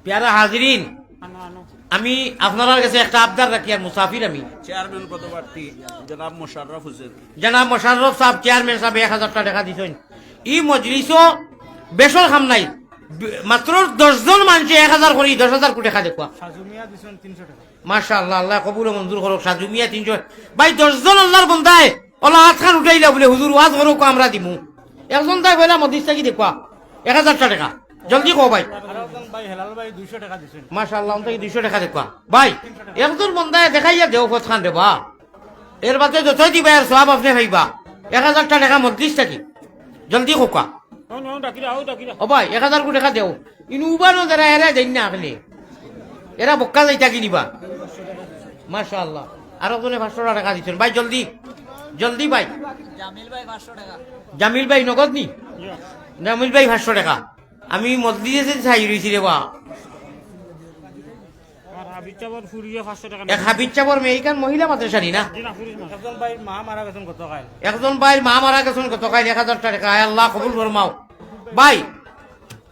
পেয়ারা হাজিরিন, আনো, আনো। আমি আপনারার গেছে একটা আবদার রাখিয়ার মুসাফির আমি। চেয়ারম্যান পদপ্রার্থী জনাব মোশাররফ হোসেন। জনাব মোশাররফ সাব, চেয়ারম্যান সাব এক হাজারটা টেকা দিছইন। ই মজলিসো বেশর কাম নাই। বি-, মাত্র দশ জন মানষে এক হাজার করি, দশ হাজার করি টেকা দেখবা। সাজু মিয়া দিছইন তিনশো টেকা। মাশাআল্লাহ, আল্লায় কবুল ও মঞ্জুর করউক। সাজু মিয়া তিনশো। ভাই, দশ জন আল্লার বন্দায় অলা আতখান উঠাইলা বুলে, "হুজুর, ওয়াজ করউক্কা, আমরা দিমু।" একজনতায় কইলা মজলিস থাকি দেখবা, এক হাজারটা টেকা। জলদি কও ভাই। আরো একজন ভাই, হেলাল ভাই, দুইশো টেকা দিছইন। মাশাআল্লাহ, অন থাকি দুইশো টেকা দেখবা। ভাই, একজন বন্দায় দেখাইয়া দেও পথখান রে বা। এর বাদে যতই দিবা, এর সওয়াব আপনে পাইবা। এক হাজারটা টেকা মজলিস থাকি। জলদি কউক্কা। ও ভাই, এক হাজার করি টেকা দেও। ইনু উবানো যারা, এরা দেইন না আপনে। এরা বক্কা যাইতা কিনিবা। মাশাআল্লাহ। আরো একজনে পাঁচশো টেকা দিছইন। ভাই, জলদি। জলদি ভাই। জামিল ভাই, পাঁচশো টেকা। জামিল ভাই, নগদ নি? জামিল ভাই, পাঁচশো টেকা। আমি মজলিসে চাই রইছি রে বা। আর হাবিব চাবর ফুরিয়ে পাঁচশো টেকা এক নিয়ে। হাবিব চাবর মেয়ে, ইখান মহিলা মাদ্রাসা নি না? জি না, পুরুষ মানুষ। একজন ভাইর মা মারা গেছইন গতকাল। একজন ভাইর মা মারা গেছইন গতকাল, এক হাজারটা টেকা। আয় আল্লাহ, কবুল ফরমাও। ভাই,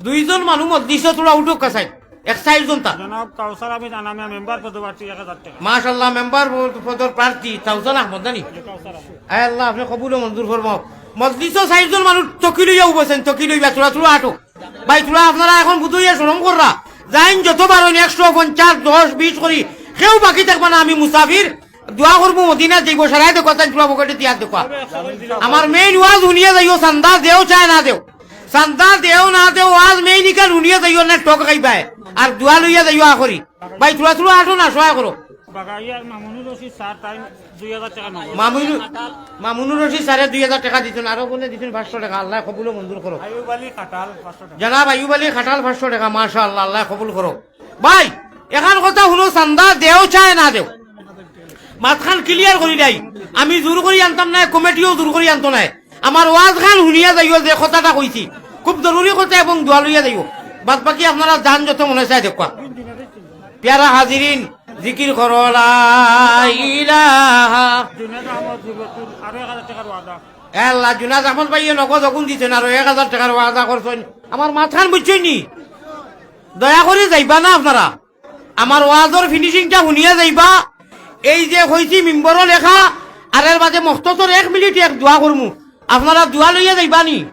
দুইজন মানুষ মজলিসো থুড়া উঠউক্কা চাই। এক চাইরজনতা। জনাব কাউসার আহমেদ আনামিয়া মেম্বার পদপ্রার্থী এক হাজার টেকা। মাশাআল্লাহ, মেম্বার পদ-, পদপ্রার্থী কাউসার আহমদ জানি। জি, কাউসার আহমদ। আয় আল্লাহ, আপনে কবুল ও মঞ্জুর ফরমাও। মজলিসো চাইরজন মানুষ তকি লইয়া উবছেন, তকি লইবা, থুড়া থুড়া আটো। ভাই, থুড়া আপনারা এখন বুঝইয়া শরম কররা। যাইন যত পারইন, একশো, পঞ্চাশ, দশ, বিশ করি। কেউ বাকি থাকবা না, আমি মুসাফির। দোয়া করমু, মদিনা যাইবো, সারাই দেখো, তাই থুড়া পকেটে দিয়া দেখো। আমার মেইন ওয়াজ হুনিয়া যাইও, চান্দা দেও চায় না দেও। চান্দা দেও না দেও, ওয়াজ মেইন ইখান হুনিয়া যাইও, না ঠক খাইবায়। আর দোয়া লইয়া যাইও, আখরি। ভাই, থুড়া থুড়া আটো না, সহায় করো। বাগাইয়ার মামুনুর রশিদ স্যার, তাই দুই হাজার টেকা নগদ। মামুনু-, মামুনুর রশিদ স্যারে দুই হাজার টেকা দিছইন, আরো বলে দিছইন পাঁচশো টেকা, আল্লায় কবুল ও মঞ্জুর করো। আইয়ুব আলী খাটাল, পাঁচশো টেকা। জনাব আইয়ুব আলী খাটাল, পাঁচশো টেকা, মাশাআল্লাহ, আল্লায় কবুল করো। ভাই, এখান কথা হুনো, চান্দা দেও চায় না দেও, মাতখান clear করি দেই। আমি জোর করি আনতাম নায়, কমিটিও জোর করি আনতো নায়। আমার ওয়াজখান হুনিয়া যাইও, যে কথাটা কইছি, খুব জরুরি কথা, এবং দোয়া লইয়া যাইও। বাদ বাকি আপনারা যান যত মনে চায় দেখবা। পেয়ারা হাজিরিন, জিকির করো, লা ইলাহা। জুনেদ আহমদ যুবকপুর, আরো এক হাজার টেকার ওয়াদা। এ আল্লাহ, জুনেদ আহমদ ভাইয়ে নগদ অগুন দিছইন, আরো এক হাজার টেকার ওয়াদা করছইন। আমার মাতখান বুঝছইন নি? দয়া করি যাইবা না আপনারা। আমার ওয়াজর finishing টা হুনিয়া যাইবা। এই যে কইছি মিম্বরো লেখা, আর এর বাদে মখতসর এক মিনিট এক দোয়া করমু। আপনারা দোয়া লইয়া যাইবা নি?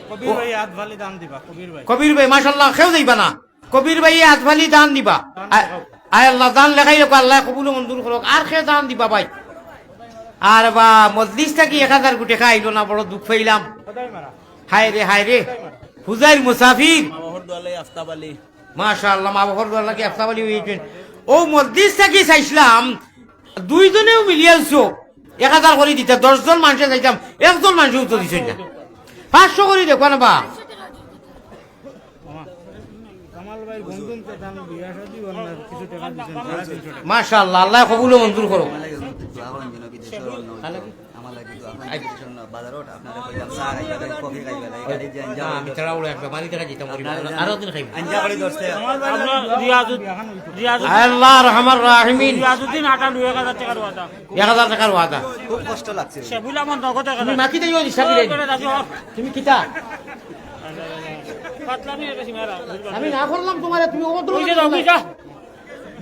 কবির ভাই আতফালি দান দিবা, কবির ভাই। কবির ভাই, মাশাআল্লাহ, কেউ যাইবা না। কবির ভাইয়ে আতফালি দান দিবা। আয়, আয় আল্লাহ, দান লেখাই রাখো, আল্লায় কবুল ও মঞ্জুর করউক। আর কে দান দিবা ভাই? আর বা মজলিস থাকি এক হাজার করি টেকা আইলো না, বড় দুখ পাইলাম। হায় রে, হায় রে। হুজাইর মুসাফির। মা বাবার দোয়ালাই আফতাব আলী। মাশাআল্লাহ, মা বাবার দোয়ালাই আফতাব আলী অইছইন। অউ মজলিস থাকি চাইছলাম, দুইজনেউ মিলিয়া আনছো, এক হাজার করি দিতা, দশ জন মানষে চাইতাম, একজন মানষেও তো দিছইন না। পাঁচশো করি দেখো না বা। কামাল ভাই, বন্ধুন তো দাম বিয়া শাদী অর না, কিছু টেকা দিছইন, সাড়ে তিনশো টেকা। মাশাআল্লাহ, আল্লায় কবুল ও মঞ্জুর করো। আমার লাগি দোয়া করইন যেন বিদেশর অন্য অইতো। আমার লাগি দোয়া করইন বিদেশর অন্য বাজারো, আপনারে কইলাম চা খাইবা, কফি খাইবা, এই গাড়ি যে আঞ্জা না, আমি তাড়াহুড়া এক বেমারি দেখা দিতাম, আরো দিন খাইবা। আঞ্জা করি ধরছে। আপনার রিয়াজুদ-, রিয়াজুদ-, আল্লাহ আরহামার রাহিমিন। রিয়াজুদ্দিন আটালু এক হাজার টেকার ওয়াদা। এক হাজার টেকার ওয়াদা। খুব কষ্ট লাগছে। শেবুল আহমদ নগদ এক হাজার। তুমি মাতি দেইও, দিশা দিলে। তুমি কিতা? পাতলা নিয়ে গেছি মেয়েরা। আমি না করলাম তোমারে, তুমি অত ওই যে, ওই যে।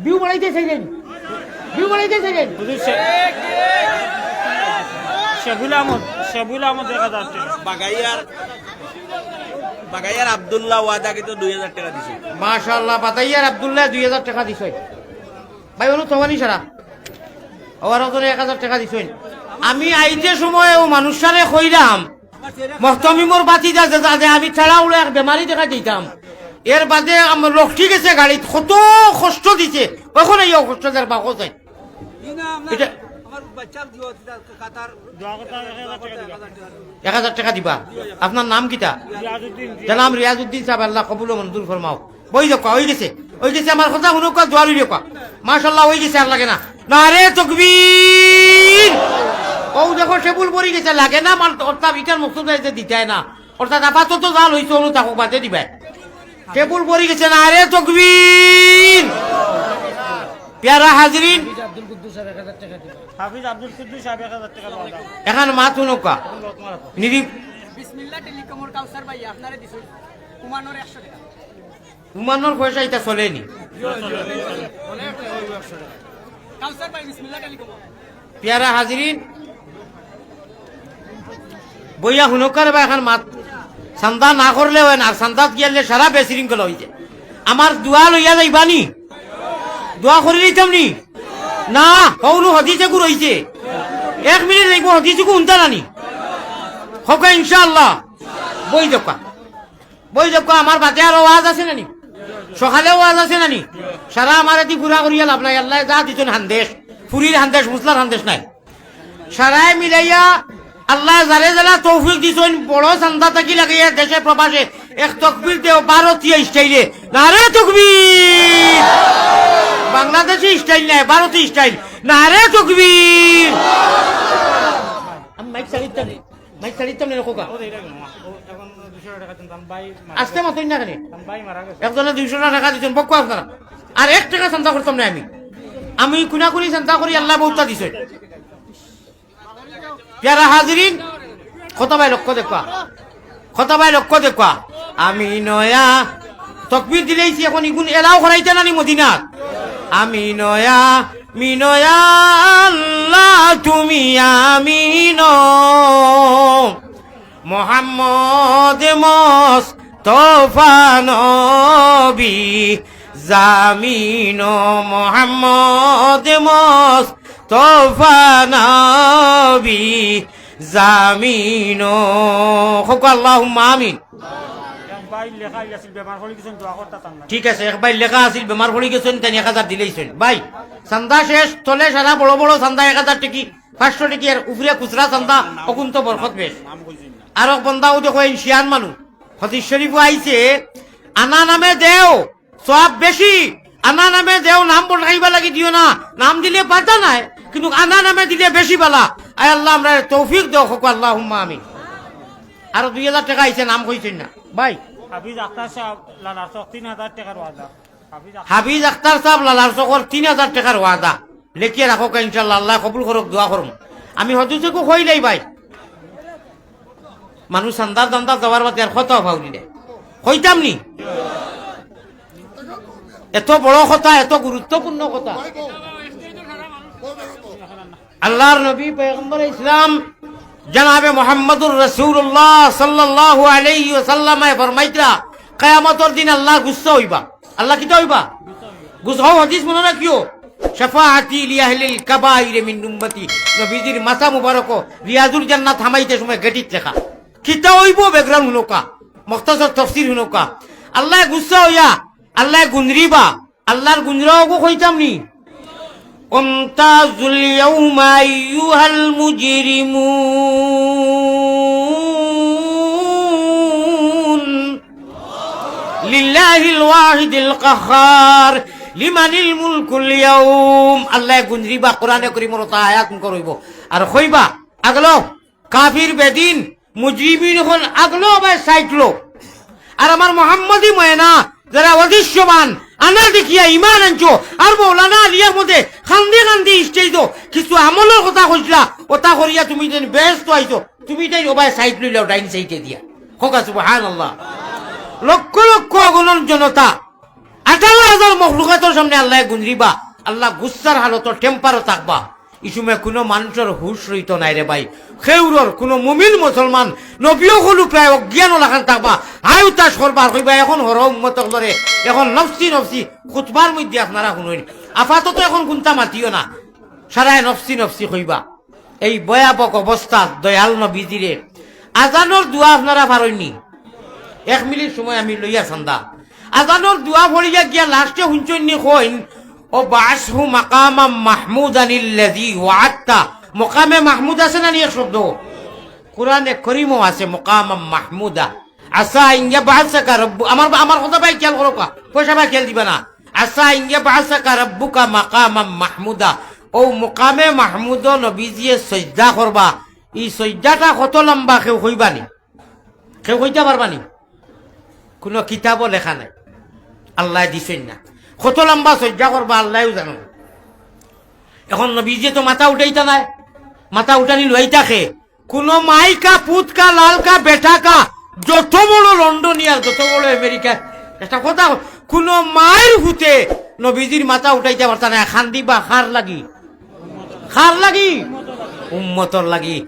ভিউ বাড়াইতে চাইলেন, ভিউ বাড়াইতে চাইলেন। হুজুর শে-, শেবুল আহমদ, শেবুল আহমদ এক হাজার টেকা। বাগাইয়ার, বাগাইয়ার আব্দুল্লাহ ওয়াদা কিন্তু দুই হাজার টেকা দিছে। মাশাআল্লাহ, বাগাইয়ার আব্দুল্লাহ দুই হাজার টেকা দিছে। ভাই, অনু তওয়ানি সারা। আবার ওজনে এক হাজার টেকা দিছইন। আমি আইতে সময় অউ মানুষটারে কইলাম, মহতমিমর বাতি যা, যা, যা, যা, আমি তাড়াহুড়া এক বেমারি দেখা দিতাম। এর বাদে আমার লোক ঠিক আছে গাড়িত, কত কষ্ট দিছে। অখন এই কষ্ট যার বাকো চাই। এটা এক হাজার টেকা দিবা। আপনার নাম কিতা? তে নাম রিয়াজউদ্দিন সাব, আল্লায় কবুল ও মঞ্জুর ফরমাও। বই দেউক্কা, অইগেছে, অইগেছে, আমার কথা হুনউক্কা, দোয়া লইলাউক্কা। মাশাআল্লাহ, অইগেছে, আর লাগে না। নারে তকবীর! অউ দেখো, টেবুল ভরি গেছে, লাগে না, মাল, অর্থাৎ ইটার মকসুদ অইছে দিতায় না। অর্থাৎ আপাতত যা লইছো, অনো থাকউক, বাদে দিবায়। টেবুল ভরি গেছে, নারে তকবীর! পেয়ারা হাজিরিন, হাফিজ আব্দুল কুদ্দুস সাব এক হাজার টেকা পাওয়া যায়। এখান মাত হুনউক্কা। নিরিব। বিসমিল্লাহ টেলিকমর কাউসার ভাই, আপনারে দিছইন উমানর একশো টেকা। উমানর পয়সা ইতা চলেনি। কাউসার ভাই, বিসমিল্লাহ টেলিকমর। পেয়ারা হাজিরিন, বইয়া হুনউক্কা রে বা, এখান মাত। চান্দা না করলে অয় না, আর চান্দাত গিয়ালে সারা বিশৃঙ্খলা অইযায়। আমার দোয়া লইয়া যাইবা নি? দোয়া করি লইতাম নি? না, অনো হাদিসে গু রইছে। এক মিনিট দেখবো, হাদিসে গু হুনতা না নি? কউক্কা ইনশাআল্লাহ। বই দেউক্কা। বই দেউক্কা, আমার বাদে আরো ওয়াজ আছে না নি? সকালে ওয়াজ আছে না নি? সারা আমারে দি পুরা করিয়া লাভ নাই। আল্লায় যা দিছইন হান্দেশ, ফুরির হান্দেশ, মুসলার হান্দেশ নায়। সারায় মিলাইয়া আল্লায় যারে যেলা তৌফিক দিছইন, বড় চান্দা থাকি লাগাইয়া দেশে প্রবাসে এক তকবীর দেও ভারতীয় স্টাইলে। নারে তকবীর! বাংলাদেশি স্টাইল নায়, ভারতীয় স্টাইল। নারে তকবীর! আমি মাইক চালিতাম নি, মাইক চালিতাম নি, কউক্কা। ও, এটা কেন? ও, এখন দুইশো টেকা দিন, তান ভাই মারা আস্তে গেছে। মাতইন না কেনে? তান ভাই মারা গেছে। একজনে দুইশো টেকা দিছইন, বউক্কা আপনারা। আর এক টেকা চান্দা করতাম না আমি। আমি কুনাকুনি চান্দা করি, আল্লায় বউততা দিছইন। পেয়ারা হাজিরিন, খতবায় লক্ষ্য দেউক্কা, খতবায় লক্ষ্য দেউক্কা। আমি নয়া, তকবীর দিলাইছি, এখন ইগুন এলাও করাইতা না নি মদিনাত? আমি নয়া, আমি নয়া, আল্লাহ তুমি আমিন। মোহাম্মদ মোস্তফা নবী জামিন, মোহাম্মদ মোস্তফা নবী জামিন। কউক্কা আল্লাহুম্মা আমিন। এক ভাই লেখা আছিল, বেমার পড়ি গেছইন, দোয়া করতা তান লাগি। ঠিক আছে, এক ভাই লেখা আছিল, বেমার পড়ি গেছইন, তাইন এক হাজার দিলাইছইন। ভাই, চান্দা শেষ, তলে সারা বড় বড় চান্দা এক হাজার টেকি, পাঁচশো টেকি, আর উপরে খুচরা চান্দা, অগুন তো বরকত বেশ। আরক বন্দাও দেখো, এই শিয়ান মানুষ, হাদিস শরীফো আইছে, আনা নামে দেও, সওয়াব বেশি। আনা নামে দেও, নাম বদলাইবার লাগি দিও না। নাম দিলে বাধা নাই, কিন্তু আনা নামে দিলে বেশি ভালা। আয় আল্লাহ, আমরারে তৌফিক দেও, কউক্কা আল্লাহুম্মা আমিন। আরো দুই হাজার টেকা আইছে, নাম কইছইন না। ভাই। হাফিজ আখতার সাব লালার চক তিন হাজার টেকার ওয়াদা। হাফিজ আখতার হাফিজ আখতার সাব লালার চকর তিন হাজার টেকার ওয়াদা। লেখিয়া রাখউক্কা ইনশাআল্লাহ, আল্লায় কবুল করউক, দোয়া করমু। আমি হদুসেকু কইলাই ভাই। মানুষ চান্দার ধান্দাত যাওয়ার বাদে আর কথা পাউরি না। কইতাম নি? এত বড় কথা, এত গুরুত্বপূর্ণ কথা। আল্লাহর নবী পয়গম্বর ইসলাম জনাবে মুহাম্মদুর রাসূলুল্লাহ সাল্লাল্লাহু আলাইহি ওয়াসাল্লামে ফরমাইতরা, কিয়ামতর দিন আল্লাহ গুসা অইবা। আল্লাহ কিতা অইবা? গুসা। অউ হাদিস মনো রাখিও, শাফাআতি লি আহলিল কাবাইর মিন উম্মতি। নবীজির মাথা মুবারক রিয়াজুল জান্নাত হামাইতে সময় গেটিত লেখা। কিতা অইবো background হুনউক্কা, মুখতাসর তফসির হুনউক্কা। আল্লায় গুসা অইয়া, আল্লায় গুনরিবা, আল্লাহর গুনরাওগু কইতাম নি? ওয়ামতাজুল ইয়াউমা আইয়ুহাল মুজরিমুন। লিল্লাহিল ওয়াহিদিল কাহহার। লিমানিল মুলকুল ইয়াউম। আল্লায় গুনরিবা, কোরআনে করিমর অতা আয়াত মুখর অইবো। আর কইবা, আগলো কাফির বেদিন, মুজরিমিন অকল আগলো অবায় সাইডলো। আর আমার মোহাম্মদী ময়না, যারা অদৃশ্যমান, আনা দেখিয়া ইমান আনছো, আর মৌলানা আলী আহমদে কান্দি কান্দি স্টেজো কিছু আমলর কথা কইছলা, অতা করিয়া তুমি যেন বেহেস্তো আইছো, তুমি তাইন অবায় সাইড লইলাও ডাইন সাইডে দিয়া। কউক্কা সুবহানাল্লাহ। লক্ষ লক্ষ অগণন জনতা, আঠারো হাজার মখলুকাতর সামনে আল্লায় গুনরিবা, আল্লাহ গুসার হালতো টেম্পারো থাকবা। ই সময় কুনু মানষর হুশ রইতো নায় রে ভাই। কেউরর কুনু মুমিন মুসলমান নবী অকলউ প্রায় অজ্ঞান লাখান থাকবা। হায় হুতাশ করবা আর কইবা, "এখন হরো উম্মত অকলরে, এখন নফসি নফসি খুতবার মধ্যে আপনারা হুনইন। আপাতত এখন কুন্তা মাতিও না।" সারায় নফসি নফসি কইবা। এই ভয়াবহ অবস্থা দয়াল নবীজিরে। আজানর দোয়া আপনারা পারইন নি? এক মিনিট সময় আমি লইয়া চান্দা। আজানর দোয়া পড়িয়া গিয়া লাস্টে হুনছইন নি কইন, وابعثه مقاما محمودا الذي وعدته। মকামে মাহমুদ আছে না নি এক শব্দ? কোরআনে করিমও আছে মকামাম মাহমুদা। আসা আন ইয়াবআসাকা রব্বু-, আমার, আমার কথা ভাই খেয়াল করো কা, পয়সা ভাই খেয়াল দিবা না। আসা আন ইয়াবআসাকা রব্বুকা মাকামাম মাহমুদা। অউ মকামে মাহমুদো নবীজিয়ে সইজদা করবা। ই সইজদাটা কত লম্বা কেউ কইবা নি? কেউ কইতা পারবা নি? কুনু কিতাবো লেখা নাই, আল্লায় দিছইন না। কত লম্বা সইজদা করবা আল্লায়উ জানইন। এখন নবীজিয়ে তো মাথা উঠাইতা নায়, মাথা উঠানি লইতা কে? কুনু মাই কা, পুত কা, লাল কা, বেটা কা, যত বড় লন্ডনিয়ার, যত বড় আমেরিকা, একটা কথা, কুনু মাইর পুতে নবীজির মাথা উঠাইতা পারতা নায়। কান্দিবা কার লাগি? কার লাগি? উম্মতর লাগি।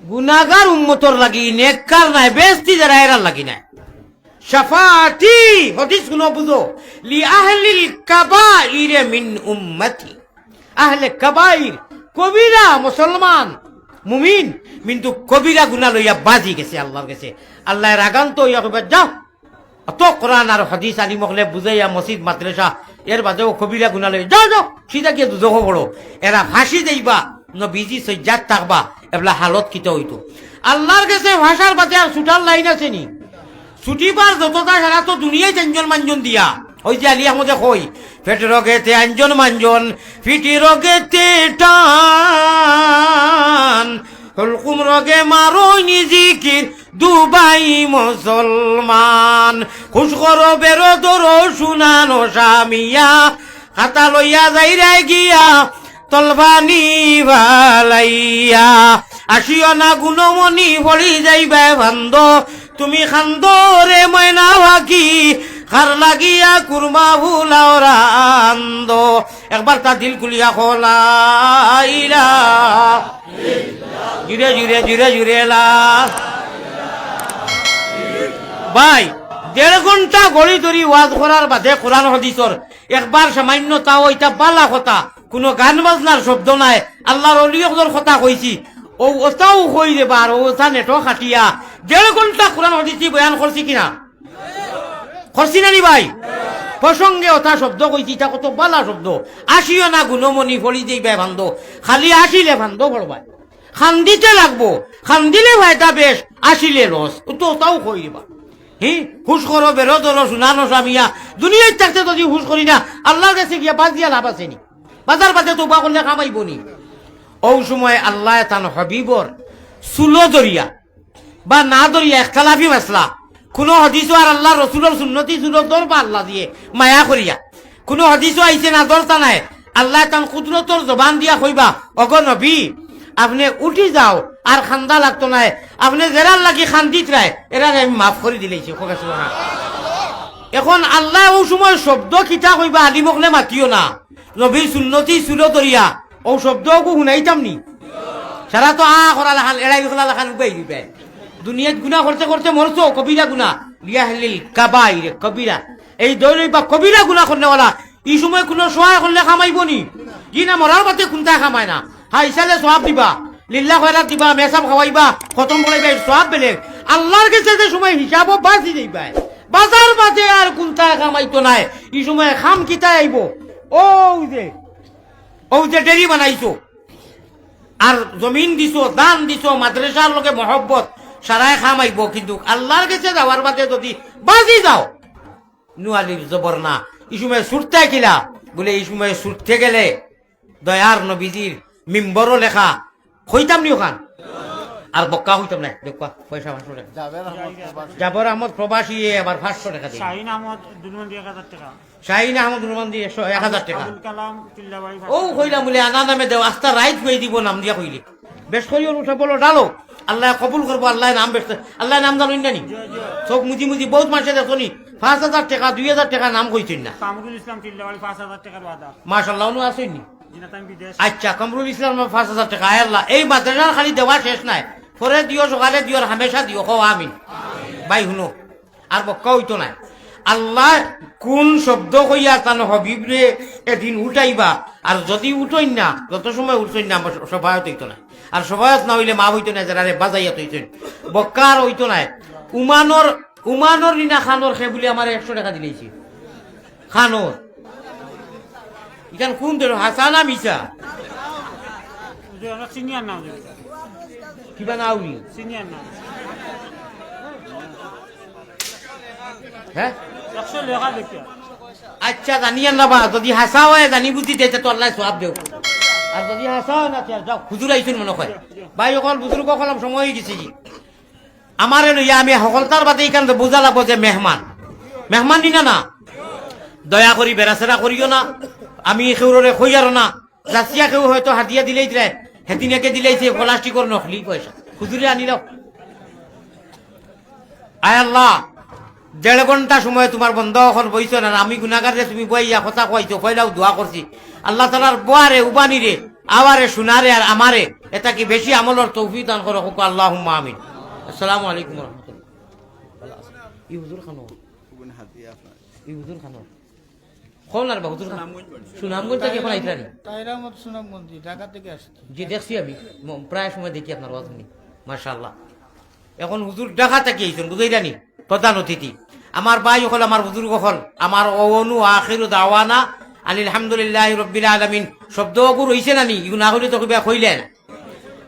গুনাগার উম্মতর লাগি, নেককার নায়, বেহেস্তি যারা এরার লাগি নায়। শাফাআতি, হাদিস গুনো বুঝো, লি আহলিল কাবাইরে মিন উম্মতি। আহলে কাবাইর, কবিরা মুসলমান, মুমিন, কিন্তু কবিরা গুনা লইয়া বাজি গেছে আল্লাহর গেছে। আল্লায় রাগান্ত অইয়া কইবা, "যাও, অত কোরআন আর হাদিস আলিম অকলে বুঝাইয়া মসজিদ মাদ্রাসা, এর বাদেও কবিরা গুনা লইয়া যাও, যাও, সিধা গিয়া দুজখো পড়ো।" এরা ফাঁসি যাইবা, নবীজি সইজ্জাত থাকবা, এবলা হালত কিতা অইতো? আল্লাহর গেছে ফাঁসার বাদে আর ছুটার লাইন আছে নি? ছুটিবার যততা সারা তো দুনিয়ায় তিনজন মানজন দিয়া। ওই যে আলী আহমদে কই, "পেট রগেতে আঞ্জন মাঞ্জন, ফিটি রগেতে টান, হলকুম রগে মারইনি জিকির, দুবাই মুসলমান।" খুশ করো বেরো ধরো সুনানো শামিয়া, খাতা লইয়া যাইরায় গিয়া, তলবানি বালাইয়া। আসিও না গুণমণি, পড়ি যাইবায় ফান্দো। তুমি খান্দো রে ময়না পাখি, কার লাগিয়া কুরমা ফুলাও রান্দো। একবার তা দিল খুলিয়া কও লা ইলাহা। জুরে, জুরে, জুরে, জুরে লা। ভাই, দেড় ঘন্টা ঘড়ি ধরি ওয়াজ করার বাদে কোরআন হাদিসর একবার সামান্য তাও ইটা বালা কথা, কুনু গান বাজনার শব্দ নাই, আল্লাহর অলি অকলর কথা কইছি, অউ অতাউ কই রে বা, আর অউ অতা নেটো কাটিয়া দেড় ঘন্টা কোরআন হাদিসি বয়ান করছি কিনা? করছি না নি ভাই? প্রসঙ্গে অতা শব্দ কইছি, ইটা কত বালা শব্দ। আসিও না গুণমণি, পড়ি যাইবায় ফান্দো। খালি আসিলে ফান্দো পড়বায়। খান্দিতে লাগবো, খান্দিলে ফায়দা বেশ, আসিলে লস। অউ তো অতাউ কই রে বা। হি, হুশ করো, বেরো ধরো, সুনানো শামিয়া। দুনিয়াত থাকতে যদি হুশ করি না, আল্লাহর গেছে গিয়া বাজিয়া লাভ আছে নি? বাজার বাদে তওবা করলে কামাইবো নি? অউ সময় আল্লায় তান হাবিবর চুলো ধরিয়া বা না ধরিয়া একতলাফি মাসলা। কুনু হাদিসো আর আল্লাহর রসুলর সুন্নতি চুলো ধরবা আল্লাহ দিয়ে মায়া করিয়া। কুনু হাদিসো আইছে না, ধরতা নায়। আল্লায় তান কুদরতর জবান দিয়া কইবা, "ওগো নবী, আপনে উঠি যাও, আর খান্দা লাগতো নায়। আপনে যেরার লাগি খান্দিতরায়, এরারে আমি মাফ করি দিলাইছি।" কউক্কা সুবহানাল্লাহ। এখন আল্লায় অউ সময় শব্দ কিতা কইবা, আলিম অকলে মাতিও না। নবীর সুন্নতি চুলো ধরিয়া অউ শব্দ অগু হুনাইতাম নি? সারা তো আ করা লাখান, এড়াই করা লাখান উবাই দিবায়। দুনিয়াত গুনা করতে করতে মরছো, কবিরা গুনা। লিয়াহলিল কাবাইরে কবিরা। এই দৈরই বা কবিরা গুনা করনেওয়ালা, ই সময় কুনু সহায় করলে কামাইবো নি? জি না, মরার বাদে কুন্তায় কামায় না। হায়, ইসালে সওয়াব দিবা, লিল্লা খয়রাত দিবা, মেসাব খাওয়াইবা, খতম করাইবা, এর সওয়াব বেলেগ। আল্লাহর গেছে যে সময় হিসাবো বাজি যাইবায়, বাজার বাদে আর কুন্তায় কামাইতো নায়। ই সময় কাম কিতায় আইবো? অউ যে, অউ যে ডেরি বানাইছো, আর জমিন দিছো, দান দিছো, মাদ্রাসার লগে মহব্বত, সারায় কাম আইবো, কিন্তু আল্লাহর গেছে যাওয়ার বাদে যদি বাজি যাও, নুন আলিফ জবর না। ই সময় ছুটতায় কিলা? বুলে, ই সময় ছুটতে গেলে দয়ার নবীজির মিম্বরো লেখা, কইতাম নি অখান? আর বক্কা কইতাম না, দেখবা, পয়সা পাঁচশো টেকা। জাবের আহমদ প্রবাসী। জাবের আহমদ প্রবাসী, এ আবার পাঁচশো টেকা দিল। শাহিন আহমদ দুলমন্দি এক হাজার টেকা। শাহিন আহমদ দুলমন্দি একশো, এক হাজার টেকা। আবুল কালাম চিল্লাবাড়ি অউ পাঁচশো। কইলাম বুলে, আনা নামে দেও, আস্তা রাইত কই দিব নাম দিয়া কইলে। বেশ করি অর উঠা বলো, ডালো। আল্লায় কবুল করবো, আল্লায় নাম বেশ, আল্লায় নাম জানইন না নি? জি, জি। চউখ মুজি মুজি বউত মানষে দেখছো নি, পাঁচ হাজার টেকা, দুই হাজার টেকা নাম কইছইন না। কামরুল ইসলাম চিল্লাবাড়ি পাঁচ হাজার টেকার ওয়াদা। মাশাআল্লাহ, অনো আছইন নি? জি না, তাইন বিদেশ। আচ্ছা, কামরুল ইসলাম পাঁচ হাজার টেকা, আয় আল্লাহ, এই মাদ্রাসার খালি দেওয়া শেষ নায়, পরে দিও, সকালে দিও, আর হামেশা দিও, কও আমিন। ভাই হুনো, আর বক্কা অইতো নায়। আল্লায় কুন শব্দ কইয়া তান হাবিবরে এদিন উঠাইবা, আর যদি উঠইন না, যত সময় উঠছইন না, আমার শফায়াত অইতো নায়। আর শফায়াত না অইলে মাফ অইতো নায়, যেরারে বাজাইয়া থইছইন। বক্কা আর অইতো নায়। উমানর, উমানর নি না খানর, হে বুলে আমারে একশো টেকা দিলাইছে। খানর। ইখান কুন ধরো, হাছা না মিছা? হুজুর, আমরা সিনিয়র না, হুজুর। কিবা না উনি? সিনিয়র না। হ্যাঁ? একশো লেখা দেখি। আচ্ছা, জানি আর না বা, যদি হাছা অয়, জানি বুঝি দেয়, তে তো আল্লায় সওয়াব দেউক। আর যদি হাছা অয় না, তে আর যাও, হুজুর আইছইন মনো কয়। ভাই অকল, বুজুর্গ অকল, সময় অইগেছে কি? আমারে লইয়া আমি হকলতার বাদে ইখান তো বুঝা লাগবো যে মেহমান। মেহমান নি না, না? দয়া করি বেড়াছেড়া করিও না। আমি কেউররে কইয়ারও না। যাচিয়া কেউ হয়তো হাদিয়া দিলাইতরায়, হেদিন একে দিলাইছে প্লাস্টিকর নকলি পয়সা। হুজুরে আনিলাও। আয় আল্লাহ, দেড় ঘন্টা সময় তুমার বন্দা অকল বইছইন, আর আমি গুনাগাররে তুমি বওয়াইয়া কথা কওয়াইছো, পয়লাউ দোয়া করছি। আল্লাহ তাআলার বওয়ারে, উবানিরে, আওয়ারে, শুনারে আর আমারে, এতা কি বেশি আমলর তৌফিক দান করো, কউক্কা আল্লাহুম্মা আমিন। আসসালামু আলাইকুম ওয়া রাহমাতুল্লাহ। ই হুজুর খানো, ই হুজুর খানো। কও না রে বা, হুজুর খান। সুনামগঞ্জ থাকি অখন আইছইন নি? তাহির আহমদ সুনামগঞ্জি, ঢাকা থাকি আসছি। জি, দেখছি আমি। ম-, প্রায় সময় দেখি আপনার ওয়াজ হুনি। মাশাআল্লাহ। অখন হুজুর ঢাকা থাকি আইছইন, বুঝাইরা নি? প্রধান অতিথি। আমার ভাই অকল, আমার বুজুর্গ অকল, আমার ওয়ানু আখিরু দাওয়ানা আনিল হামদুলিল্লাহি রাব্বিল আলামিন। শব্দ অগুর অইছে না নি? ইগু না কইলে তো কইবা কইলেন।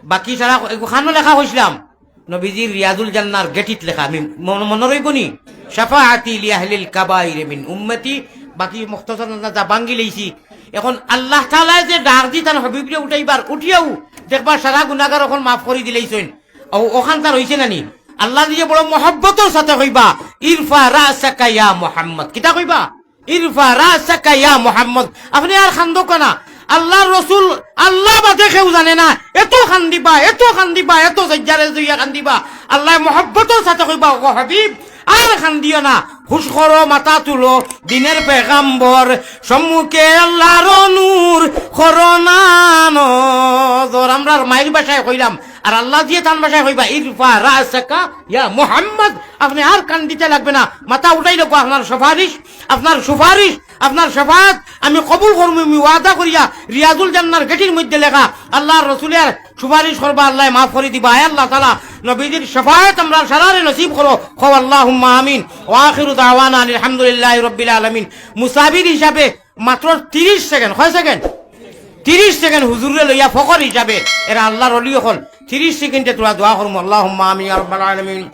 বাকি সারা এগু খানো লেখা কইছলাম। নবীজির রিয়াজুল জান্নার গেটিত লেখা, আমি মন-, মনো রইবো নি? শাফাআতি লি আহলিল কাবাইর মিন উম্মতি, বাকি মুখতসর না যা ভাঙ্গি লইছি। অখন আল্লাহ তাআলায় যে ডাক দি তান হাবিবরে উঠাইবার, উঠিয়াউ দেখবা সারা গুনাগার অকল মাফ করি দিলাইছইন। অউ, অখান তার অইছে না নি? আল্লাহ নিজে বড় মহব্বতর সাথে কইবা, "ইরফা রাসাকা ইয়া মুহাম্মদ।" কিতা কইবা? "ইরফা রাসাকা ইয়া মুহাম্মদ।" আপনে আর কান্দউক্কা না। আল্লার রসুল, আল্লা বাদে কেউ জানে না। এত কান্দিবা, এত কান্দিবা, এত সইজ্জারে জইয়া কান্দিবা। আল্লায় মহব্বতর সাথে কইবা, "ও হাবিব, আর কান্দিও না। হুশ করো, মাথা তুলো, দিনের পেগাম্বর, সম্মুখে আল্লার নূর, করো না নজর।" আমরার মাইর ভাষায় কইলাম, আর আল্লা দিয়া তান ভাষায় কইবা, "ইরফা রাসাকা ইয়া মুহাম্মদ।" আপনে আর কান্দিতা লাগবে না, মাথা উঠাইলাউক্কা, আপনার সুপারিশ, আপনার সুপারিশ, আপনার শাফাআত আমি কবুল করমু, আমি ওয়াদা করিয়া রিয়াজুল জান্নার গেটির মধ্যে লেখা, আল্লার রসুলে আর সুপারিশ করবা, আল্লায় মাফ করি দিবা। আয় আল্লা তাআলা, নবীজির শাফাআত আমরার সারারে নসিব করো, কও আল্লাহুম্মা আমিন। ওয়া আখিরু দাওয়ানা আনিল হামদুলিল্লাহি রাব্বিল আলামিন। মুসাফির হিসাবে মাত্র তিরিশ সেকেন্ড, কয় সেকেন্ড? তিরিশ সেকেন্ড হুজুররে লইয়া ফকর হিসাবে, এরা আল্লার অলি অকল, তিরিশ সেকেন্ডে থুড়া দোয়া করমু, আল্লাহুম্মা আমিন ইয়া রাব্বাল আলামিন।